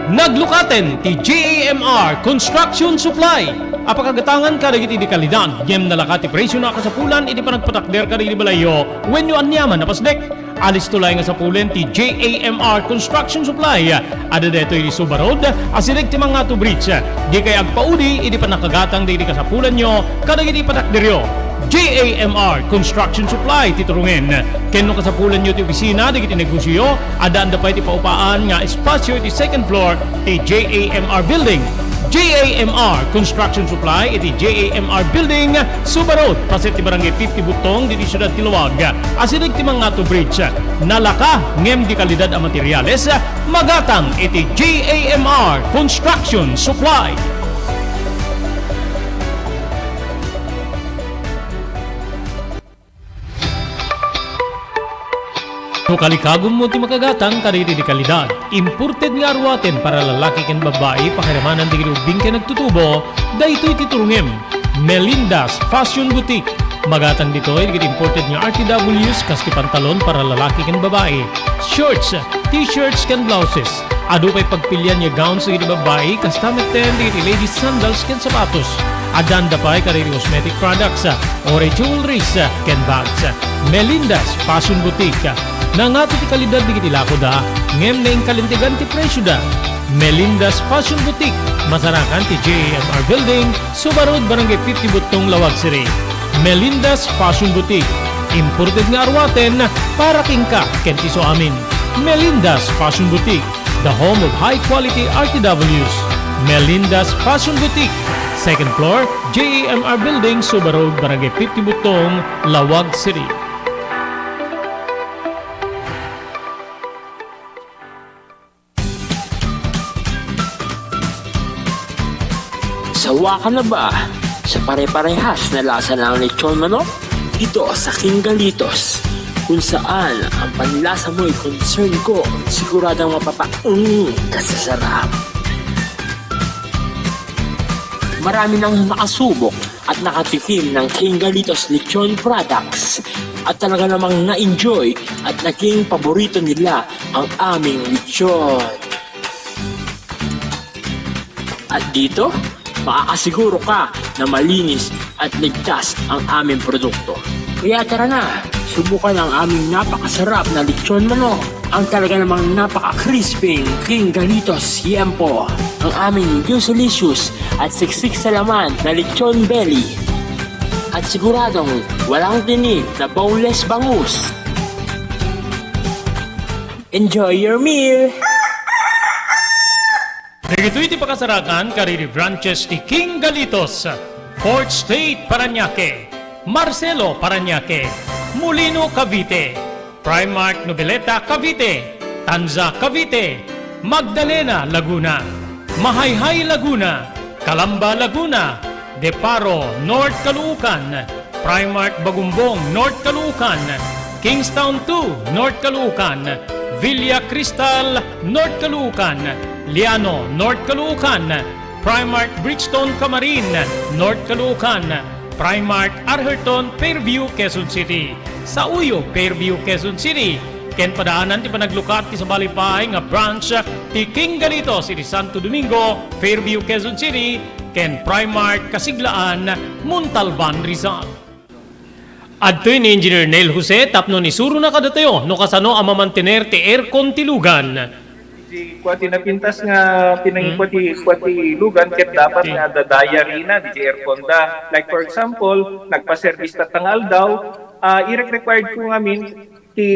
Naglukaten ti J A M R Construction Supply a pakagatangan kadagiti di kalidad, ngem nalaka ti presio na kasapulan iti panagpatakder kadagiti balayyo wenno aniaman a pasdek. Alisto laeng nga sapulen ti J A M R Construction Supply. Adda daytoy iti Suba Road, asideg ti Mangato Bridge. Dikay agpaudi idi pannakagatang dagiti kasapulanyo kadagiti panakderyo. J A M R Construction Supply ti turungen. Ken no kasapulanyo ti opisina dagiti negosioyo, addaan da pay ti paupaan nga espasio iti second floor ti J A M R Building. J A M R Construction Supply iti J A M R Building, Suba Road, paset ti Barangay fifty Buttong, ditoy siudad ti Laoag. Asideg ti Mangato Bridge. Nalaka ngem di kalidad a materials, magatang iti J A M R Construction Supply. No kalikagummo ti makagatang kadagiti di kalidad, imported nga aruaten para lalaki ken babbai, pakiramanan dagiti ubbing ken nagtutubo, daytoy ti turungem. Melinda's Fashion Boutique. Magatang ditoy dagiti imported nga R T Ws kas ti pantalon para lalaki ken babbai, shorts, t-shirts ken blouses. Adu pay pagpilian nga gowns dagiti babbai, kasta metten dagiti ladies sandals ken sapatos. Addaanda pay kadagiti cosmetic products, uray jewelries, ken bags. Melinda's Fashion Boutique. Nangato ti kalidad dagiti lakoda, ngem naingkalintegan ti presioda. Melinda's Fashion Boutique, masarakan ti J A M R Building, Suba Road, Barangay fifty Buttong, Laoag City. Melinda's Fashion Boutique, imported nga aruaten para kenka ken ti isuamin. Melinda's Fashion Boutique, the home of high quality R T Ws. Melinda's Fashion Boutique, second floor, J A M R Building, Suba Road, Barangay fifty Buttong, Laoag City. Sawa ka na ba sa pare-parehas na lasa ng lechon manok? Dito sa King Galitos, kung saan ang panlasa mo'y concern ko, siguradong mapapaung ka sa sarap. Marami nang nakasubok at nakatikim ng King Galitos Lechon Products at talaga namang na-enjoy at naging paborito nila ang aming lechon. At dito, makakasiguro ka na malinis at ligtas ang aming produkto. Kaya tara na, subukan ang aming napakasarap na lechon manok, ang talaga namang napaka-crispy King Galitos Yempo, ang aming juicelicious at siksik sa laman na lechon belly, at siguradong walang tinik na boneless bangus. Enjoy your meal! Dagitoy ti pakasarakan kadagiti branches ti King Galitos, Fourth Street, Parañaque, Marcelo, Parañaque, Molino, Cavite, Primark Noveleta, Cavite, Tanza, Cavite, Magdalena, Laguna, Mahayhay, Laguna, Calamba, Laguna, Deparo, North Caloocan, Primark Bagumbong, North Caloocan, Kingstown two, North Caloocan, Villa Cristal, North Caloocan, Liano, North Caloocan, Primark Bridgestone, Camarin, North Caloocan, Primark Arherton, Fairview, Quezon City, Sauyo, Fairview, Quezon City, ken padaanan ti panaglukat ti sabali pay nga branch ti King Galitos iti Santo Domingo, Fairview, Quezon City, ken Primark Kasiglaan, Montalban, Rizal. Adtoy ni Engineer Neil Jose tapno isurona kadatayo no kasano a mamantener ti aircon ti lugan. Di kua ti napintas nga pinangikua ti, kua ti lugan ket dapat nga adda diary na diay aircon da. Like for example, nagpa-service tatta nga aldaw, ah, irek-required ko ngamin ti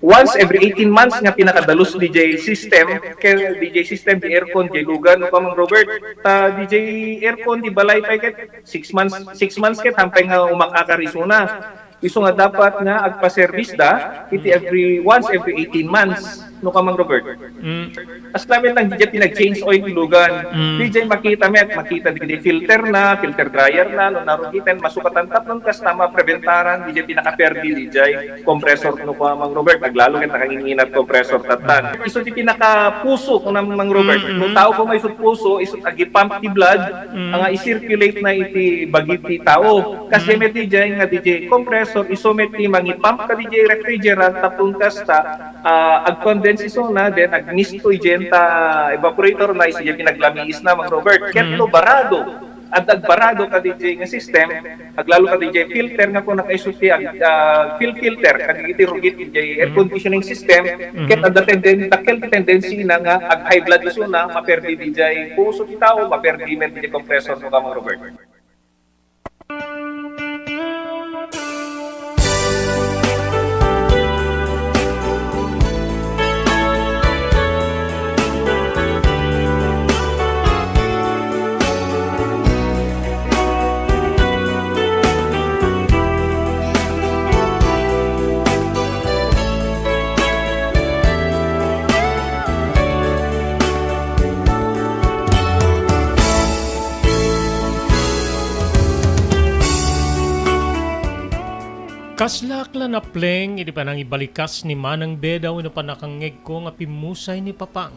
once every eighteen months nga pinakadalus diay system, ken diay system ti aircon diay lugan, no, Amang Robert. Ta diay aircon ti balay pay ket six months, six months ket hampay nga umakakar isuna. Isu nga dapat nga agpa-service da iti every, once every eighteen months, no, Amang Robert. Mm. As lamet lang diay pinag-change oil ti lugan. Mm. Diay makita met, makita diay filter na, filter dryer na, no, narugiten, masukatan tapno kasta mapreventaran diay pinakaperdi diay compressor, no, Amang Robert, aglalo ket nakanginginat compressor tattan. Isu ti pinakapuso, kuna Amang Robert. Mm, mm. No tao koma isu puso, isu agipump ti blood, mm, nga i-circulate na iti bagi ti tao. Kas, mm, met diay nga diay compressor, isu met ti mangipump kadiay refrigerant, tapno kasta, ah, agcondense isuna, then agmisto idiay ta evaporator na, isu diay pinaglamiis na, Amang Robert. Ket, mm, no barado, Adda agbarado kadi jay nga system, aglalo kadi jay filter nga kuna kaiso ti ag-, ah, fuel filter, kadi iti rugit jay air conditioning system, ket adda tenden-, dakkel ti tendency na nga ag-high blood isuna, maperdi di jay puso ti tao, maperdi met di jay compressor no, Kamang Robert. Kaslaak la napleng iti panangibalikas ni Manang Beda wenno pannakangngegko nga pimmusay ni Papang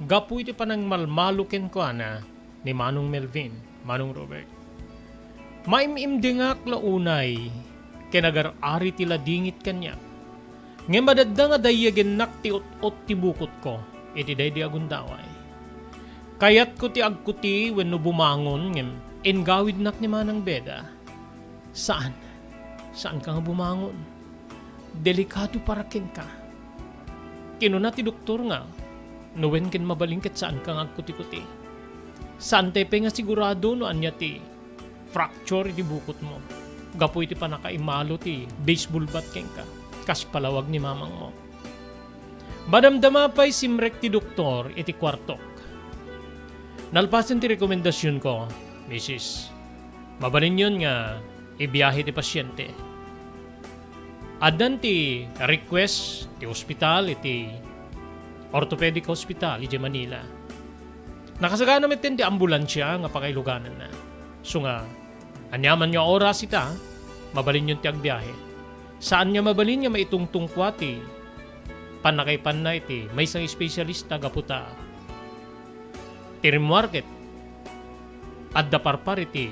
gapu iti panangmalmalo kenkuana ni Manong Melvin, Manong Robert. Maim-imdengak la unay ken agar-ari ti ladingit kaniak. Ngem adda nga dayyegennak ti ut-ot ti bukotko iti daydi a gundaway. Kayatko ti agkuti wenno bumangon ngem inggawidnak ni Manang Beda. Saan. Saanka nga bumangon. Delikado para kenka. Kinuna ti doktor nga, no wen ken mabalin ket saanka nga agkutikuti. Saantay pay nga sigurado no ania ti fracture iti bukotmo gapu iti pannakaimalo ti baseball bat kenka, kas palawag ni mamangmo. Madamdama pay simrek ti doktor iti kuartok. Nalpasen ti rekomendasionko, misis. Mabalinyon nga ibiahe ti pasiente. Addan ti request ti ospital iti orthopedic hospital idiay Manila. Nakasagana metten ti ambulansia nga pakailugananna. Isu nga, aniaman nga oras ita, mabalinyon ti agbiahe. Saan nga mabalin nga maitungtungkua ti pannakaipanna iti maysa nga espesyalista gapu ta ti rimmuar ket adda parpar iti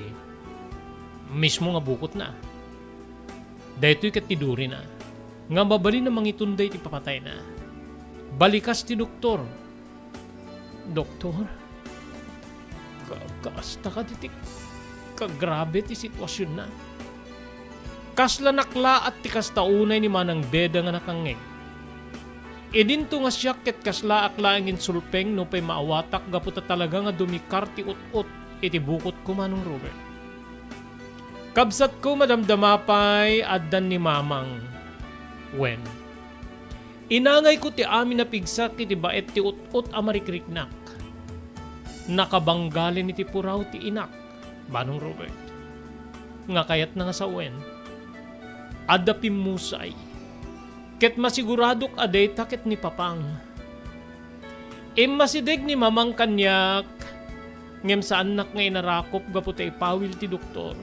mismo nga bukotna. Daytoy ket ti durina nga mabalin a mangitonda iti papatayna. Balikas ti doktor. Doktor, ka-, kasta kadi ti kagrabe ti situasionna? Kasla naklaat ti kasta unay ni Manang Beda nga nakangngeg. Idinto nga siak ket kaslaak laeng insulpeng nupay maawatak gapu ta talaga nga dumikar ti ut-ot iti bukotko, Manong Robert. Kabsatko, madamdama pay addan ni Mamang. Wen, inangayko ti amin a pigsak iti baet ti ut-ot a marikriknak. Nakabanggalen iti puraw ti inak, Manong Robert, nga kayatna nga sawen. Adda pimmusay. Ket masiguradok a dayta ket ni Papang. Immasideg ni Mamang kaniak, ngem saannak nga inarakop gapu ta ipawil ti doktor.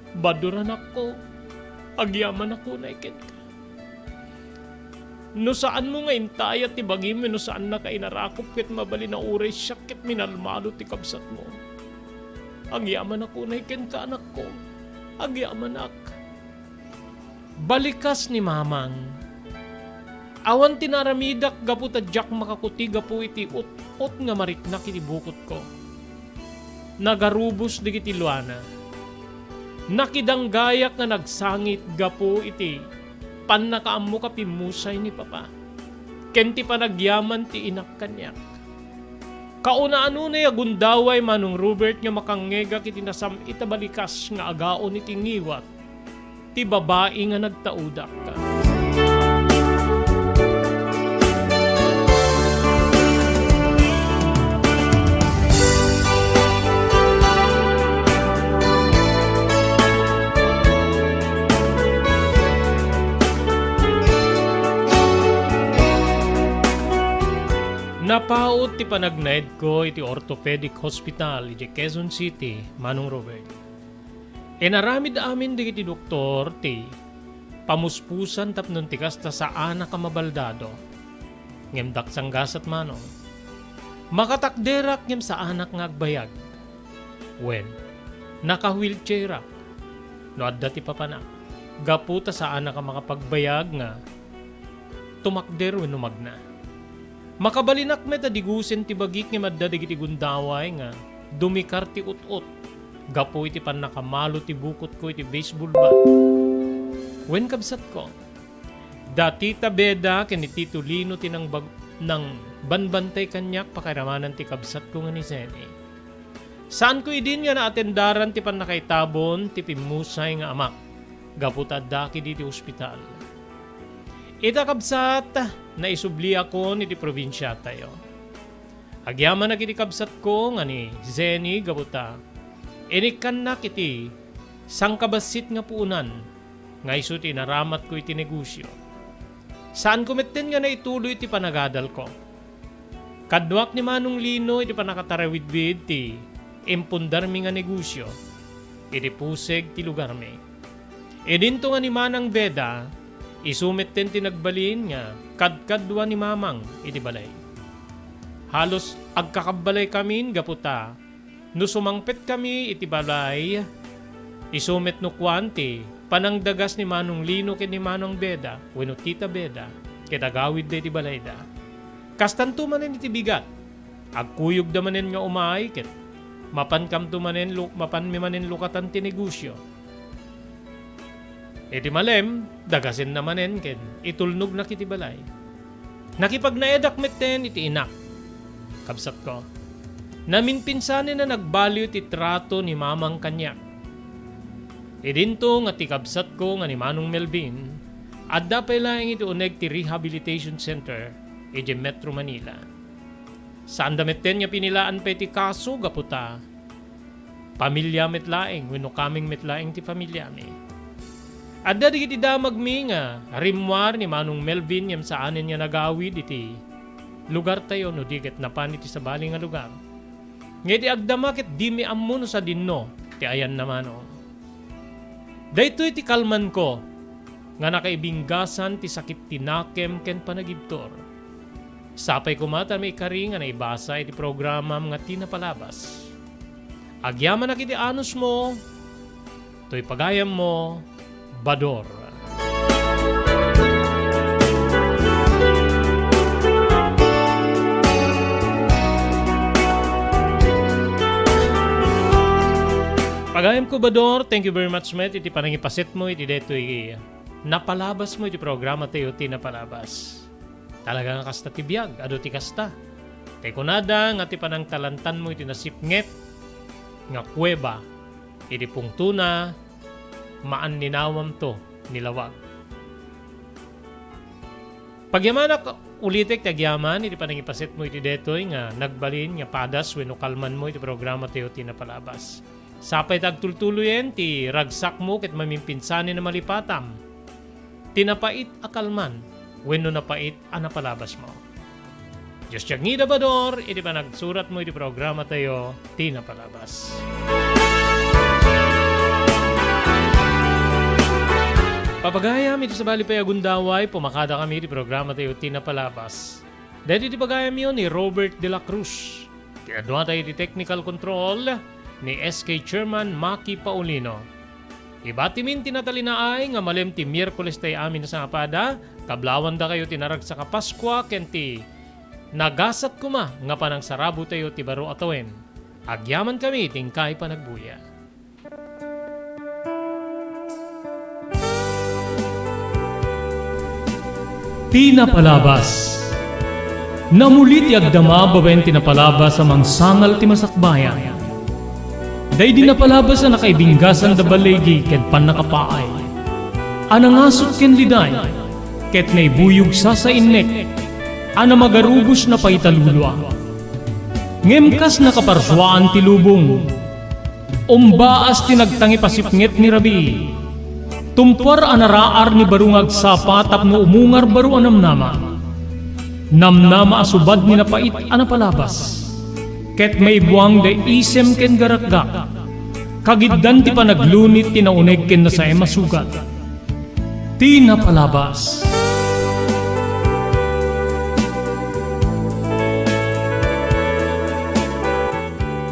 Badur, anakko, agyamanak unay kenka. No saanmo nga intayat ti bagim wenno saannak a inarakop ket mabalin a uray siak ket minalmalo ti kabsatmo. Agyamanak unay kenka, anakko. Agyamanak. Balikas ni Mamang. Awan ti naaramidak gapu ta diak makakuti gapu iti ut-ot nga mariknak iti bukotko. Nagarubos dagiti luana. Nakidanggayak nga nagsangit gapu iti pannakaammo a pimmusay ni Papa ken ti panagyaman ti inak kaniak. Kauna-ano a gundaway, Manong Robert, nga makangngegak iti nasam-it a balikas nga agaon iti ngiwat ti babai nga nagtaudak. Napaut ti panagnaedko iti orthopedic hospital idiay Quezon City, Manong Robert. Inaramid amin dagiti doktor ti pamuspusan tapno ti kasta saanak a mabaldado. Ngem daksanggasat, Manong. Makatakderak ngem saanak nga agbayag. Wen, naka-wheelchairak no adda ti papanak. Gapu ta saanak a makapagbayag nga tumakder wenno magna. Makabalinak met a digusen ti bagik ngem adda dagiti gundaway nga dumikar ti ut-ot. gapu iti pannakamalu ti bukotko iti baseball bat. Wen, kabsatko, da Tita Beda ken ni Tito Lino ti nangbag-, nangbanbantay kaniak pakairamanan ti kabsatko nga ni Zenny. Saanko idin nga naatendaran ti pannakaitabon ti pimmusay nga amak gapu ta adda ketdi iti ospital. Ita, kabsat, naisubliakon iti probinsiatayo. Agyamanak iti kabsatko nga ni Zenny gapu ta inikkannak iti sangkabassit nga puonan nga isu ti inaramatko iti negosio. Saanko metten nga naituloy ti panagadalko. Kaduak ni Manong Lino iti pannakatarawidwid ti impundarmi nga negosio iti puseg ti lugarmi. Idinto nga ni Manang Beda, isu metten ti nagbalin nga kadkadua ni Mamang iti balay. Halos agkakabbalaykami gapu ta no sumangpetkami iti balay, isu met no kuan ti panangdagas ni Manong Lino ken ni Manong Beda wenno Tita Beda ket agawidda iti balayda. Kastanto manen iti bigat. Agkuyogda manen nga umay ket mapankamto manen lu-, mapanmi manen lukatan ti negosio. Iti malem, dagasenna manen ken itulnognak iti balay. Nakipagnaedak metten iti inak. Kabsatko, naminpinsanen a nagbaliw ti trato ni Mamang kaniak. Idinto nga ti kabsatko nga ni Manong Melvin, adda pay laeng iti uneg ti rehabilitation center idiay Metro Manila. Saanda metten nga pinilaan pay ti kaso gapu ta pamilia met laeng wenno kameng met laeng ti pamiliami. Adda dagiti damagmi nga rimmuar ni Manong Melvin ngem saanen nga nagawid iti lugartayo no di ket napan iti sabali nga lugar. Nga idi agdama ket dimi ammo no sadinno ti ayanna, Manong. Daytoy ti kalmanko nga nakaibinggasan ti sakit ti nakem ken panagibtur. Sapay koma ta maikari nga naibasa iti programam nga Ti Napalabas. Agyamanak iti anusmo, toy pagayammo, Bador. Pagayamko, Bador, thank you very much met iti panangipasetmo iti daytoy napalabasmo iti programatayo Ti Napalabas. Talaga nga kasta ti biag, adu ti kasta. Tay kunada nga ti panangtalantanmo iti nasipnget nga kuweba, iti pungtona, maaninawamto ni lawag. Pagyamanak ulitek ti agyaman iti panangipasetmo iti daytoy nga nagbalin nga padas wenno kalmanmo iti programatayo Ti Napalabas. Sapay ta agtultuloyen ti ragsakmo ket mamimpinsanen a malipatam ti napait a kalman wenno napait a napalabasmo. Dios ti agngida, Bador, iti panagsuratmo iti programatayo Ti Napalabas. Papagayam, iti sabali pay a gundaway, pumakadakami iti programatayo Ti Napalabas. Daydi ti pagayamyo ni Robert de la Cruz. Kinaduatayo iti technical control ni S K Chairman Maki Paulino. Ibatimin ti natalinaay nga malem ti Miyerkules tay amin a sangapada, kablawandakayo ti naragsak a Paskua ken ti nagasat koma nga panangsarabotayo ti baro a tawen. Agyamankami ti inkay panagbuya. Ti napalabas. Namuli ti agdama babaen ti napalabas a mangsangal ti masakbayan. Daydi napalabas a nakaibinggasan da baligi ken pannakapaay, a nangasut ken liday, ket naibuyog sasainnek, a namagarubos napaitalulua. Ngem kas nakaparsuaan ti lubong, umbaas ti nagtangipasipnget ni rabii. Tumpuar a naraar ni baro nga agsapa tapno umungar baro a namnama. Namnama a subad ni napait a napalabas. Ket maibuang da isem ken garakgak. Kagiddan ti panaglunit ti nauneg ken nasaem a sugat. Ti napalabas.